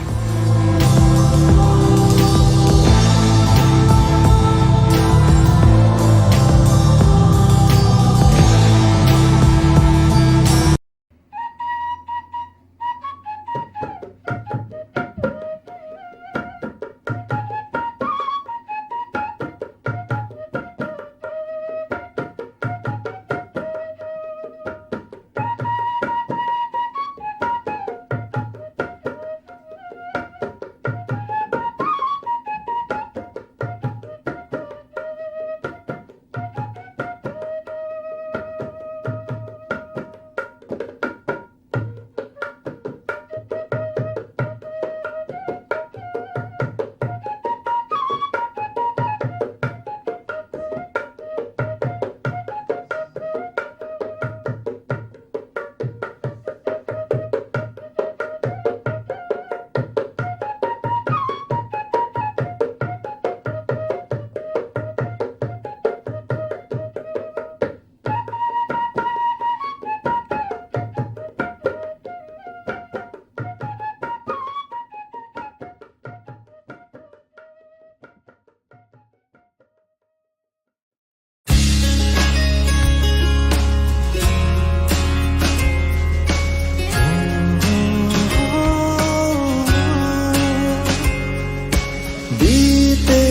बीते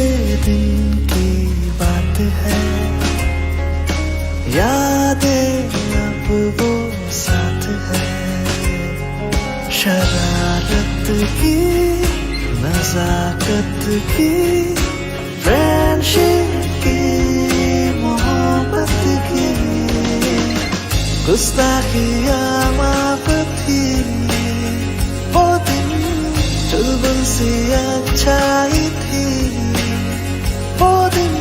दिन की बात है, यादें अब वो साथ है। शरारत की, नजाकत की, फ्रेंडशिप की, मोहब्बत की, गुस्ताखियाँ माफ थी। वो दिन चुलबुल सी अच्छाई थी। वो दिन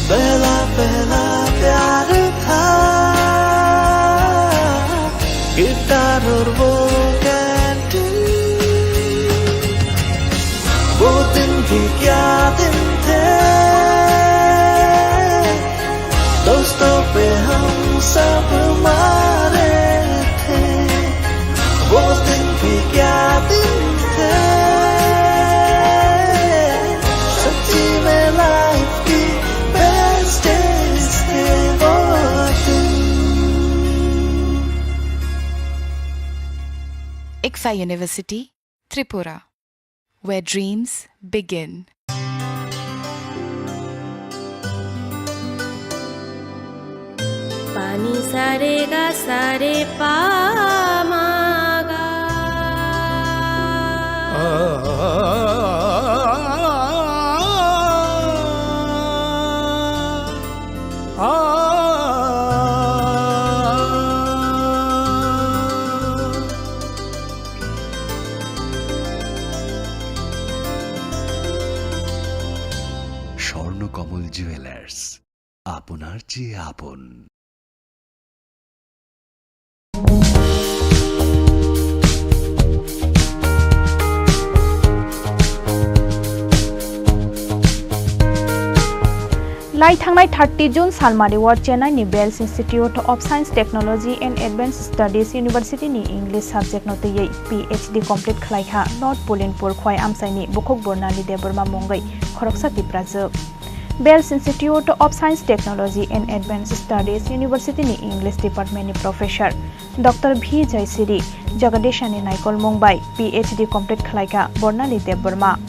पहला पहला प्यार था। गिटार और वो कैंटीन। वो दिन भी क्या दिन थे। दोस्तों पे हम सब मारे थे। वो दिन भी क्या दिन थे। सच्ची में लाइफ की बेस्ट डेज थे वो दिन। ICFAI University, Tripura, where dreams begin. Pani sa re ga sa re pa ma ga. Swarnakamal jewellers, আপনার চেয়ে আপন। Lai thangnai thirty June salmari o Chennai ni Bells Institute of Science, Technology and Advanced Studies University ni English subject no twiwi P H D complete khlai kha North Pulinpur Khowai amchai ni bukhuk Burnali Debbarma mungwi khoroksa Tiprajwk. Bells Institute of Science, Technology and Advanced Studies University ni English Department ni Professor Doctor V Jaisiri Jagadeshani naikolmung bai P H D complete khlaikha Bornali Debbarma.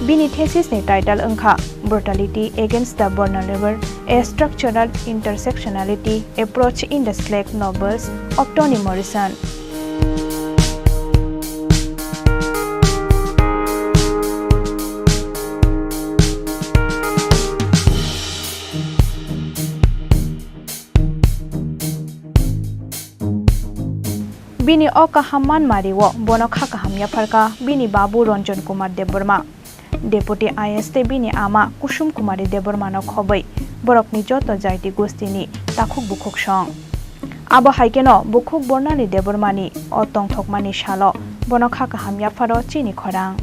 Bini thesis ni title wngkha Brutality Against the Vulnerable, A Structural Intersectionality Approach in the Slack Novels of Toni Morrison. Bini o kaham manmari o bono kha kaham yapharkha bini babu Ranjan Kumar Debbarma. Deputy I A S tei bini ama Kusum Kumari Debbarmano khobwi borokni joto jaiti gostini takhuk bukhuk song. Abo hai kheno bukhuk Bornali Debbarmani o tongthokmani salo bono kha kaham yapharo chini khorang.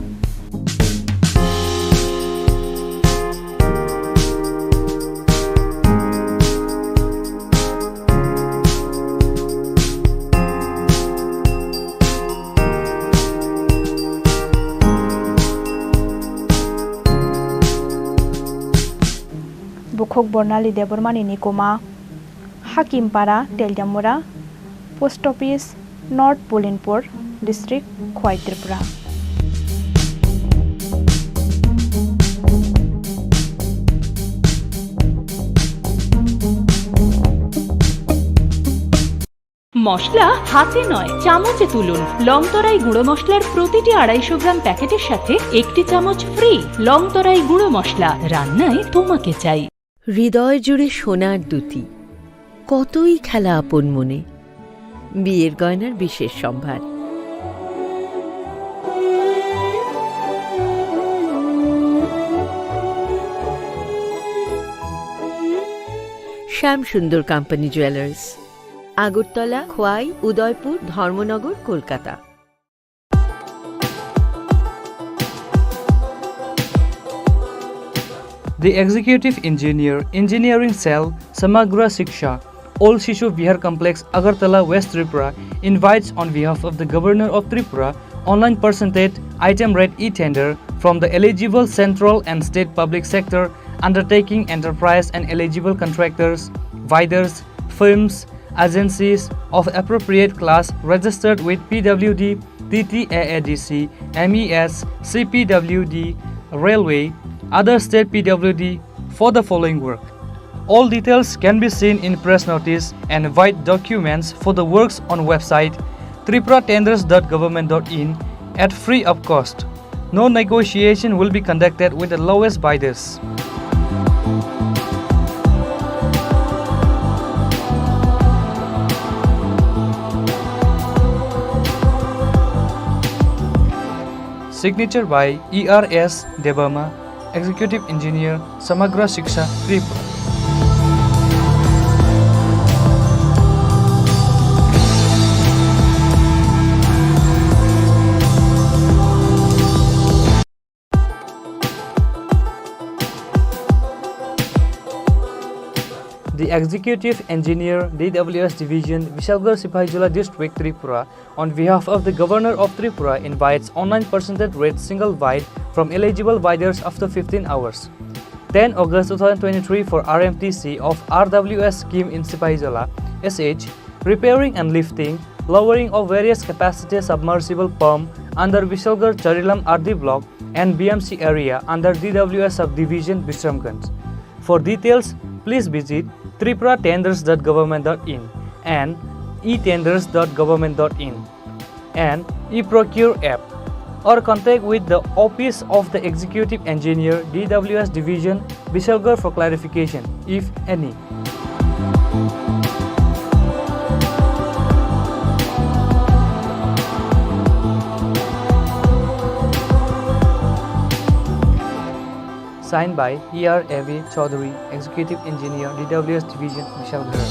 Bukhuk Bornali Debbarmani nikuma, Hakimpara, Teljamura, Post Office, North Pulinpur District, Khowai, Tripura. মশলা হাতে নয়, চামচে তুলুন। লংতরাই গুঁড়ো মশলার প্রতিটি আড়াইশো গ্রাম প্যাকেটের সাথে একটি চামচ ফ্রি। লংতরাই গুঁড়ো মশলা, রান্নায় তোমাকে চাই। হৃদয় জুড়ে সোনার দ্যুতি, কতই খেলা আপন মনে। বিয়ের গয়নার বিশেষ সম্ভার। শ্যাম সুন্দর কোম্পানি জুয়েলার্স, আগরতলা, খোয়াই, উদয়পুর, ধর্মনগর, Kolkata. The executive engineer, engineering cell, Samagra Shiksha, Old Shishu Vihar Complex, Agartala, West Tripura, invites on behalf of the Governor of Tripura, online percentage item rate e-tender from the eligible central and state public sector undertaking enterprise and eligible contractors, vendors, firms, agencies of appropriate class registered with P W D, T T A A D C, M E S, C P W D, Railway, other state P W D for the following work. All details can be seen in press notice and void documents for the works on website tripura tenders dot government dot in at free of cost. No negotiation will be conducted with the lowest bidders. Signature by E R S Debbarma, Executive Engineer, Samagra Shiksha, Tripura. The Executive Engineer, D W S Division, Bishalgarh Sipahijola District, Tripura, on behalf of the Governor of Tripura, invites online percentage rate single bid from eligible bidders after fifteen hours. Ten August two thousand twenty-three for R M T C of R W S scheme in Sipahijola, S H, repairing and lifting, lowering of various capacity submersible pump under Bishalgarh Charilam R D block and B M C area under D W S subdivision, Bisramganj. For details, please visit tripura tenders dot government dot in and e tenders dot government dot in and e-procure app, or contact with the office of the executive engineer, D W S division, Bishalgarh for clarification, if any. Signed by E R A V Chaudhary, Executive Engineer, D W S Division, Bishalgarh.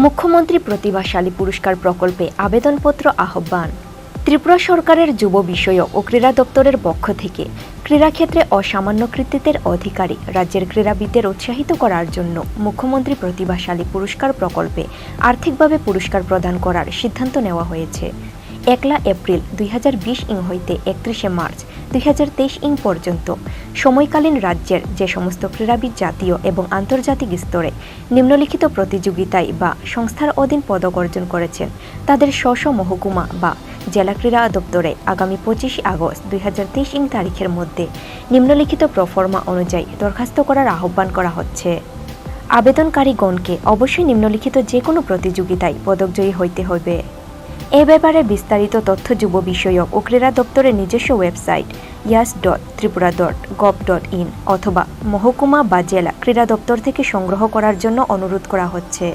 মুখ্যমন্ত্রী প্রতিভাশালী পুরস্কার প্রকল্পে আবেদনপত্র আহ্বান। ত্রিপুরা সরকারের যুব বিষয়ক ও ক্রীড়া দপ্তরের পক্ষ থেকে ক্রীড়া ক্ষেত্রে অসামান্য কৃতিত্বের অধিকারী রাজ্যের ক্রীড়াবিদদের উৎসাহিত করার জন্য মুখ্যমন্ত্রী প্রতিভাশালী পুরস্কার প্রকল্পে আর্থিকভাবে পুরস্কার প্রদান করার সিদ্ধান্ত নেওয়া হয়েছে। একলা এপ্রিল দুই হাজার বিশ ইং হইতে একত্রিশে মার্চ দুই হাজার তেইশ ইং পর্যন্ত সময়কালীন রাজ্যের যে সমস্ত ক্রীড়াবিদ জাতীয় এবং আন্তর্জাতিক স্তরে নিম্নলিখিত প্রতিযোগিতায় বা সংস্থার অধীন পদক অর্জন করেছেন, তাদের স্ব স্ব মহকুমা বা জেলা ক্রীড়া দপ্তরে আগামী পঁচিশে আগস্ট দুই হাজার তেইশ ইং তারিখের মধ্যে নিম্নলিখিত প্রোফর্মা অনুযায়ী দরখাস্ত করার আহ্বান করা হচ্ছে। আবেদনকারীগণকে অবশ্যই নিম্নলিখিত যে কোনো প্রতিযোগিতায় পদকজয়ী হইতে হবে। এ ব্যাপারে বিস্তারিত তথ্য যুব বিষয়ক ও ক্রীড়া দপ্তরের নিজস্ব website yes dot Tripura dot gov dot in অথবা মহকুমা বা জেলা ক্রীড়া দপ্তর থেকে সংগ্রহ করার জন্য অনুরোধ করা হচ্ছে।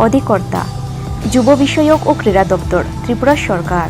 অধিকর্তা, যুব বিষয়ক ও ক্রীড়া দপ্তর, ত্রিপুরা সরকার।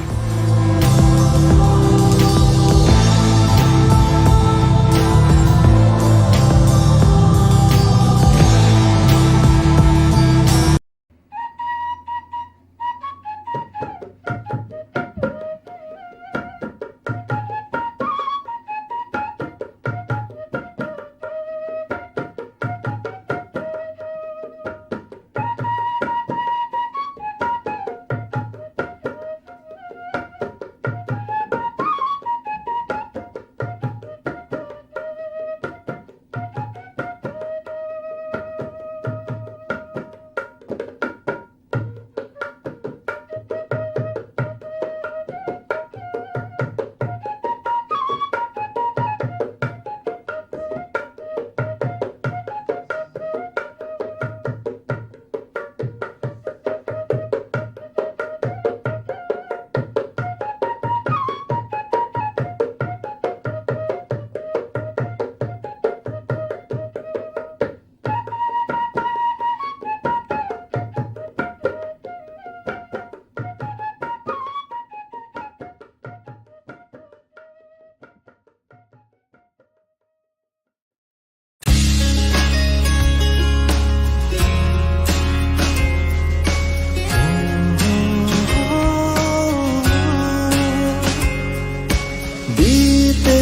बीते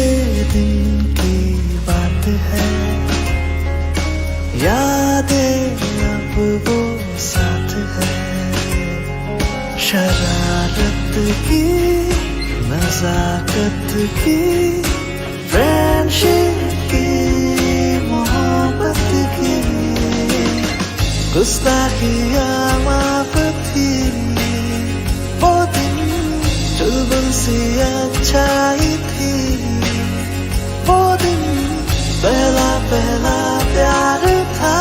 दिन की बात है, यादें अब वो साथ है। शरारत की, नजाकत की, फ्रेंडशिप की, मोहब्बत की, गुस्ताखियाँ माफ थी। वो दिन चुलबुल सी अच्छाई थी। वो दिन पहला पहला प्यार था।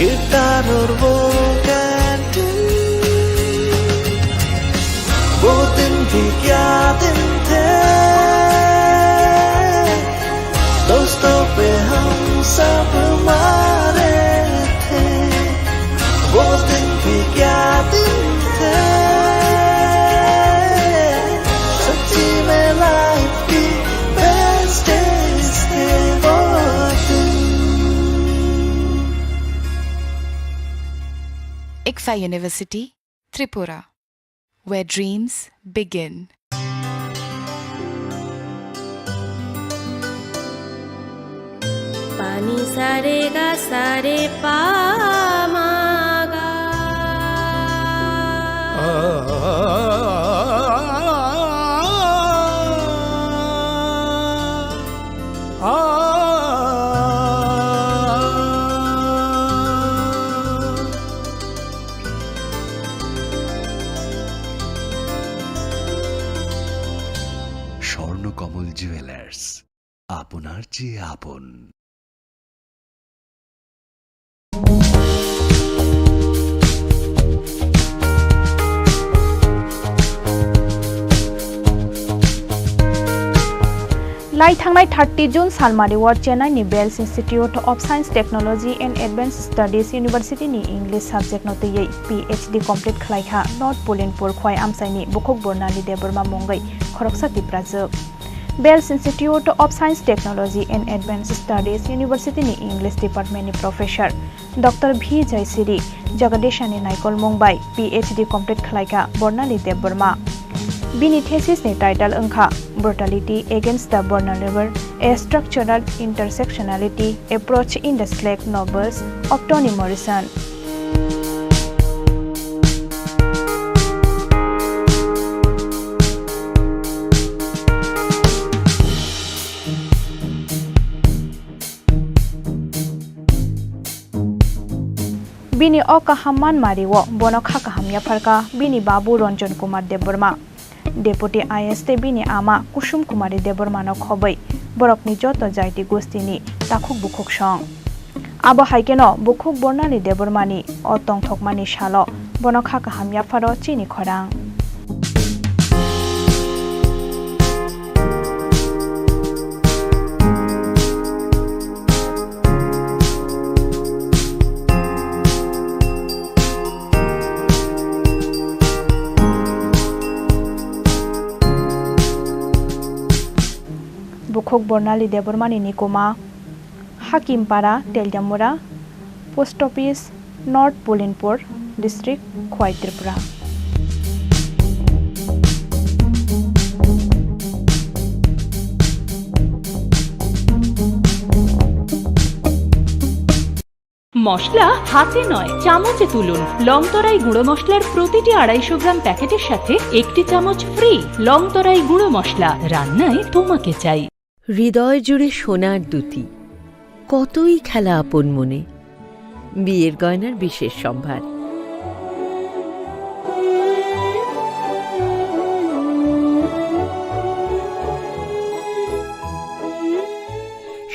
गिटार और वो कैंटीन, वो दिन भी क्या दिन थे। दोस्तों पे हम सब मारे थे। वो दिन भी क्या दिन थे। सच्ची में लाइफ की बेस्ट डेज थे वो दिन। ICFAI University, Tripura, where dreams begin. पानी सारे गा सारे पा मा गा। স্বর্ণকমল জুয়েলার্স, আপনার চেয়ে আপন। Lai thangnai thirty June salmari o Chennai ni Bells Institute of Science, Technology and Advanced Studies University ni English subject no twiwi P H D complete khlai kha North Pulinpur Khowai amchai ni bukhuk Burnali Debbarma mungwi khoroksa Tiprajwk. Bells Institute of Science, Technology and Advanced Studies University ni English Department ni Professor Doctor V Jaisiri Jagadeshani naikolmung bai P H D complete khlaikha Bornali Debbarma. Bini thesis ni title wngkha Brutality Against the Vulnerable, A Structural Intersectionality Approach in the Slack Novels of Toni Morrison. Bini o kaham manmari o bono kha kaham yapharkha bini babu Ranjan Kumar Debbarma. Deputy I A S tei bini ama Kusum Kumari Debbarmano khobwi borokni joto jaiti gostini takhuk bukhuk song. Abo hai kheno bukhuk Bornali Debbarmani o tongthokmani salo bono kha kaham yapharo chini khorang. Bukhuk Bornali Debbarmani nikuma Hakimpara, Teljamura, Post Office, North Pulinpur District, Khowai, Tripura. মশলা হাতে নয়, চামচে তুলুন। লংতরাই গুঁড়ো মশলার প্রতিটি আড়াইশো গ্রাম প্যাকেটের সাথে একটি চামচ ফ্রি। লংতরাই গুঁড়ো মশলা, রান্নায় তোমাকে চাই। হৃদয় জুড়ে সোনার দ্যুতি, কতই খেলা আপন মনে। বিয়ের গয়নার বিশেষ সম্ভার।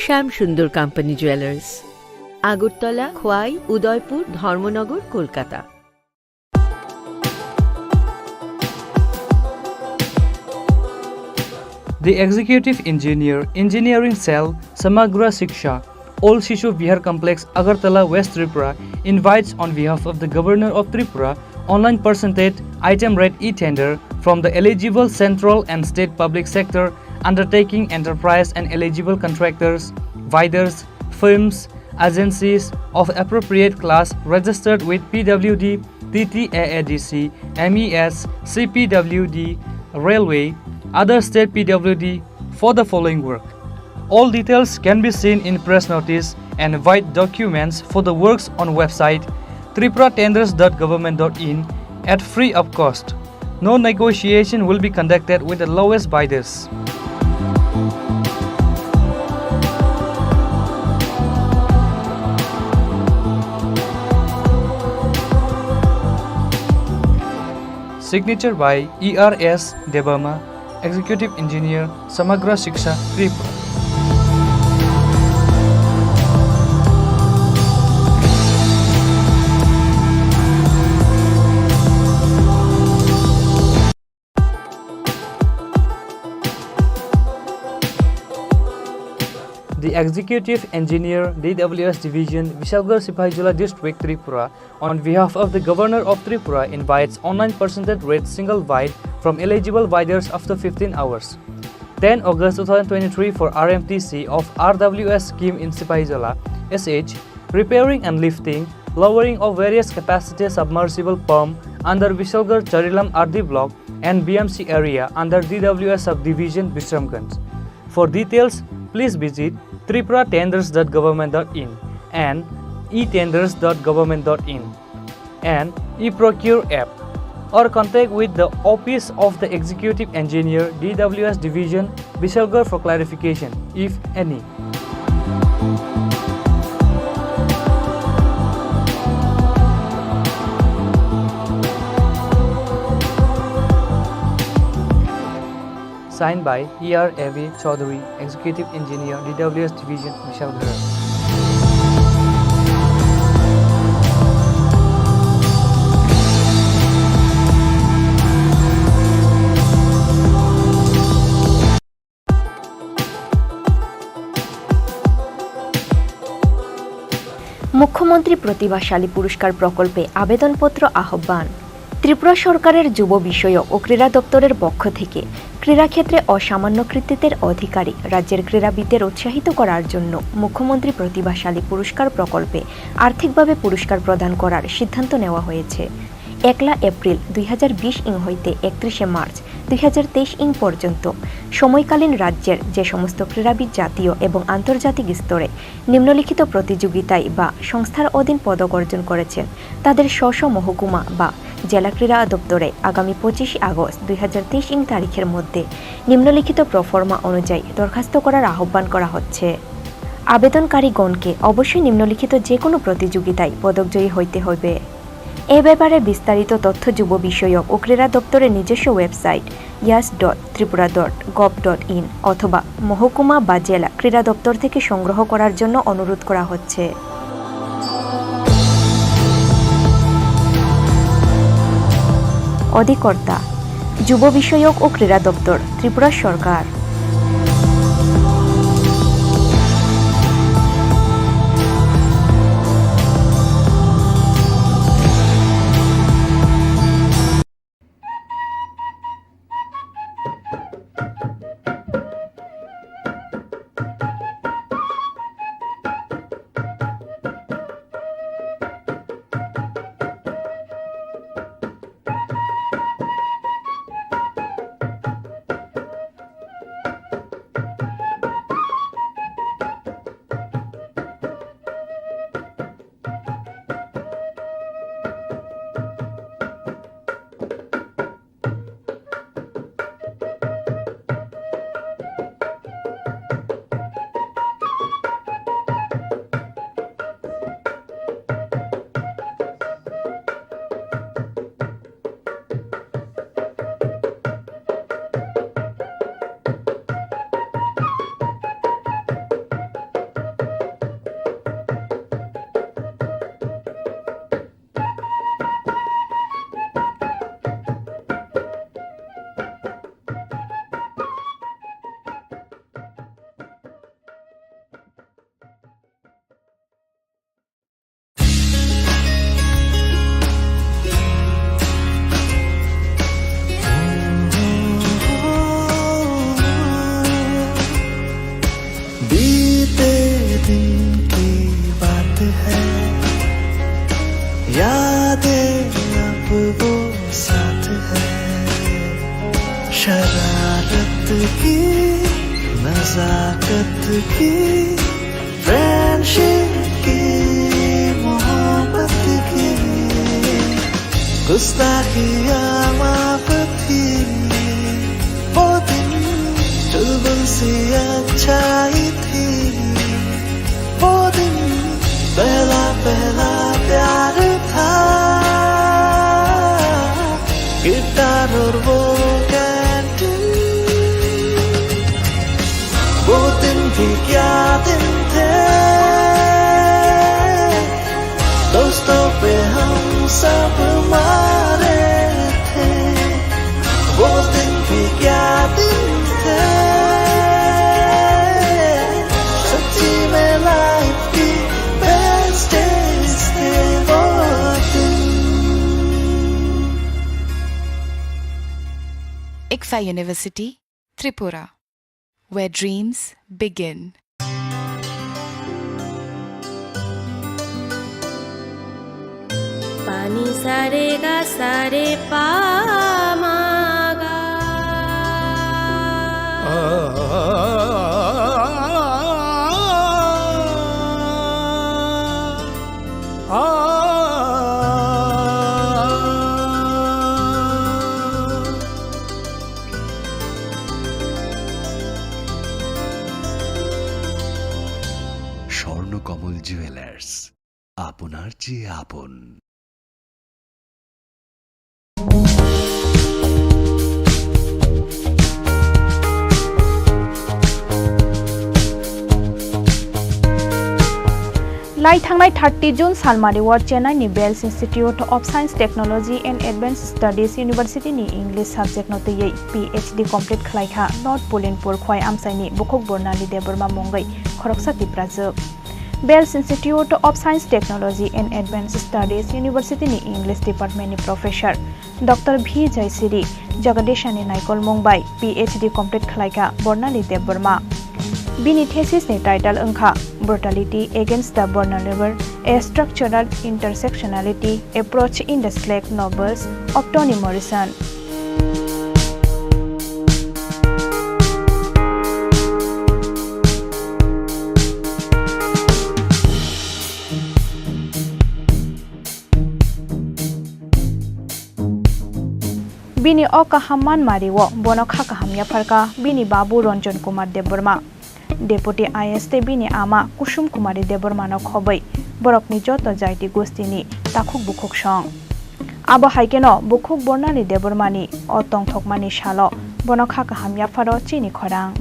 শ্যাম সুন্দর কোম্পানি জুয়েলার্স, আগরতলা, খোয়াই, উদয়পুর, ধর্মনগর, Kolkata. The Executive Engineer, Engineering Cell, Samagra Shiksha, Old Shishu Vihar Complex, Agartala, West Tripura, invites on behalf of the Governor of Tripura, online percentage item rate e-tender from the eligible central and state public sector undertaking enterprise and eligible contractors, vendors, firms, agencies of appropriate class registered with P W D, T T A A D C, M E S, C P W D, Railway, other state P W D for the following work. All details can be seen in press notice and white documents for the works on website tripura tenders dot government dot in at free of cost. No negotiation will be conducted with the lowest bidders. Signature by E R S Debbarma, Executive Engineer, Samagra Shiksha, Tripura. The Executive Engineer, D W S Division, Bishalgarh Sipahijola District, Tripura, on behalf of the Governor of Tripura, invites online percentage rate single bid from eligible bidders after fifteen hours. Ten August two thousand twenty-three for R M T C of R W S scheme in Sipahijola, S H, repairing and lifting, lowering of various capacity submersible pump under Bishalgarh Charilam R D block and B M C area under D W S subdivision, Bisramganj. For details, please visit tripura tenders dot government dot in and e tenders dot government dot in and e-procure app, or contact with the Office of the Executive Engineer, D W S Division, Bishalgarh for clarification, if any. Signed by E R A V Chaudhary, Executive Engineer, D W S Division, Bishalgarh. মুখ্যমন্ত্রী প্রতিভাশালী পুরস্কার প্রকল্পে আবেদনপত্র আহ্বান। ত্রিপুরা সরকারের যুব বিষয়ক ও ক্রীড়া দপ্তরের পক্ষ থেকে ক্রীড়াক্ষেত্রে অসামান্য কৃতিত্বের অধিকারী রাজ্যের ক্রীড়াবিদদের উৎসাহিত করার জন্য মুখ্যমন্ত্রী প্রতিভাশালী পুরস্কার প্রকল্পে আর্থিকভাবে পুরস্কার প্রদান করার সিদ্ধান্ত নেওয়া হয়েছে। একলা এপ্রিল দুই হাজার বিশ ইং হইতে একত্রিশে মার্চ দুই হাজার তেইশ ইং পর্যন্ত সময়কালীন রাজ্যের যে সমস্ত ক্রীড়াবিদ জাতীয় এবং আন্তর্জাতিক স্তরে নিম্নলিখিত প্রতিযোগিতায় বা সংস্থার অধীন পদক অর্জন করেছেন, তাদের স্ব স্ব মহকুমা বা জেলা ক্রীড়া দপ্তরে আগামী পঁচিশে আগস্ট দুই হাজার তেইশ ইং তারিখের মধ্যে নিম্নলিখিত প্রফর্মা অনুযায়ী দরখাস্ত করার আহ্বান করা হচ্ছে। আবেদনকারীগণকে অবশ্যই নিম্নলিখিত যে কোনো প্রতিযোগিতায় পদকজয়ী হইতে হবে। এ ব্যাপারে বিস্তারিত তথ্য যুব বিষয়ক ও ক্রীড়া দপ্তরের নিজস্ব website yes dot Tripura dot gov dot in অথবা মহকুমা বা জেলা ক্রীড়া দপ্তর থেকে সংগ্রহ করার জন্য অনুরোধ করা হচ্ছে। অধিকর্তা, যুব বিষয়ক ও ক্রীড়া দপ্তর, ত্রিপুরা সরকার। बीते दिन की बात है, यादें अब वो साथ है। शरारत की, नजाकत की, फ्रेंडशिप की, मोहब्बत की, गुस्ताखियाँ माफ थी। वो दिन चुलबुल सी अच्छाई थी। वो दिन पहला पहला प्यार था। गिटार और वो कैंटीन। वो दिन भी क्या दिन थे। दोस्तों पे हम सब मारे थे। वो दिन भी क्या दिन थे। सच्ची में लाइफ की बेस्ट डेज थे वो दिन। ICFAI University, Tripura, where dreams begin. Pani sa re ga sa re pa ma ga. Swarnakamal jewellers, আপনার চেয়ে আপন। Lai thangnai thirty June salmari o Chennai ni Bells Institute of Science, Technology and Advanced Studies University ni English subject no twiwi P H D complete khlai kha North Pulinpur Khowai amchai ni bukhuk Bornali Debbarma mungwi khoroksa Tiprajwk. Bells Institute of Science, Technology and Advanced Studies University ni English Department ni Professor Doctor V Jaisiri Jagadeshani naikolmung bai P H D complete khlaikha Bornali Debbarma. Bini thesis ni title wngkha Brutality Against the Vulnerable, A Structural Intersectionality Approach in the Slack Novels of Toni Morrison. Bini o kaham manmari o bono kha kaham yapharkha bini babu Ranjan Kumar Debbarma. Deputy I A S tei bini ama Kusum Kumari Debbarmano khobwi borokni joto jaiti gostini takhuk bukhuk song. Abo hai kheno bukhuk Bornali Debbarmani o tongthokmani salo bono kha kaham yapharo chini khorang.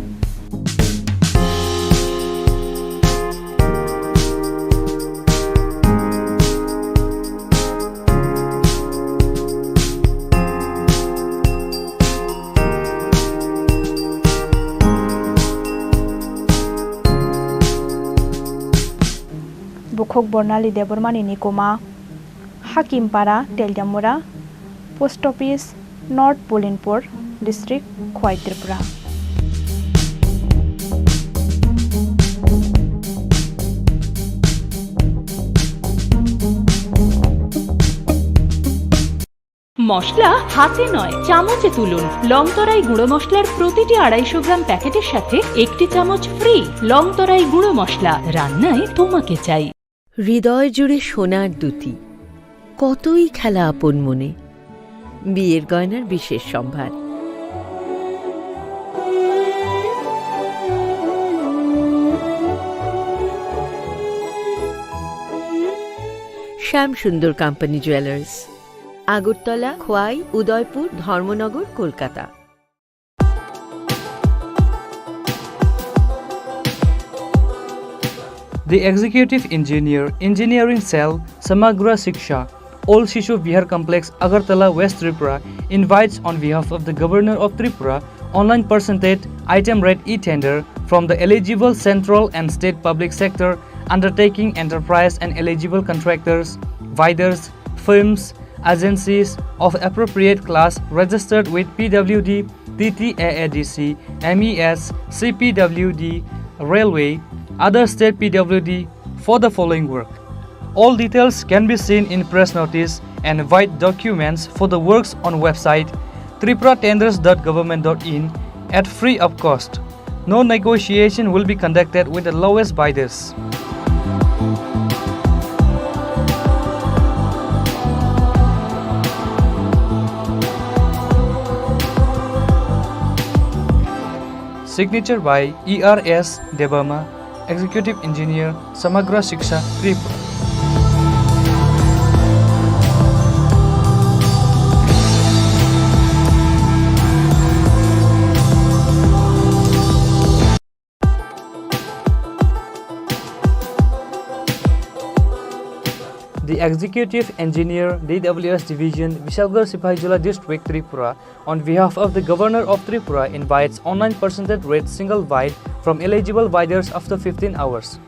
Bukhuk Bornali Debbarmani nikuma Hakimpara, Teljamura, Post Office, North Pulinpur District, Khowai, Tripura. মশলা হাতে নয়, চামচে তুলুন। লংতরাই গুঁড়ো মশলার প্রতিটি আড়াইশো গ্রাম প্যাকেটের সাথে একটি চামচ ফ্রি। লংতরাই গুঁড়ো মশলা, রান্নায় তোমাকে চাই। হৃদয় জুড়ে সোনার দ্যুতি, কতই খেলা আপন মনে। বিয়ের গয়নার বিশেষ সম্ভার। শ্যাম সুন্দর কোম্পানি জুয়েলার্স, আগরতলা, খোয়াই, উদয়পুর, ধর্মনগর, Kolkata. The executive engineer, engineering cell, Samagra Shiksha, Old Shishu Vihar Complex, Agartala, West Tripura, invites on behalf of the Governor of Tripura online percentage item rate e-tender from the eligible central and state public sector undertaking enterprise and eligible contractors, vendors, firms, agencies of appropriate class registered with P W D, T T A A D C, M E S, C P W D, Railway, other state P W D for the following work. All details can be seen in press notice and white documents for the works on website tripura tenders dot government dot in at free of cost. No negotiation will be conducted with the lowest bidders. Signature by E R S Debbarma, Executive Engineer, Samagra Shiksha, Tripura. The Executive Engineer, D W S Division, Bishalgarh Sipahijola District, Tripura, on behalf of the Governor of Tripura, invites online percentage rate single bid from eligible bidders after fifteen hours.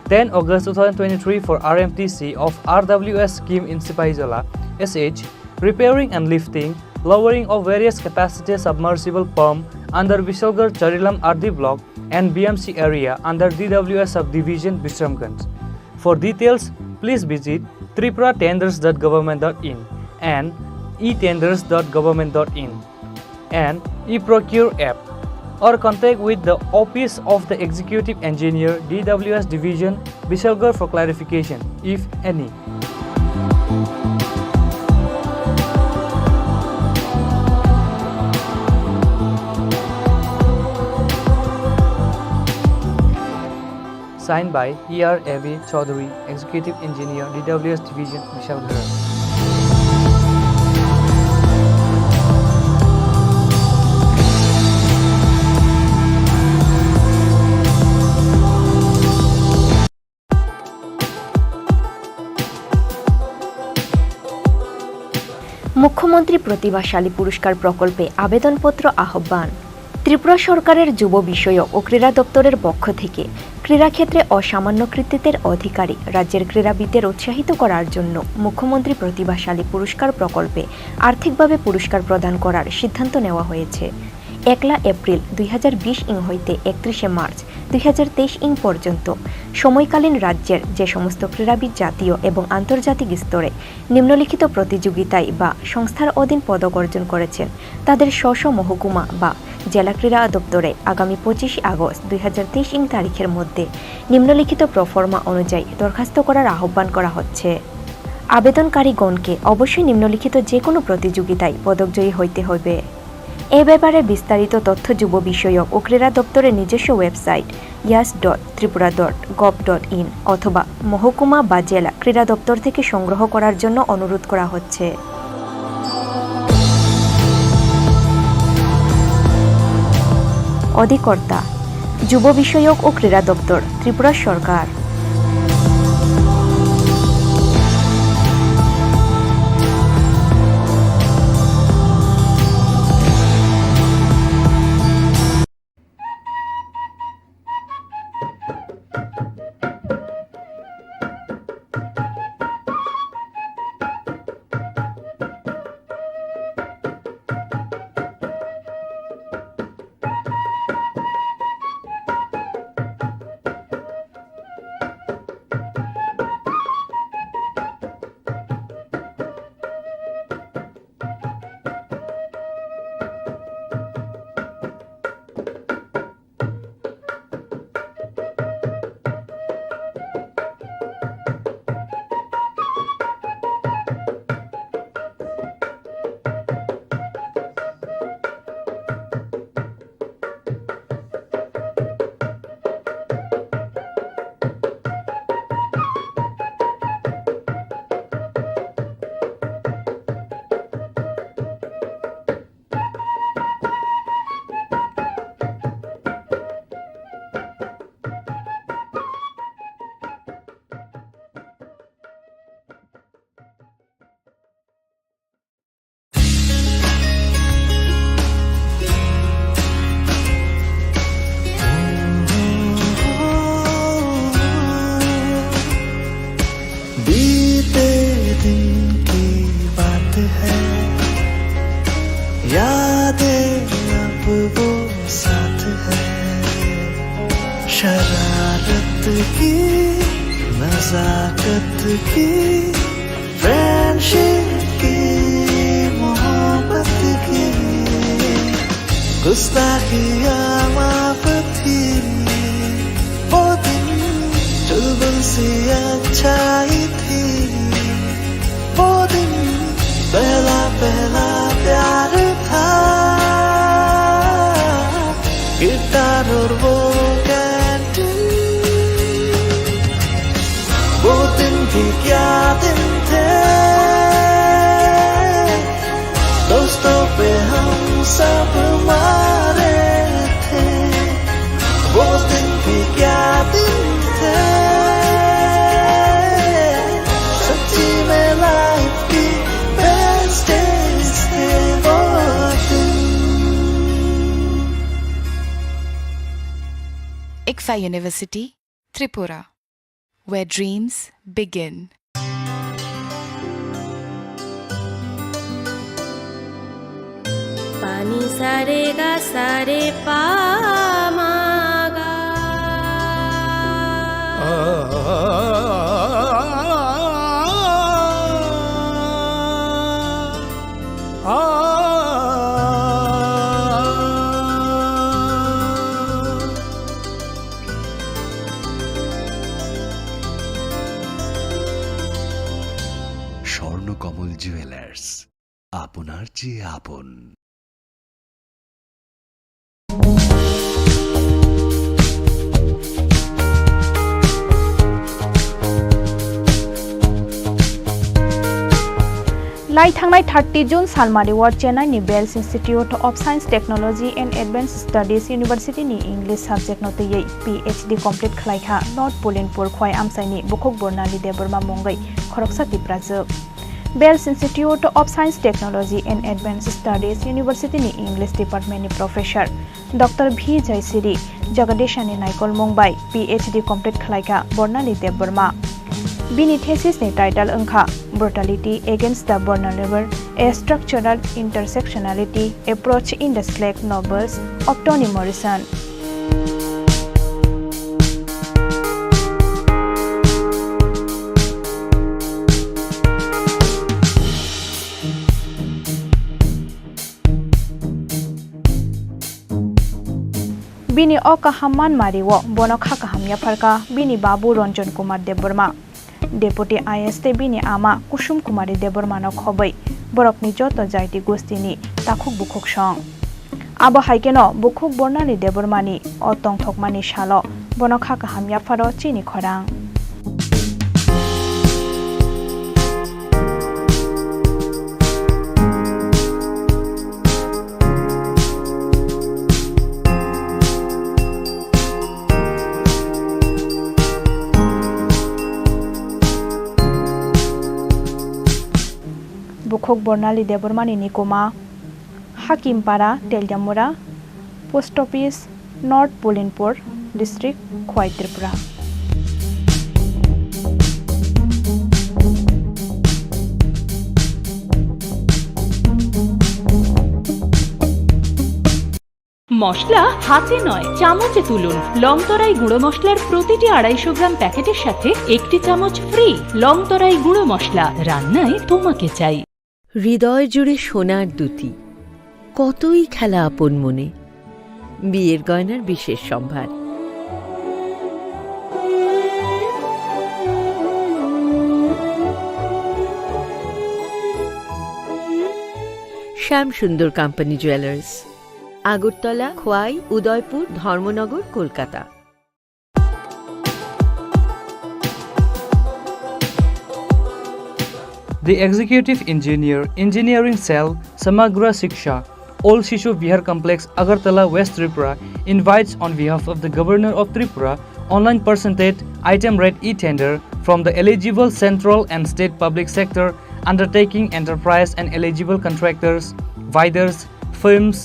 Ten August two thousand twenty-three for R M T C of R W S scheme in Sipahijola, S H, repairing and lifting, lowering of various capacity submersible pump under Bishalgarh Charilam R D block and B M C area under D W S subdivision, Bishramganj. For details, please visit tripura tenders dot government dot in and e tenders dot government dot in and e-procure app, or contact with the Office of the Executive Engineer, D W S Division, Bishalgarh for clarification, if any. Signed by E R A V Chaudhary, Executive Engineer, D W S Division, Bishalgarh. মুখ্যমন্ত্রী প্রতিভাশালী পুরস্কার প্রকল্পে আবেদনপত্র আহ্বান। ত্রিপুরা সরকারের যুব বিষয়ক ও ক্রীড়া দপ্তরের পক্ষ থেকে ক্রীড়াক্ষেত্রে অসামান্য কৃতিত্বের অধিকারী রাজ্যের ক্রীড়াবিদদের উৎসাহিত করার জন্য মুখ্যমন্ত্রী প্রতিভাশালী পুরস্কার প্রকল্পে আর্থিকভাবে পুরস্কার প্রদান করার সিদ্ধান্ত নেওয়া হয়েছে। একলা এপ্রিল দুই হাজার বিশ ইং হইতে একত্রিশে মার্চ দুই হাজার তেইশ ইং পর্যন্ত সময়কালীন রাজ্যের যে সমস্ত ক্রীড়াবিদ জাতীয় এবং আন্তর্জাতিক স্তরে নিম্নলিখিত প্রতিযোগিতায় বা সংস্থার অধীন পদক অর্জন করেছেন, তাদের স্ব স্ব মহকুমা বা জেলা ক্রীড়া দপ্তরে আগামী পঁচিশে আগস্ট দুই হাজার তেইশ ইং তারিখের মধ্যে নিম্নলিখিত প্রোফর্মা অনুযায়ী দরখাস্ত করার আহ্বান করা হচ্ছে। আবেদনকারীগণকে অবশ্যই নিম্নলিখিত যে কোনো প্রতিযোগিতায় পদকজয়ী হইতে হবে। এ ব্যাপারে বিস্তারিত তথ্য যুব বিষয়ক ও ক্রীড়া দপ্তরের নিজস্ব website yes dot Tripura dot gov dot in অথবা মহকুমা বা জেলা ক্রীড়া দপ্তর থেকে সংগ্রহ করার জন্য অনুরোধ করা হচ্ছে। অধিকর্তা, যুব বিষয়ক ও ক্রীড়া দপ্তর, ত্রিপুরা সরকার। बीते दिन की बात है, यादें अब वो साथ है। शरारत की, नजाकत की, फ्रेंडशिप की, मोहब्बत की, गुस्ताखियाँ माफ थी। वो दिन चुलबुल सी अच्छाई थी। वो दिन पहला पहला प्यार था। गिटार और वो कैंटीन, वो दिन भी क्या दिन थे। दोस्तों पे हम सब मारे थे। वो दिन भी क्या दिन थे। सच्ची में लाइफ की बेस्ट डेज थे वो दिन। ICFAI University, Tripura, where dreams begin. Pani sa re ga sa re pa ma ga. Swarnakamal jewellers, আপনার চেয়ে আপন। Lai thangnai thirty June salmari o Chennai ni Bells Institute of Science, Technology and Advanced Studies University ni English subject no twiwi P H D complete khlai kha North Pulinpur Khowai amchai ni Bukhuk Bornali Debbarma mungwi khoroksa Tiprajwk. Bells Institute of Science, Technology and Advanced Studies University ni English Department ni Professor Doctor V Jaisiri Jagadeshani naikolmung bai P H D complete khlaikha Bornali Debbarma. Bini thesis ni title wngkha Brutality Against the Vulnerable, A Structural Intersectionality Approach in the Slack Novels of Toni Morrison. Bini o kaham manmari-o bono kha kaham yapharkha bini babu Ranjan Kumar Debbarma. Deputy I A S tei bini ama Kusum Kumari Debbarmano khobwi borokni joto jaiti gostini takhuk bukhuk song. Abo hai kheno bukhuk Bornali Debbarmani o tongthokmani salo bono kha kaham yapharo chini khorang. Bukhuk Bornali Debbarmani nikuma, Hakimpara, Teljamura, Post Office, North Pulinpur District, Khowai, Tripura. মশলা হাতে নয়, চামচে তুলুন। লংতরাই গুঁড়ো মশলার প্রতিটি আড়াইশো গ্রাম প্যাকেটের সাথে একটি চামচ ফ্রি। লংতরাই গুঁড়ো মশলা, রান্নায় তোমাকে চাই। হৃদয় জুড়ে সোনার দ্যুতি, কতই খেলা আপন মনে। বিয়ের গয়নার বিশেষ সম্ভার। শ্যাম সুন্দর কোম্পানি জুয়েলার্স, আগরতলা, খোয়াই, উদয়পুর, ধর্মনগর, Kolkata. The executive engineer, engineering cell, Samagra Shiksha, Old Shishu Vihar Complex, Agartala, West Tripura, invites on behalf of the Governor of Tripura online percentage item rate e-tender from the eligible central and state public sector undertaking enterprise and eligible contractors, vendors, firms,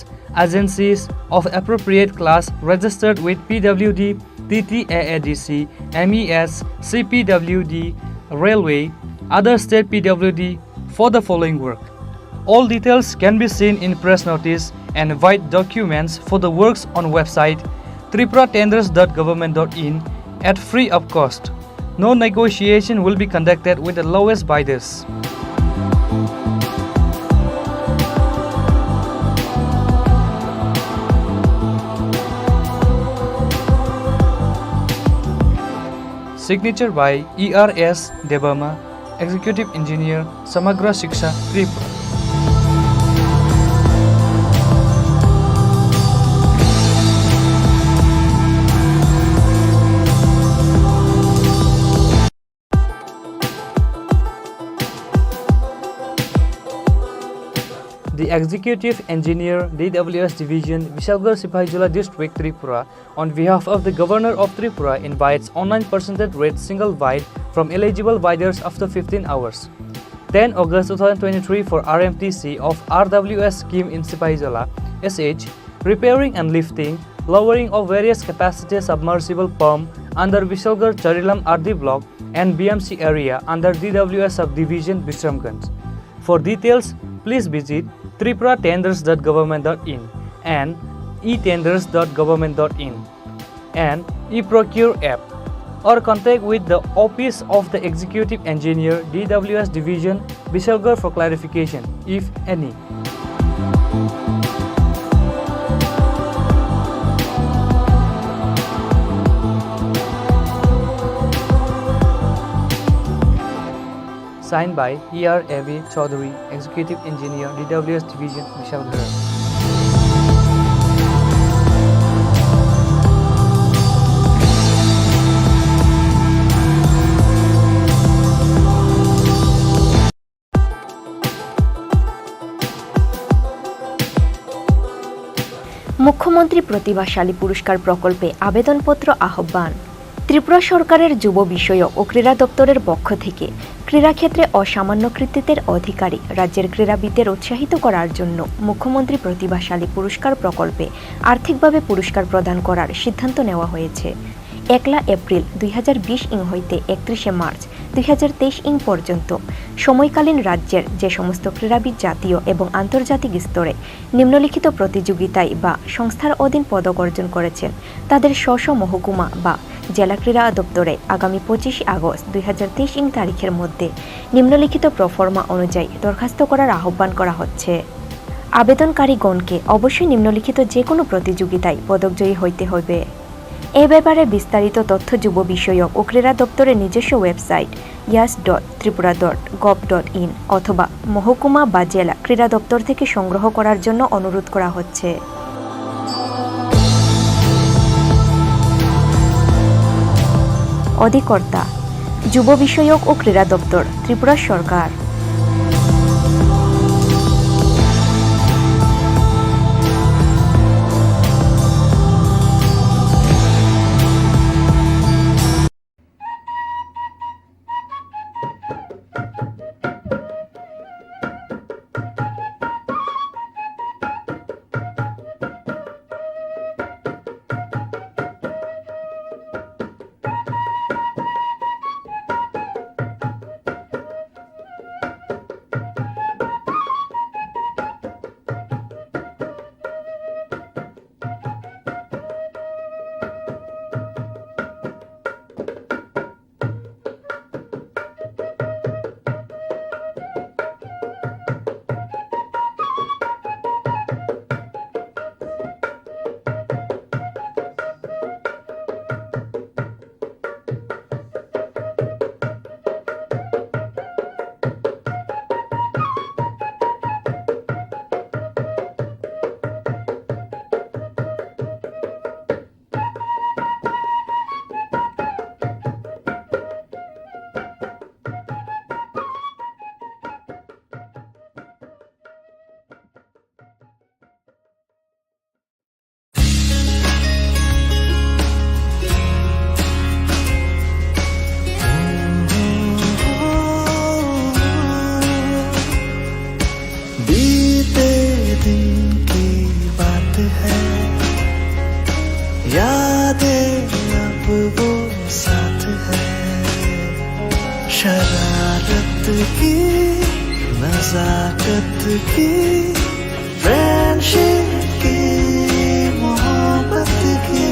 agencies of appropriate class registered with P W D, T T A A D C, M E S, C P W D, Railway, other state P W D for the following work. All details can be seen in press notice and white documents for the works on website tripura tenders dot government dot in at free of cost. No negotiation will be conducted with the lowest bidders. Signature by E R S Debbarma, Executive Engineer, Samagra Shiksha, Tripura. The Executive Engineer, D W S Division, Bishalgarh Sipahijola District, Tripura, on behalf of the Governor of Tripura, invites online percentage rate single bid from eligible bidders after fifteen hours. Ten August two thousand twenty-three for R M T C of R W S scheme in Sipahijola, S H, repairing and lifting, lowering of various capacity submersible pump under Bishalgarh Charilam R D block and B M C area under D W S subdivision, Bishramganj. For details, please visit tripura tenders dot government dot in and e tenders dot government dot in and e-procure app, or contact with the Office of the Executive Engineer, D W S Division, Bishalgarh for clarification, if any. Signed by E R A V Chaudhary, Executive Engineer, D W S Division, Bishalgarh. মুখ্যমন্ত্রী প্রতিভাশালী পুরস্কার প্রকল্পে আবেদনপত্র আহ্বান। ত্রিপুরা সরকারের যুব বিষয়ক ও ক্রীড়া দপ্তরের পক্ষ থেকে ক্রীড়া ক্ষেত্রে অসামান্য কৃতিত্বের অধিকারী রাজ্যের ক্রীড়াবিদদের উৎসাহিত করার জন্য মুখ্যমন্ত্রী প্রতিভাশালী পুরস্কার প্রকল্পে আর্থিকভাবে পুরস্কার প্রদান করার সিদ্ধান্ত নেওয়া হয়েছে। একলা এপ্রিল দুই হাজার বিশ ইং হইতে একত্রিশে মার্চ দুই হাজার তেইশ ইং পর্যন্ত সময়কালীন রাজ্যের যে সমস্ত ক্রীড়াবিদ জাতীয় এবং আন্তর্জাতিক স্তরে নিম্নলিখিত প্রতিযোগিতায় বা সংস্থার অধীন পদক অর্জন করেছেন, তাদের স্ব স্ব মহকুমা বা জেলা ক্রীড়া দপ্তরে আগামী পঁচিশে আগস্ট দুই হাজার তেইশ ইং তারিখের মধ্যে নিম্নলিখিত প্রফর্মা অনুযায়ী দরখাস্ত করার আহ্বান করা হচ্ছে। আবেদনকারীগণকে অবশ্যই নিম্নলিখিত যে কোনো প্রতিযোগিতায় পদকজয়ী হইতে হবে। এ ব্যাপারে বিস্তারিত তথ্য যুব বিষয়ক ও ক্রীড়া দপ্তরের নিজস্ব website yes dot Tripura dot gov dot in অথবা মহকুমা বা জেলা ক্রীড়া দপ্তর থেকে সংগ্রহ করার জন্য অনুরোধ করা হচ্ছে। অধিকর্তা, যুব বিষয়ক ও ক্রীড়া দপ্তর, ত্রিপুরা সরকার। बीते दिन की बात है, यादें अब वो साथ है। शरारत की, नजाकत की, फ्रेंडशिप की, मोहब्बत की,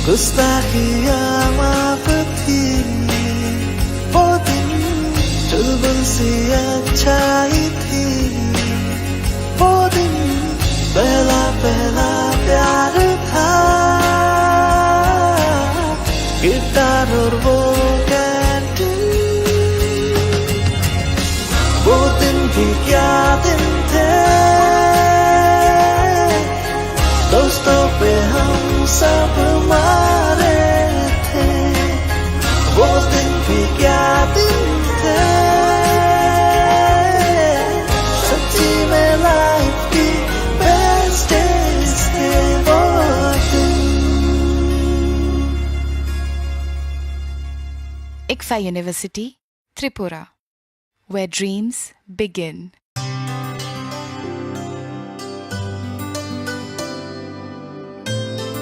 गुस्ताखियाँ माफ थी। वो दिन चुलबुल सी अच्छाई थी। वो दिन पहला पहला प्यार था। गिटार और वो कैंटीन। वो दिन भी क्या दिन थे। दोस्तों पे हम सब मारे थे। वो दिन भी क्या दिन थे। सच्ची में लाइफ की बेस्ट डेज थे वो दिन। ICFAI University, Tripura, where dreams begin.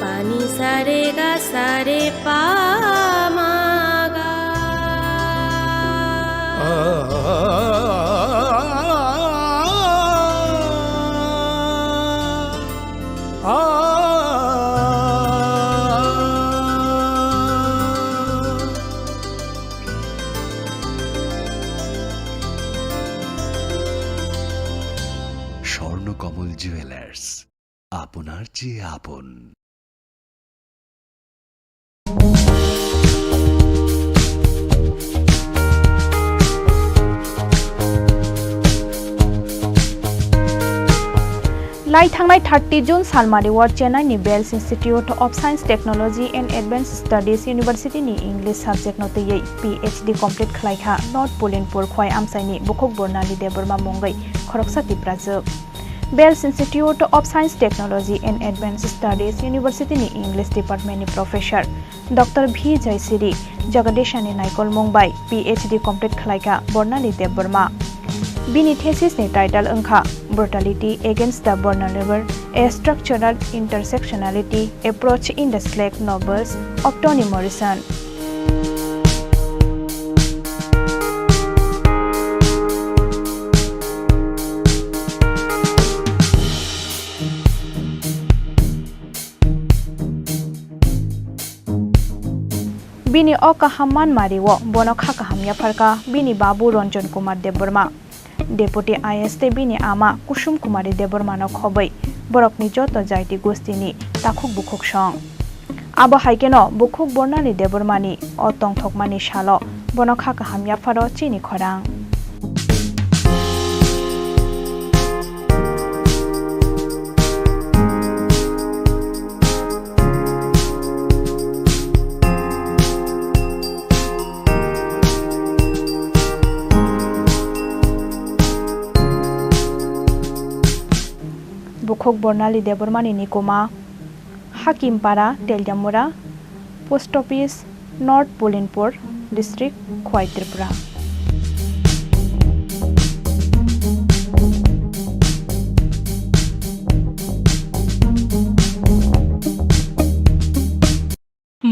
Pani sa re ga sa re pa ma ga. Swarnakamal jewellers, আপনার চেয়ে আপন। Lai thangnai thirty June salmari o Chennai ni Bells Institute of Science, Technology and Advanced Studies University ni English subject no twiwi P H D complete khlai kha North Pulinpur Khowai amchai ni bukhuk Bornali Debbarma mungwi khoroksa Tiprajwk. Bells Institute of Science, Technology and Advanced Studies University ni English Department ni Professor Doctor V Jaisiri Jagadeshani naikolmung bai P H D complete khlaikha Bornali Debbarma. Bini thesis ni title wngkha Brutality Against the Vulnerable, A Structural Intersectionality Approach in the Slack Novels of Toni Morrison. Bini o kaham manmari o bono kha kaham yapharkha bini babu Ranjan Kumar Debbarma. Deputy I A S tei bini ama Kusum Kumari Debbarmano khobwi borokni joto jaiti gostini takhuk bukhuk song. Abo hai kheno bukhuk Bornali Debbarmani o tongthokmani salo bono kha kaham yapharo chini khorang. Bukhuk Bornali Debbarmani nikuma, Hakimpara, Teljamura, Post Office, North Pulinpur District, Khowai, Tripura.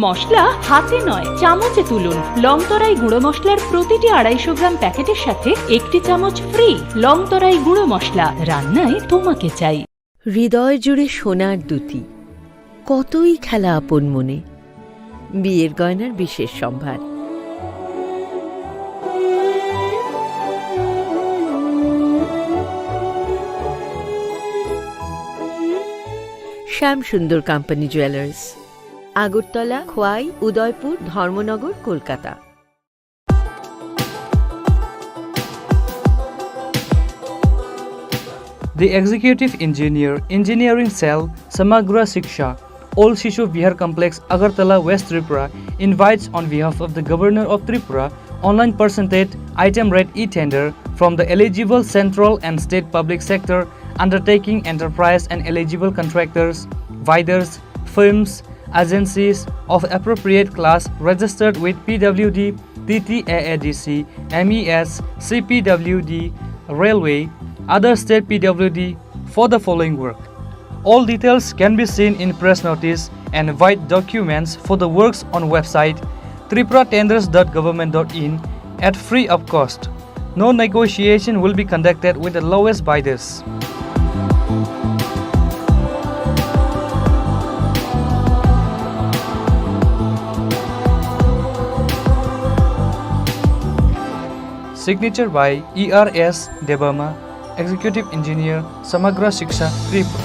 মশলা হাতে নয়, চামচে তুলুন। লং তরাই গুঁড়ো মশলার প্রতিটি আড়াইশো গ্রাম প্যাকেটের সাথে একটি চামচ ফ্রি। লং তরাই গুঁড়ো মশলা, রান্নায় তোমাকে চাই। হৃদয় জুড়ে সোনার দ্যুতি, কতই খেলা আপন মনে। বিয়ের গয়নার বিশেষ সম্ভার। শ্যাম সুন্দর কোম্পানি জুয়েলার্স, আগরতলা, খোয়াই, উদয়পুর, ধর্মনগর, Kolkata. The Executive Engineer, Engineering Cell, Samagra Shiksha, Old Shishu Vihar Complex, Agartala, West Tripura, invites on behalf of the Governor of Tripura online percentage item rate e-tender from the eligible central and state public sector undertaking enterprise and eligible contractors, vendors, firms, agencies of appropriate class registered with P W D, T T A A D C, M E S, C P W D, Railway, other state P W D for the following work. All details can be seen in press notice and white documents for the works on website tripura tenders dot government dot in at free of cost. No negotiation will be conducted with the lowest bidders. Signature by E R S Debbarma, Executive Engineer, Samagra Shiksha, Tripura.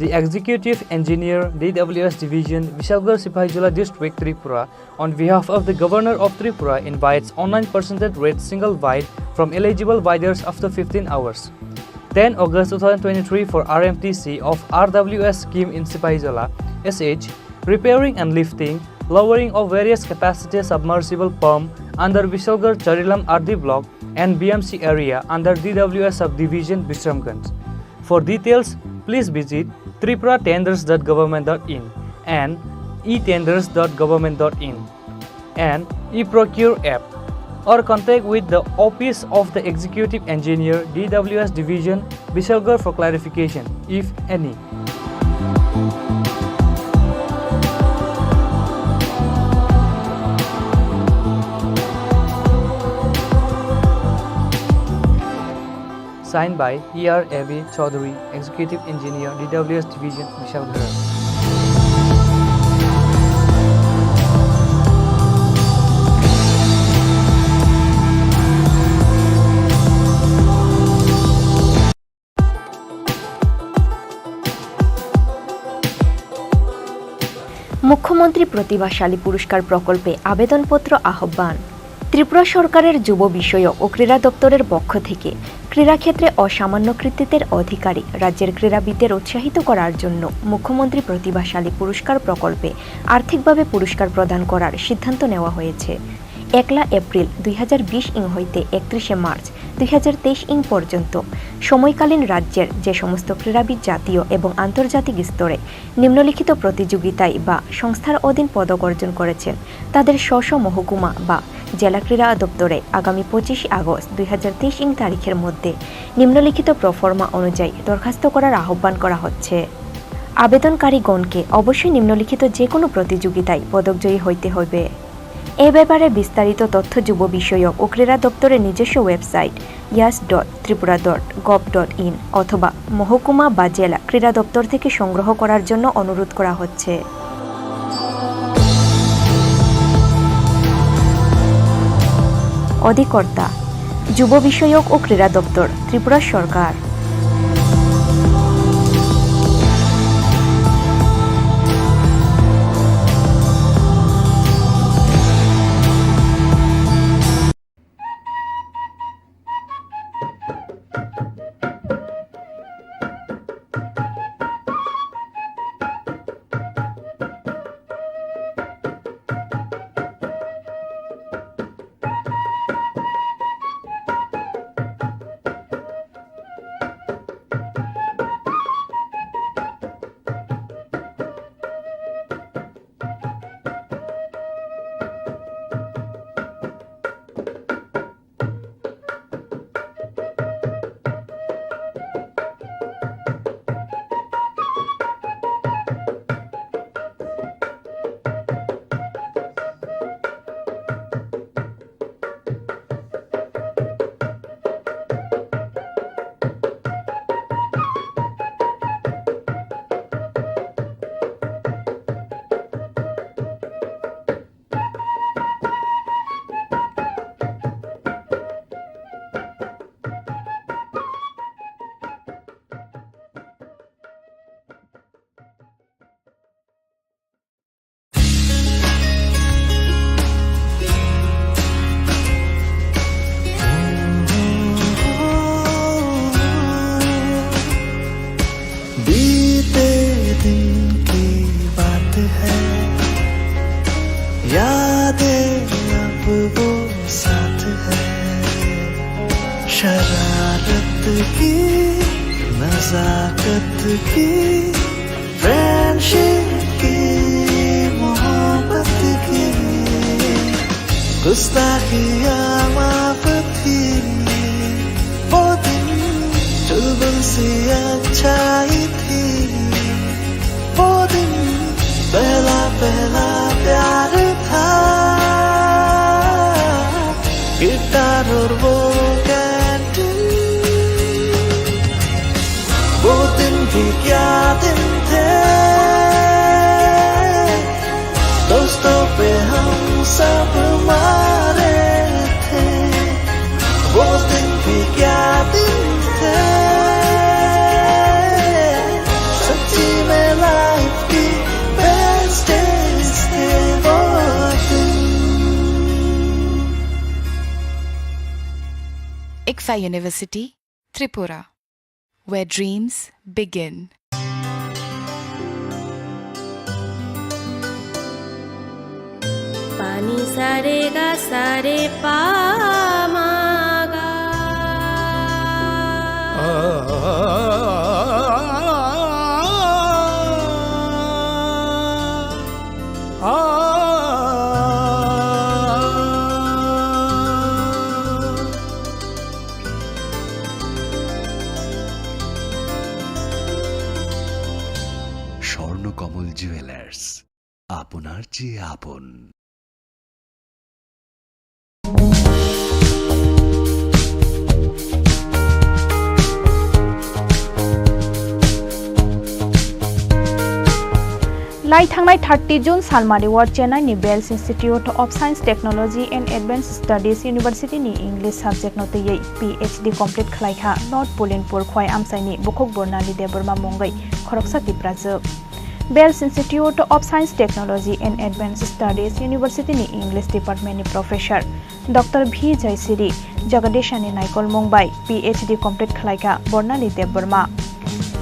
The Executive Engineer, D W S Division, Bishalgarh Sipahijola District, Tripura, on behalf of the Governor of Tripura, invites online percentage rate single bid from eligible bidders after fifteen hours. Ten August two thousand twenty-three for R M T C of R W S scheme in Sipahijola, S H, repairing and lifting, lowering of various capacity submersible pump under Bishalgarh Charilam R D block and B M C area under D W S subdivision, Bishramganj. For details, please visit tripura tenders dot government dot in and e tenders dot government dot in and e-procure app, or contact with the Office of the Executive Engineer, D W S Division, Bishalgarh for clarification, if any. Signed by E R A V Chaudhary, Executive Engineer, D W S Division, Bishalgarh. মুখ্যমন্ত্রী প্রতিভাশালী পুরস্কার প্রকল্পে আবেদনপত্র আহ্বান। ত্রিপুরা সরকারের যুব বিষয়ক ও ক্রীড়া দপ্তরের পক্ষ থেকে ক্রীড়াক্ষেত্রে অসামান্য কৃতিত্বের অধিকারী রাজ্যের ক্রীড়াবিদদের উৎসাহিত করার জন্য মুখ্যমন্ত্রী প্রতিভাশালী পুরস্কার প্রকল্পে আর্থিকভাবে পুরস্কার প্রদান করার সিদ্ধান্ত নেওয়া হয়েছে। একলা এপ্রিল দুই হাজার বিশ ইং হইতে একত্রিশে মার্চ দুই হাজার তেইশ ইং পর্যন্ত সময়কালীন রাজ্যের যে সমস্ত ক্রীড়াবিদ জাতীয় এবং আন্তর্জাতিক স্তরে নিম্নলিখিত প্রতিযোগিতায় বা সংস্থার অধীন পদক অর্জন করেছেন, তাদের স্ব স্ব মহকুমা বা জেলা ক্রীড়া দপ্তরে আগামী পঁচিশে আগস্ট দুই হাজার তেইশ ইং তারিখের মধ্যে নিম্নলিখিত প্রোফর্মা অনুযায়ী দরখাস্ত করার আহ্বান করা হচ্ছে। আবেদনকারীগণকে অবশ্যই নিম্নলিখিত যে কোনো প্রতিযোগিতায় পদকজয়ী হইতে হবে। এ ব্যাপারে বিস্তারিত তথ্য যুব বিষয়ক ও ক্রীড়া দপ্তরের নিজস্ব website yes dot Tripura dot gov dot in অথবা মহকুমা বা জেলা ক্রীড়া দপ্তর থেকে সংগ্রহ করার জন্য অনুরোধ করা হচ্ছে। অধিকর্তা, যুব বিষয়ক ও ক্রীড়া দপ্তর, ত্রিপুরা সরকার। बीते दिन की बात है, यादें अब वो साथ है। शरारत की, नजाकत की, फ्रेंडशिप की, मोहब्बत की, गुस्ताखियाँ माफ थी। वो दिन चुलबुल सी अच्छाई थी। वो दिन पहला पहला प्यार था। गिटार और वो कैंटीन, वो दिन भी क्या दिन थे। दोस्तों पे हम सब मारे थे। वो दिन भी क्या दिन थे। सच्ची में लाइफ की बेस्ट डेज थे वो दिन। Ikfa University, Tripura, where dreams begin. Pani sa re ga sa re pa ma ga. Swarnakamal jewellers, আপনার চেয়ে আপন। Lai thangnai thirty June salmari o Chennai ni Bells Institute of Science, Technology and Advanced Studies University ni English subject no twiwi P H D complete khlai kha North Pulinpur Khowai amchai ni Bukhuk Burnali Debbarma mungwi khoroksa Tiprajwk. Bells Institute of Science, Technology and Advanced Studies University ni English Department ni Professor Doctor V Jaisiri Jagadeshani naikolmung bai P H D complete khlaikha Bornali Debbarma.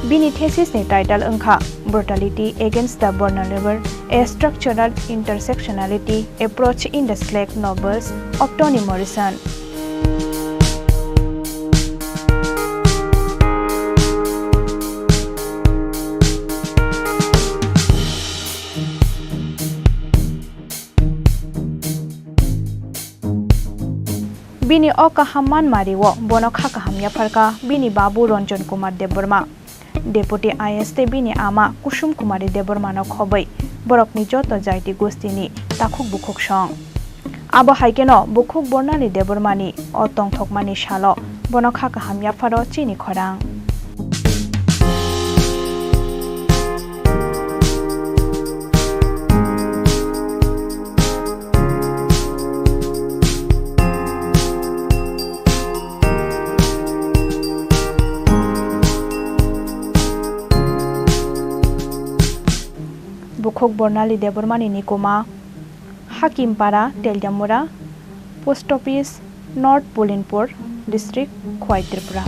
Bini thesis ni title wngkha Brutality Against the Vulnerable, A Structural Intersectionality Approach in the Slack Novels of Toni Morrison. Bini o kaham manmari o bono kha kaham yapharkha bini babu Ranjan Kumar Debbarma. Deputy I A S tei bini ama Kusum Kumari Debbarmano khobwi borokni joto jaiti gostini takhuk bukhuk song. Abo hai kheno bukhuk Bornali Debbarmani o tongthokmani salo bono kha kaham yapharo chini khorang. Bukhuk Bornali Debbarmani nikuma, Hakimpara, Teljamura, Post Office, North Pulinpur District, Khowai, Tripura.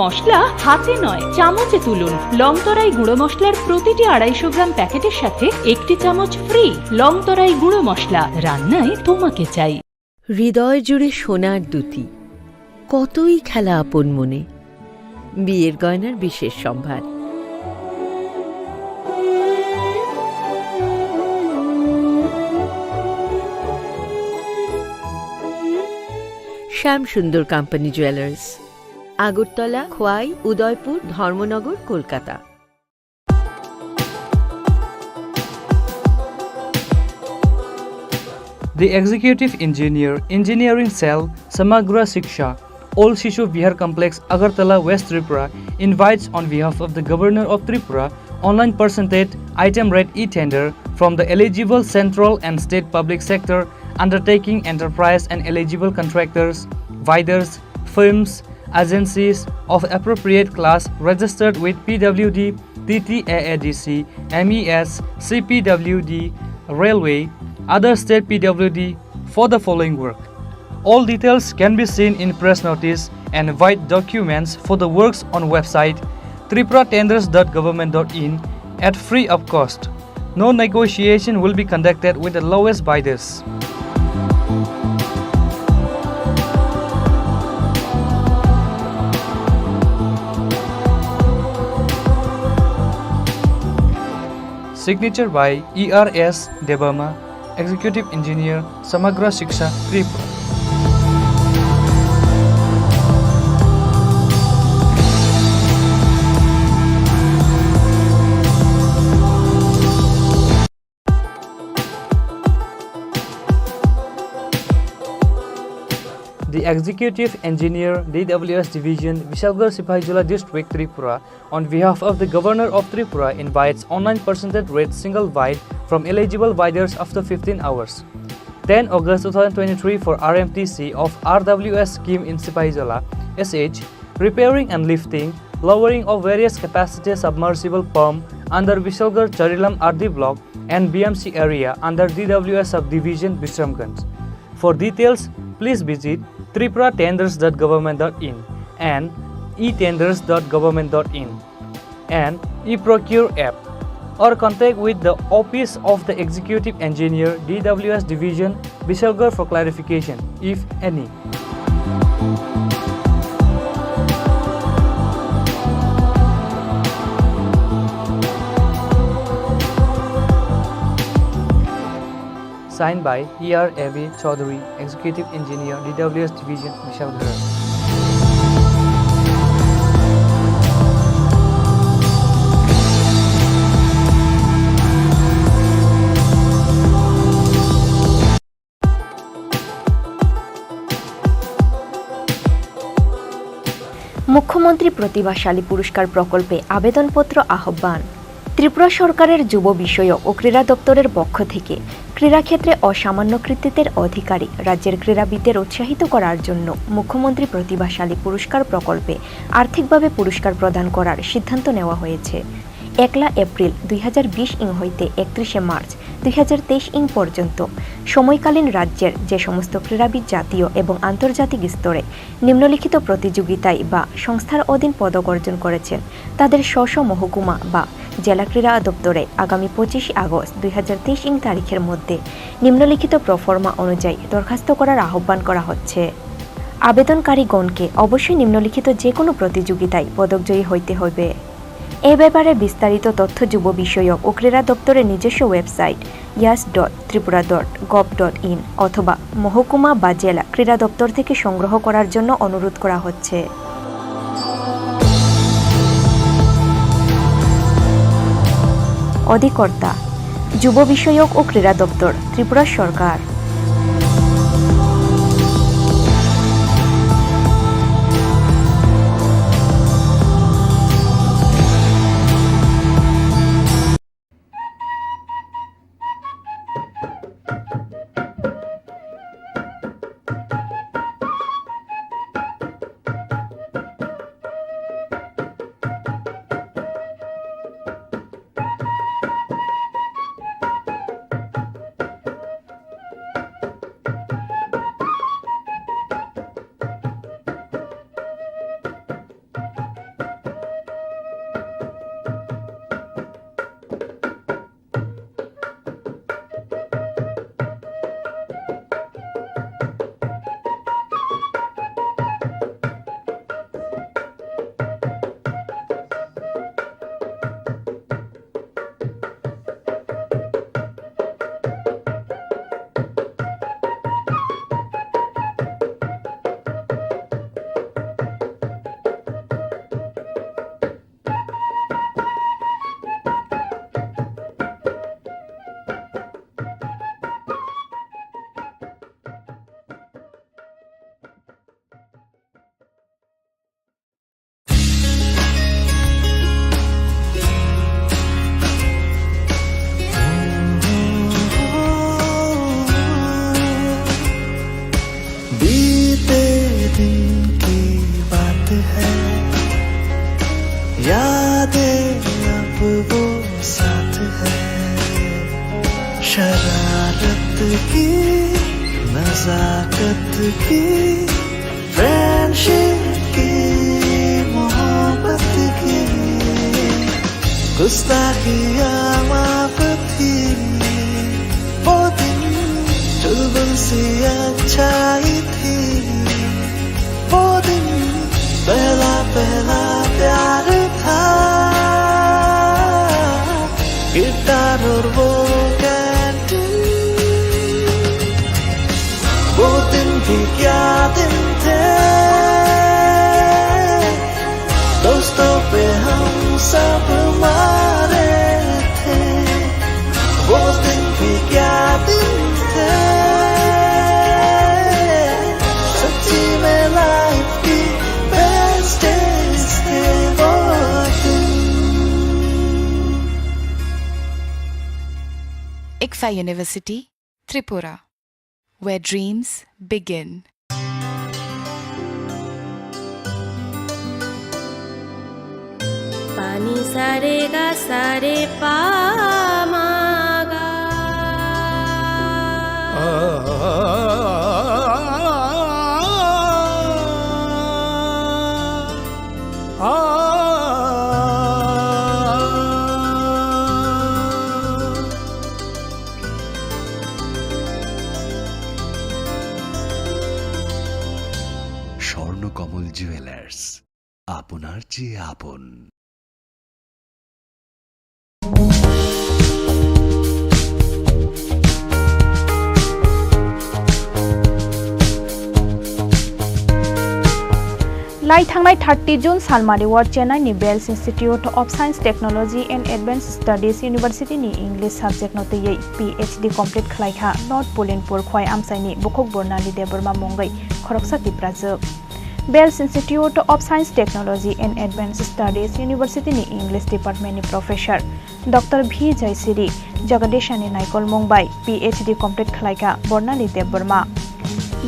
মশলা হাতে নয়, চামচে তুলুন। লংতরাই গুঁড়ো মশলার প্রতিটি আড়াইশো গ্রাম প্যাকেটের সাথে একটি চামচ ফ্রি। লংতরাই গুঁড়ো মশলা, রান্নায় তোমাকে চাই। হৃদয় জুড়ে সোনার দ্যুতি, কতই খেলা আপন মনে। বিয়ের গয়নার বিশেষ সম্ভার। শ্যাম সুন্দর কোম্পানি জুয়েলার্স, আগরতলা, খোয়াই, উদয়পুর, ধর্মনগর, Kolkata. The Executive Engineer, Engineering Cell, Samagra Shiksha, Old Shishu Vihar Complex, Agartala, West Tripura, invites on behalf of the Governor of Tripura, online percentage item rate e-tender from the eligible central and state public sector undertaking enterprise and eligible contractors, vendors, firms, agencies of appropriate class registered with P W D, T T A A D C, M E S, C P W D, Railway, other state P W D for the following work. All details can be seen in press notice and white documents for the works on website tripura tenders dot government dot in at free of cost. No negotiation will be conducted with the lowest bidders. Signature by E R S Debbarma, Executive Engineer, Samagra Shiksha, Tripura. The Executive Engineer, D W S Division, Bishalgarh Sipahijola District, Tripura, on behalf of the Governor of Tripura, invites online percentage rate single bid from eligible bidders after fifteen hours. Ten August two thousand twenty-three for R M T C of R W S scheme in Sipahijola, S H, repairing and lifting, lowering of various capacity submersible pump under Bishalgarh Charilam R D block and B M C area under D W S subdivision, Bishramganj. For details, please visit tripura tenders dot government dot in and e tenders dot government dot in and e-procure app, or contact with the Office of the Executive Engineer, D W S Division, Bishalgarh for clarification, if any. Signed by E R A V Chaudhary, Executive Engineer, D W S Division, Bishalgarh. মুখ্যমন্ত্রী প্রতিভাশালী পুরস্কার প্রকল্পে আবেদনপত্র আহ্বান। ত্রিপুরা সরকারের যুব বিষয়ক ও ক্রীড়া দপ্তরের পক্ষ থেকে ক্রীড়াক্ষেত্রে অসামান্য কৃতিত্বের অধিকারী রাজ্যের ক্রীড়াবিদদের উৎসাহিত করার জন্য মুখ্যমন্ত্রী প্রতিভাশালী পুরস্কার প্রকল্পে আর্থিকভাবে পুরস্কার প্রদান করার সিদ্ধান্ত নেওয়া হয়েছে। একলা এপ্রিল দুই হাজার বিশ ইং হইতে একত্রিশে মার্চ দুই হাজার তেইশ ইং পর্যন্ত সময়কালীন রাজ্যের যে সমস্ত ক্রীড়াবিদ জাতীয় এবং আন্তর্জাতিক স্তরে নিম্নলিখিত প্রতিযোগিতায় বা সংস্থার অধীন পদক অর্জন করেছেন, তাদের স্ব স্ব মহকুমা বা জেলা ক্রীড়া দপ্তরে আগামী পঁচিশে আগস্ট দুই হাজার তেইশ ইং তারিখের মধ্যে নিম্নলিখিত প্রোফর্মা অনুযায়ী দরখাস্ত করার আহ্বান করা হচ্ছে। আবেদনকারীগণকে অবশ্যই নিম্নলিখিত যে কোনো প্রতিযোগিতায় পদকজয়ী হইতে হবে। এ ব্যাপারে বিস্তারিত তথ্য যুব বিষয়ক ও ক্রীড়া দপ্তরের নিজস্ব website yes dot Tripura dot gov dot in অথবা মহকুমা বা জেলা ক্রীড়া দপ্তর থেকে সংগ্রহ করার জন্য অনুরোধ করা হচ্ছে। অধিকর্তা, যুব বিষয়ক ও ক্রীড়া দপ্তর, ত্রিপুরা সরকার। बीते दिन की बात है, यादें अब वो साथ है। शरारत की, नजाकत की, फ्रेंडशिप की, मोहब्बत की, गुस्ताखियाँ माफ थी। वो दिन चुलबुल सी अच्छाई थी। वो दिन पहला पहला प्यार था। गिटार और वो कैंटीन, वो दिन भी क्या दिन थे। दोस्तों पे हम सब मारे थे। वो दिन भी क्या दिन थे। सच्ची में लाइफ की बेस्ट डेज थे वो दिन। Ikfa University, Tripura, where dreams begin. Pani sare ga sare pa ma ga. Swarnakamal jewellers, আপনার চেয়ে আপন। Lai thangnai thirty June salmari o Chennai ni Bells Institute of Science, Technology and Advanced Studies University ni English subject no twiwi P H D complete khlai kha North Pulinpur Khowai amchai ni Bukhuk Burnali Debbarma mungwi khoroksa Tiprajwk. Bells Institute of Science, Technology and Advanced Studies University ni English Department ni Professor Doctor V Jaisiri Jagadeshani naikolmung bai P H D complete khlaikha Bornali Debbarma.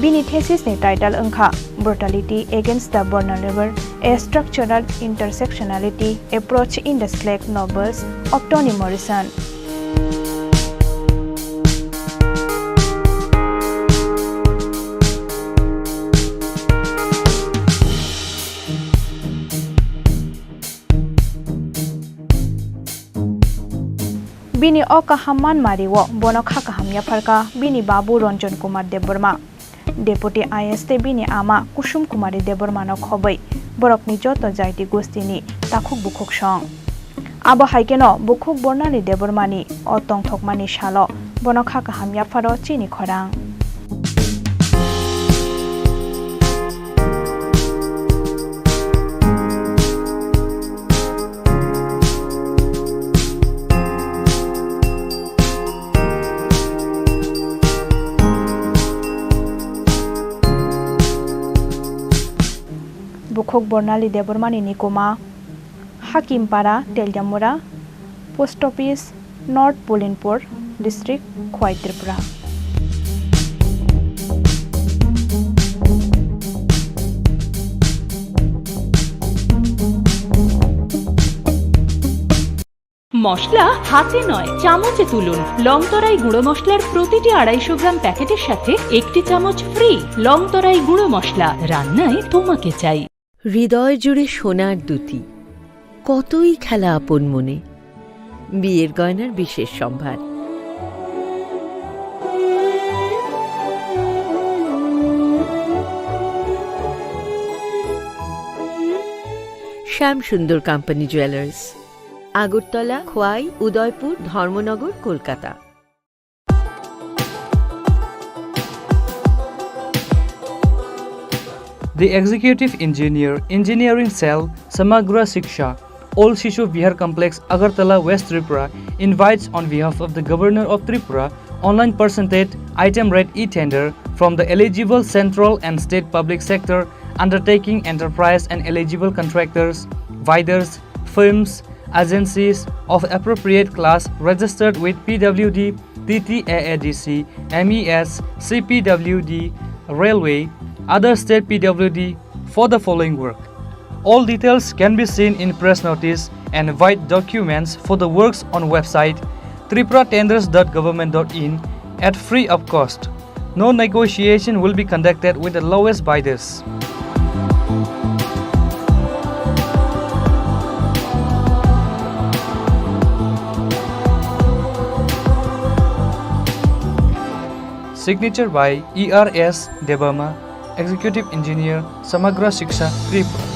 Bini thesis ni title wngkha Brutality Against the Vulnerable, A Structural Intersectionality Approach in the Slack Novels of Toni Morrison. Bini o kaham manmari o bono kha kaham yapharkha bini babu Ranjan Kumar Debbarma. Deputy I A S tei bini ama Kusum Kumari Debbarmano khobwi borokni joto jaiti gostini takhuk bukhuk song. Abo hai kheno bukhuk Bornali Debbarmani o tongthokmani salo bono kha kaham yapharo chini khorang. Bukhuk Bornali Debbarmani nikuma, Hakimpara, Teliamura, Post Office, North Pulinpur District, Khowai, Tripura. মশলা হাতে নয়, চামচে তুলুন। লংতরাই গুঁড়ো মশলার প্রতিটি আড়াইশো গ্রাম প্যাকেটের সাথে একটি চামচ ফ্রি। লংতরাই গুঁড়ো মশলা, রান্নায় তোমাকে চাই। হৃদয় জুড়ে সোনার দ্যুতি, কতই খেলা আপন মনে। বিয়ের গয়নার বিশেষ সম্ভার। শ্যাম সুন্দর কোম্পানি জুয়েলার্স, আগরতলা, খোয়াই, উদয়পুর, ধর্মনগর, Kolkata. The executive engineer, engineering cell, Samagra Shiksha, Old Shishu Vihar Complex, Agartala, West Tripura, invites on behalf of the Governor of Tripura, online percentage item rate e-tender from the eligible central and state public sector undertaking enterprise and eligible contractors, vendors, firms, agencies of appropriate class registered with P W D, T T A A D C, M E S, C P W D, Railway, other state P W D for the following work. All details can be seen in press notice and white documents for the works on website tripura tenders dot government dot in at free of cost. No negotiation will be conducted with the lowest bidders. Signature by E R S Debbarma, Executive Engineer, Samagra Shiksha, Tripura.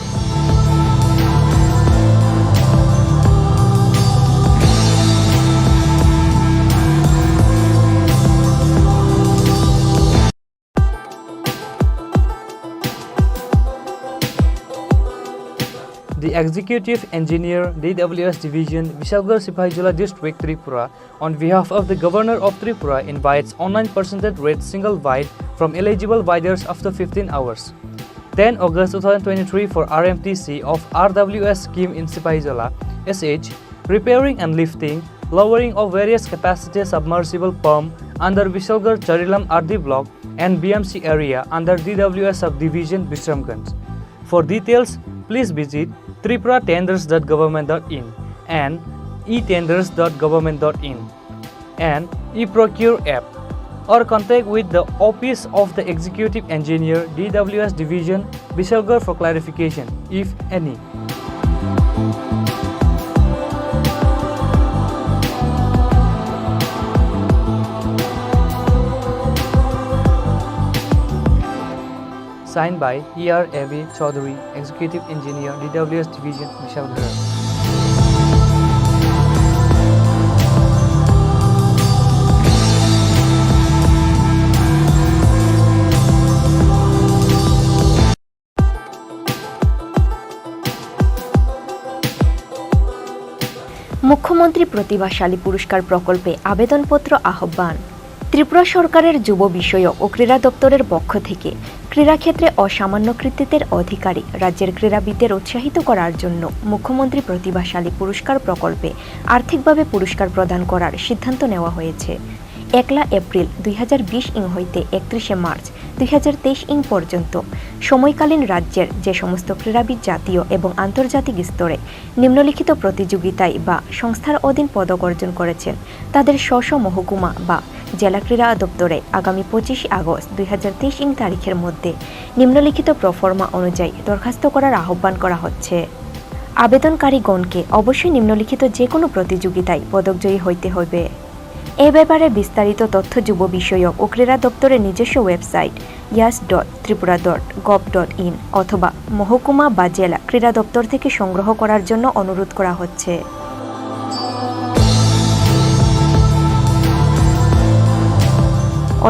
The Executive Engineer, D W S Division, Bishalgarh Sipahijola District, Tripura, on behalf of the Governor of Tripura, invites online percentage rate single bid from eligible bidders after fifteen hours. Ten August two thousand twenty-three for R M T C of R W S scheme in Sipahijola, S H, repairing and lifting, lowering of various capacity submersible pump under Bishalgarh Charilam R D block and B M C area under D W S subdivision, Bisramganj. For details, please visit tripura tenders dot government dot in and e tenders dot government dot in and e-procure app, or contact with the Office of the Executive Engineer, D W S Division, Bishalgarh for clarification, if any. Signed by E R A V Chaudhary, Executive Engineer, D W S Division, Bishalgarh. মুখ্যমন্ত্রী প্রতিভাশালী পুরস্কার প্রকল্পে আবেদনপত্র আহ্বান। ত্রিপুরা সরকারের যুব বিষয়ক ও ক্রীড়া দপ্তরের পক্ষ থেকে ক্রীড়াক্ষেত্রে অসামান্য কৃতিত্বের অধিকারী রাজ্যের ক্রীড়াবিদদের উৎসাহিত করার জন্য মুখ্যমন্ত্রী প্রতিভাশালী পুরস্কার প্রকল্পে আর্থিকভাবে পুরস্কার প্রদান করার সিদ্ধান্ত নেওয়া হয়েছে। একলা এপ্রিল দুই হাজার বিশ ইং হইতে একত্রিশে মার্চ দুই হাজার তেইশ ইং পর্যন্ত সময়কালীন রাজ্যের যে সমস্ত ক্রীড়াবিদ জাতীয় এবং আন্তর্জাতিক স্তরে নিম্নলিখিত প্রতিযোগিতায় বা সংস্থার অধীন পদক অর্জন করেছেন, তাদের স্ব স্ব মহকুমা বা জেলা ক্রীড়া দপ্তরে আগামী পঁচিশে আগস্ট দুই হাজার তেইশ ইং তারিখের মধ্যে নিম্নলিখিত প্রোফর্মা অনুযায়ী দরখাস্ত করার আহ্বান করা হচ্ছে। আবেদনকারীগণকে অবশ্যই নিম্নলিখিত যে কোনো প্রতিযোগিতায় পদকজয়ী হইতে হবে। এ ব্যাপারে বিস্তারিত তথ্য যুব বিষয়ক ও ক্রীড়া দপ্তরের নিজস্ব website yes dot Tripura dot gov dot in অথবা মহকুমা বা জেলা ক্রীড়া দপ্তর থেকে সংগ্রহ করার জন্য অনুরোধ করা হচ্ছে।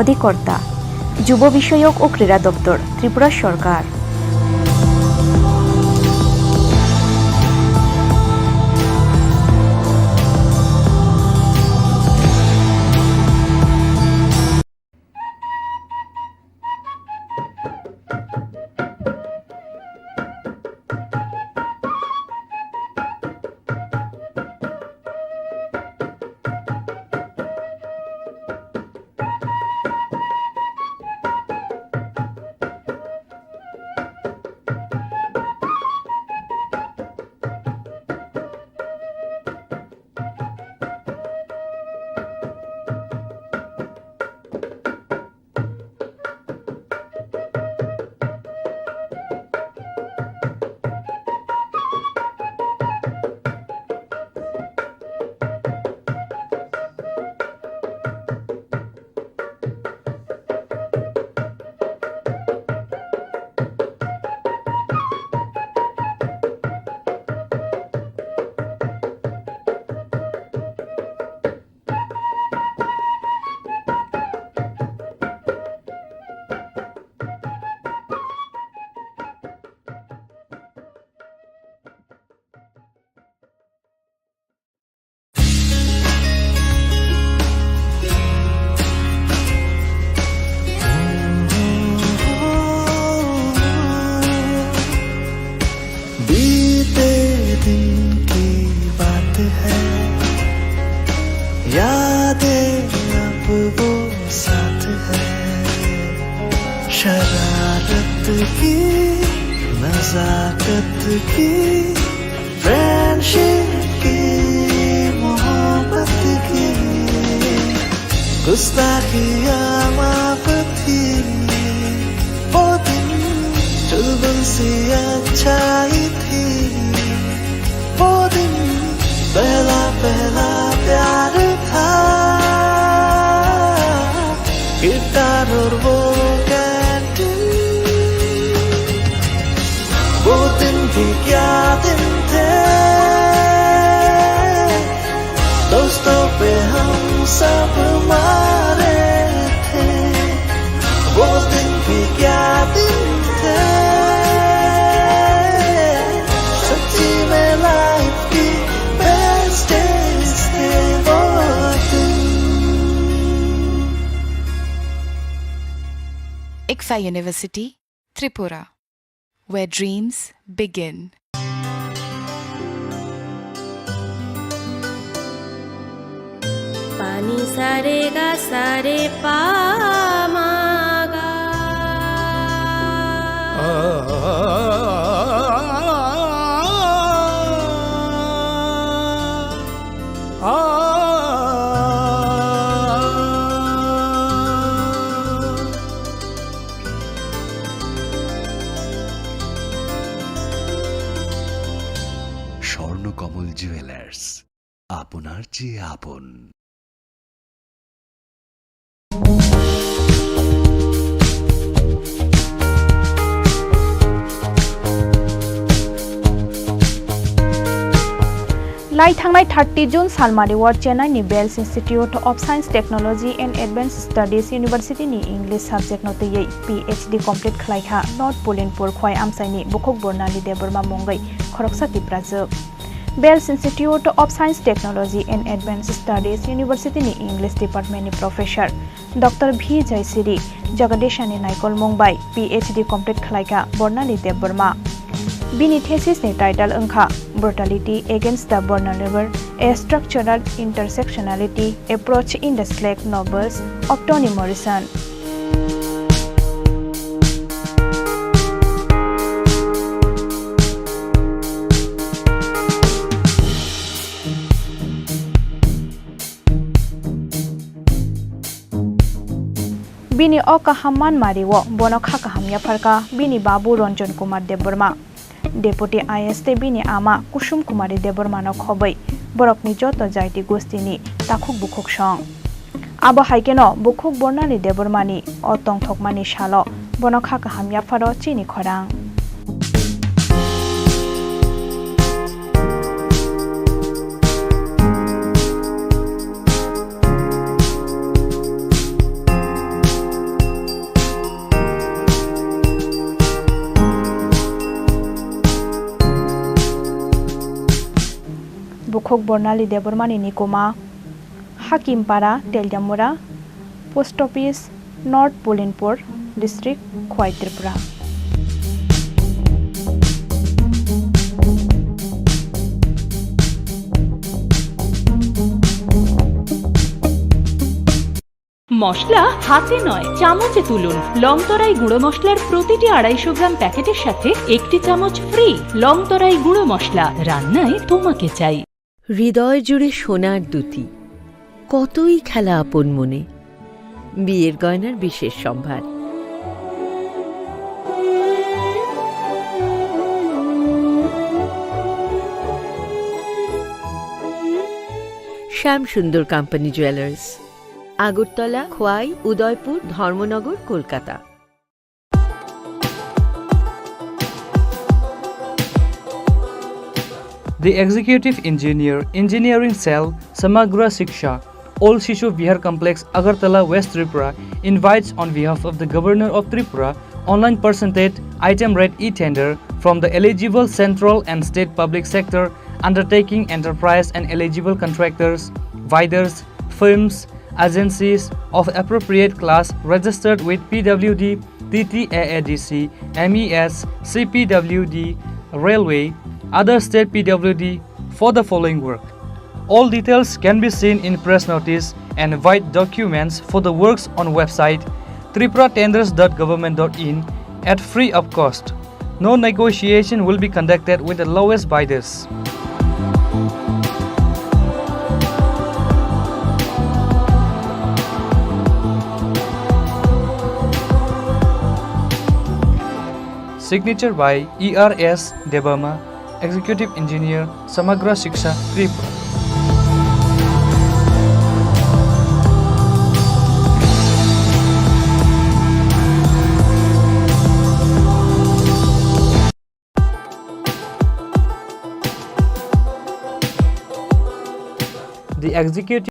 অধিকর্তা, যুব বিষয়ক ও ক্রীড়া দপ্তর, ত্রিপুরা সরকার। बीते दिन की बात है, यादें अब वो साथ है। शरारत की, नजाकत की, फ्रेंडशिप की, मोहब्बत की, गुस्ताखियाँ माफ थी। वो दिन चुलबुल सी अच्छाई थी। वो दिन पहला पहला प्यार था। गिटार और वो कैंटीन, वो दिन भी क्या दिन थे। दोस्तों पे हम सब मारे थे। वो दिन भी क्या दिन थे। सच्ची में लाइफ की बेस्ट डेज थे वो दिन। Ikfa University, Tripura, where dreams begin. Pani sare ga sare pa ma ga. Swarnakamal jewellers, আপনার চেয়ে আপন। Lai thangnai thirty June salmari o Chennai ni Bells Institute of Science, Technology and Advanced Studies University ni English subject no twiwi P H D complete khlai kha North Pulinpur Khowai amchai ni Bukhuk Burnali Debbarma mungwi khoroksa Tiprajwk. Bells Institute of Science, Technology and Advanced Studies University ni English Department ni Professor Doctor V Jaisiri Jagadeshani naikolmung bai P H D complete khlaikha Bornali Debbarma. Bini thesis ni title wngkha Brutality Against the Vulnerable, A Structural Intersectionality Approach in the Slack Novels of Toni Morrison. Bini o kaham manmari o bono kha kaham yapharkha bini babu Ranjan Kumar Debbarma. Deputy I A S tei bini ama Kusum Kumari Debbarmano khobwi borokni joto jaiti gostini takhuk bukhuk song. Abo hai kheno bukhuk Bornali Debbarmani o tongthokmani salo bono kha kaham yapharo chini khorang. Bukhuk Bornali Debbarmani nikuma Hakimpara, Teljamura, Post Office, North Pulinpur District, Khowai Tripura. মশলা হাতে নয়, চামচে তুলুন। লংতরাই গুঁড়ো মশলার প্রতিটি আড়াইশো গ্রাম প্যাকেটের সাথে একটি চামচ ফ্রি। লংতরাই গুঁড়ো মশলা, রান্নায় তোমাকে চাই। হৃদয় জুড়ে সোনার দ্যুতি, কতই খেলা আপন মনে। বিয়ের গয়নার বিশেষ সম্ভার। শ্যাম সুন্দর কোম্পানি জুয়েলার্স, আগরতলা, খোয়াই, উদয়পুর, ধর্মনগর, Kolkata. The Executive Engineer, Engineering Cell, Samagra Shiksha, Old Shishu Vihar Complex, Agartala, West Tripura, invites on behalf of the Governor of Tripura, online percentage item rate e-tender from the eligible central and state public sector undertaking enterprise and eligible contractors, vendors, firms, agencies of appropriate class registered with P W D, T T A A D C, M E S, C P W D, Railway, other state P W D for the following work. All details can be seen in press notice and white documents for the works on website tripura tenders dot government dot in at free of cost. No negotiation will be conducted with the lowest bidders. Signature by E R S Debbarma, Executive Engineer, Samagra Shiksha, Tripura. The Executive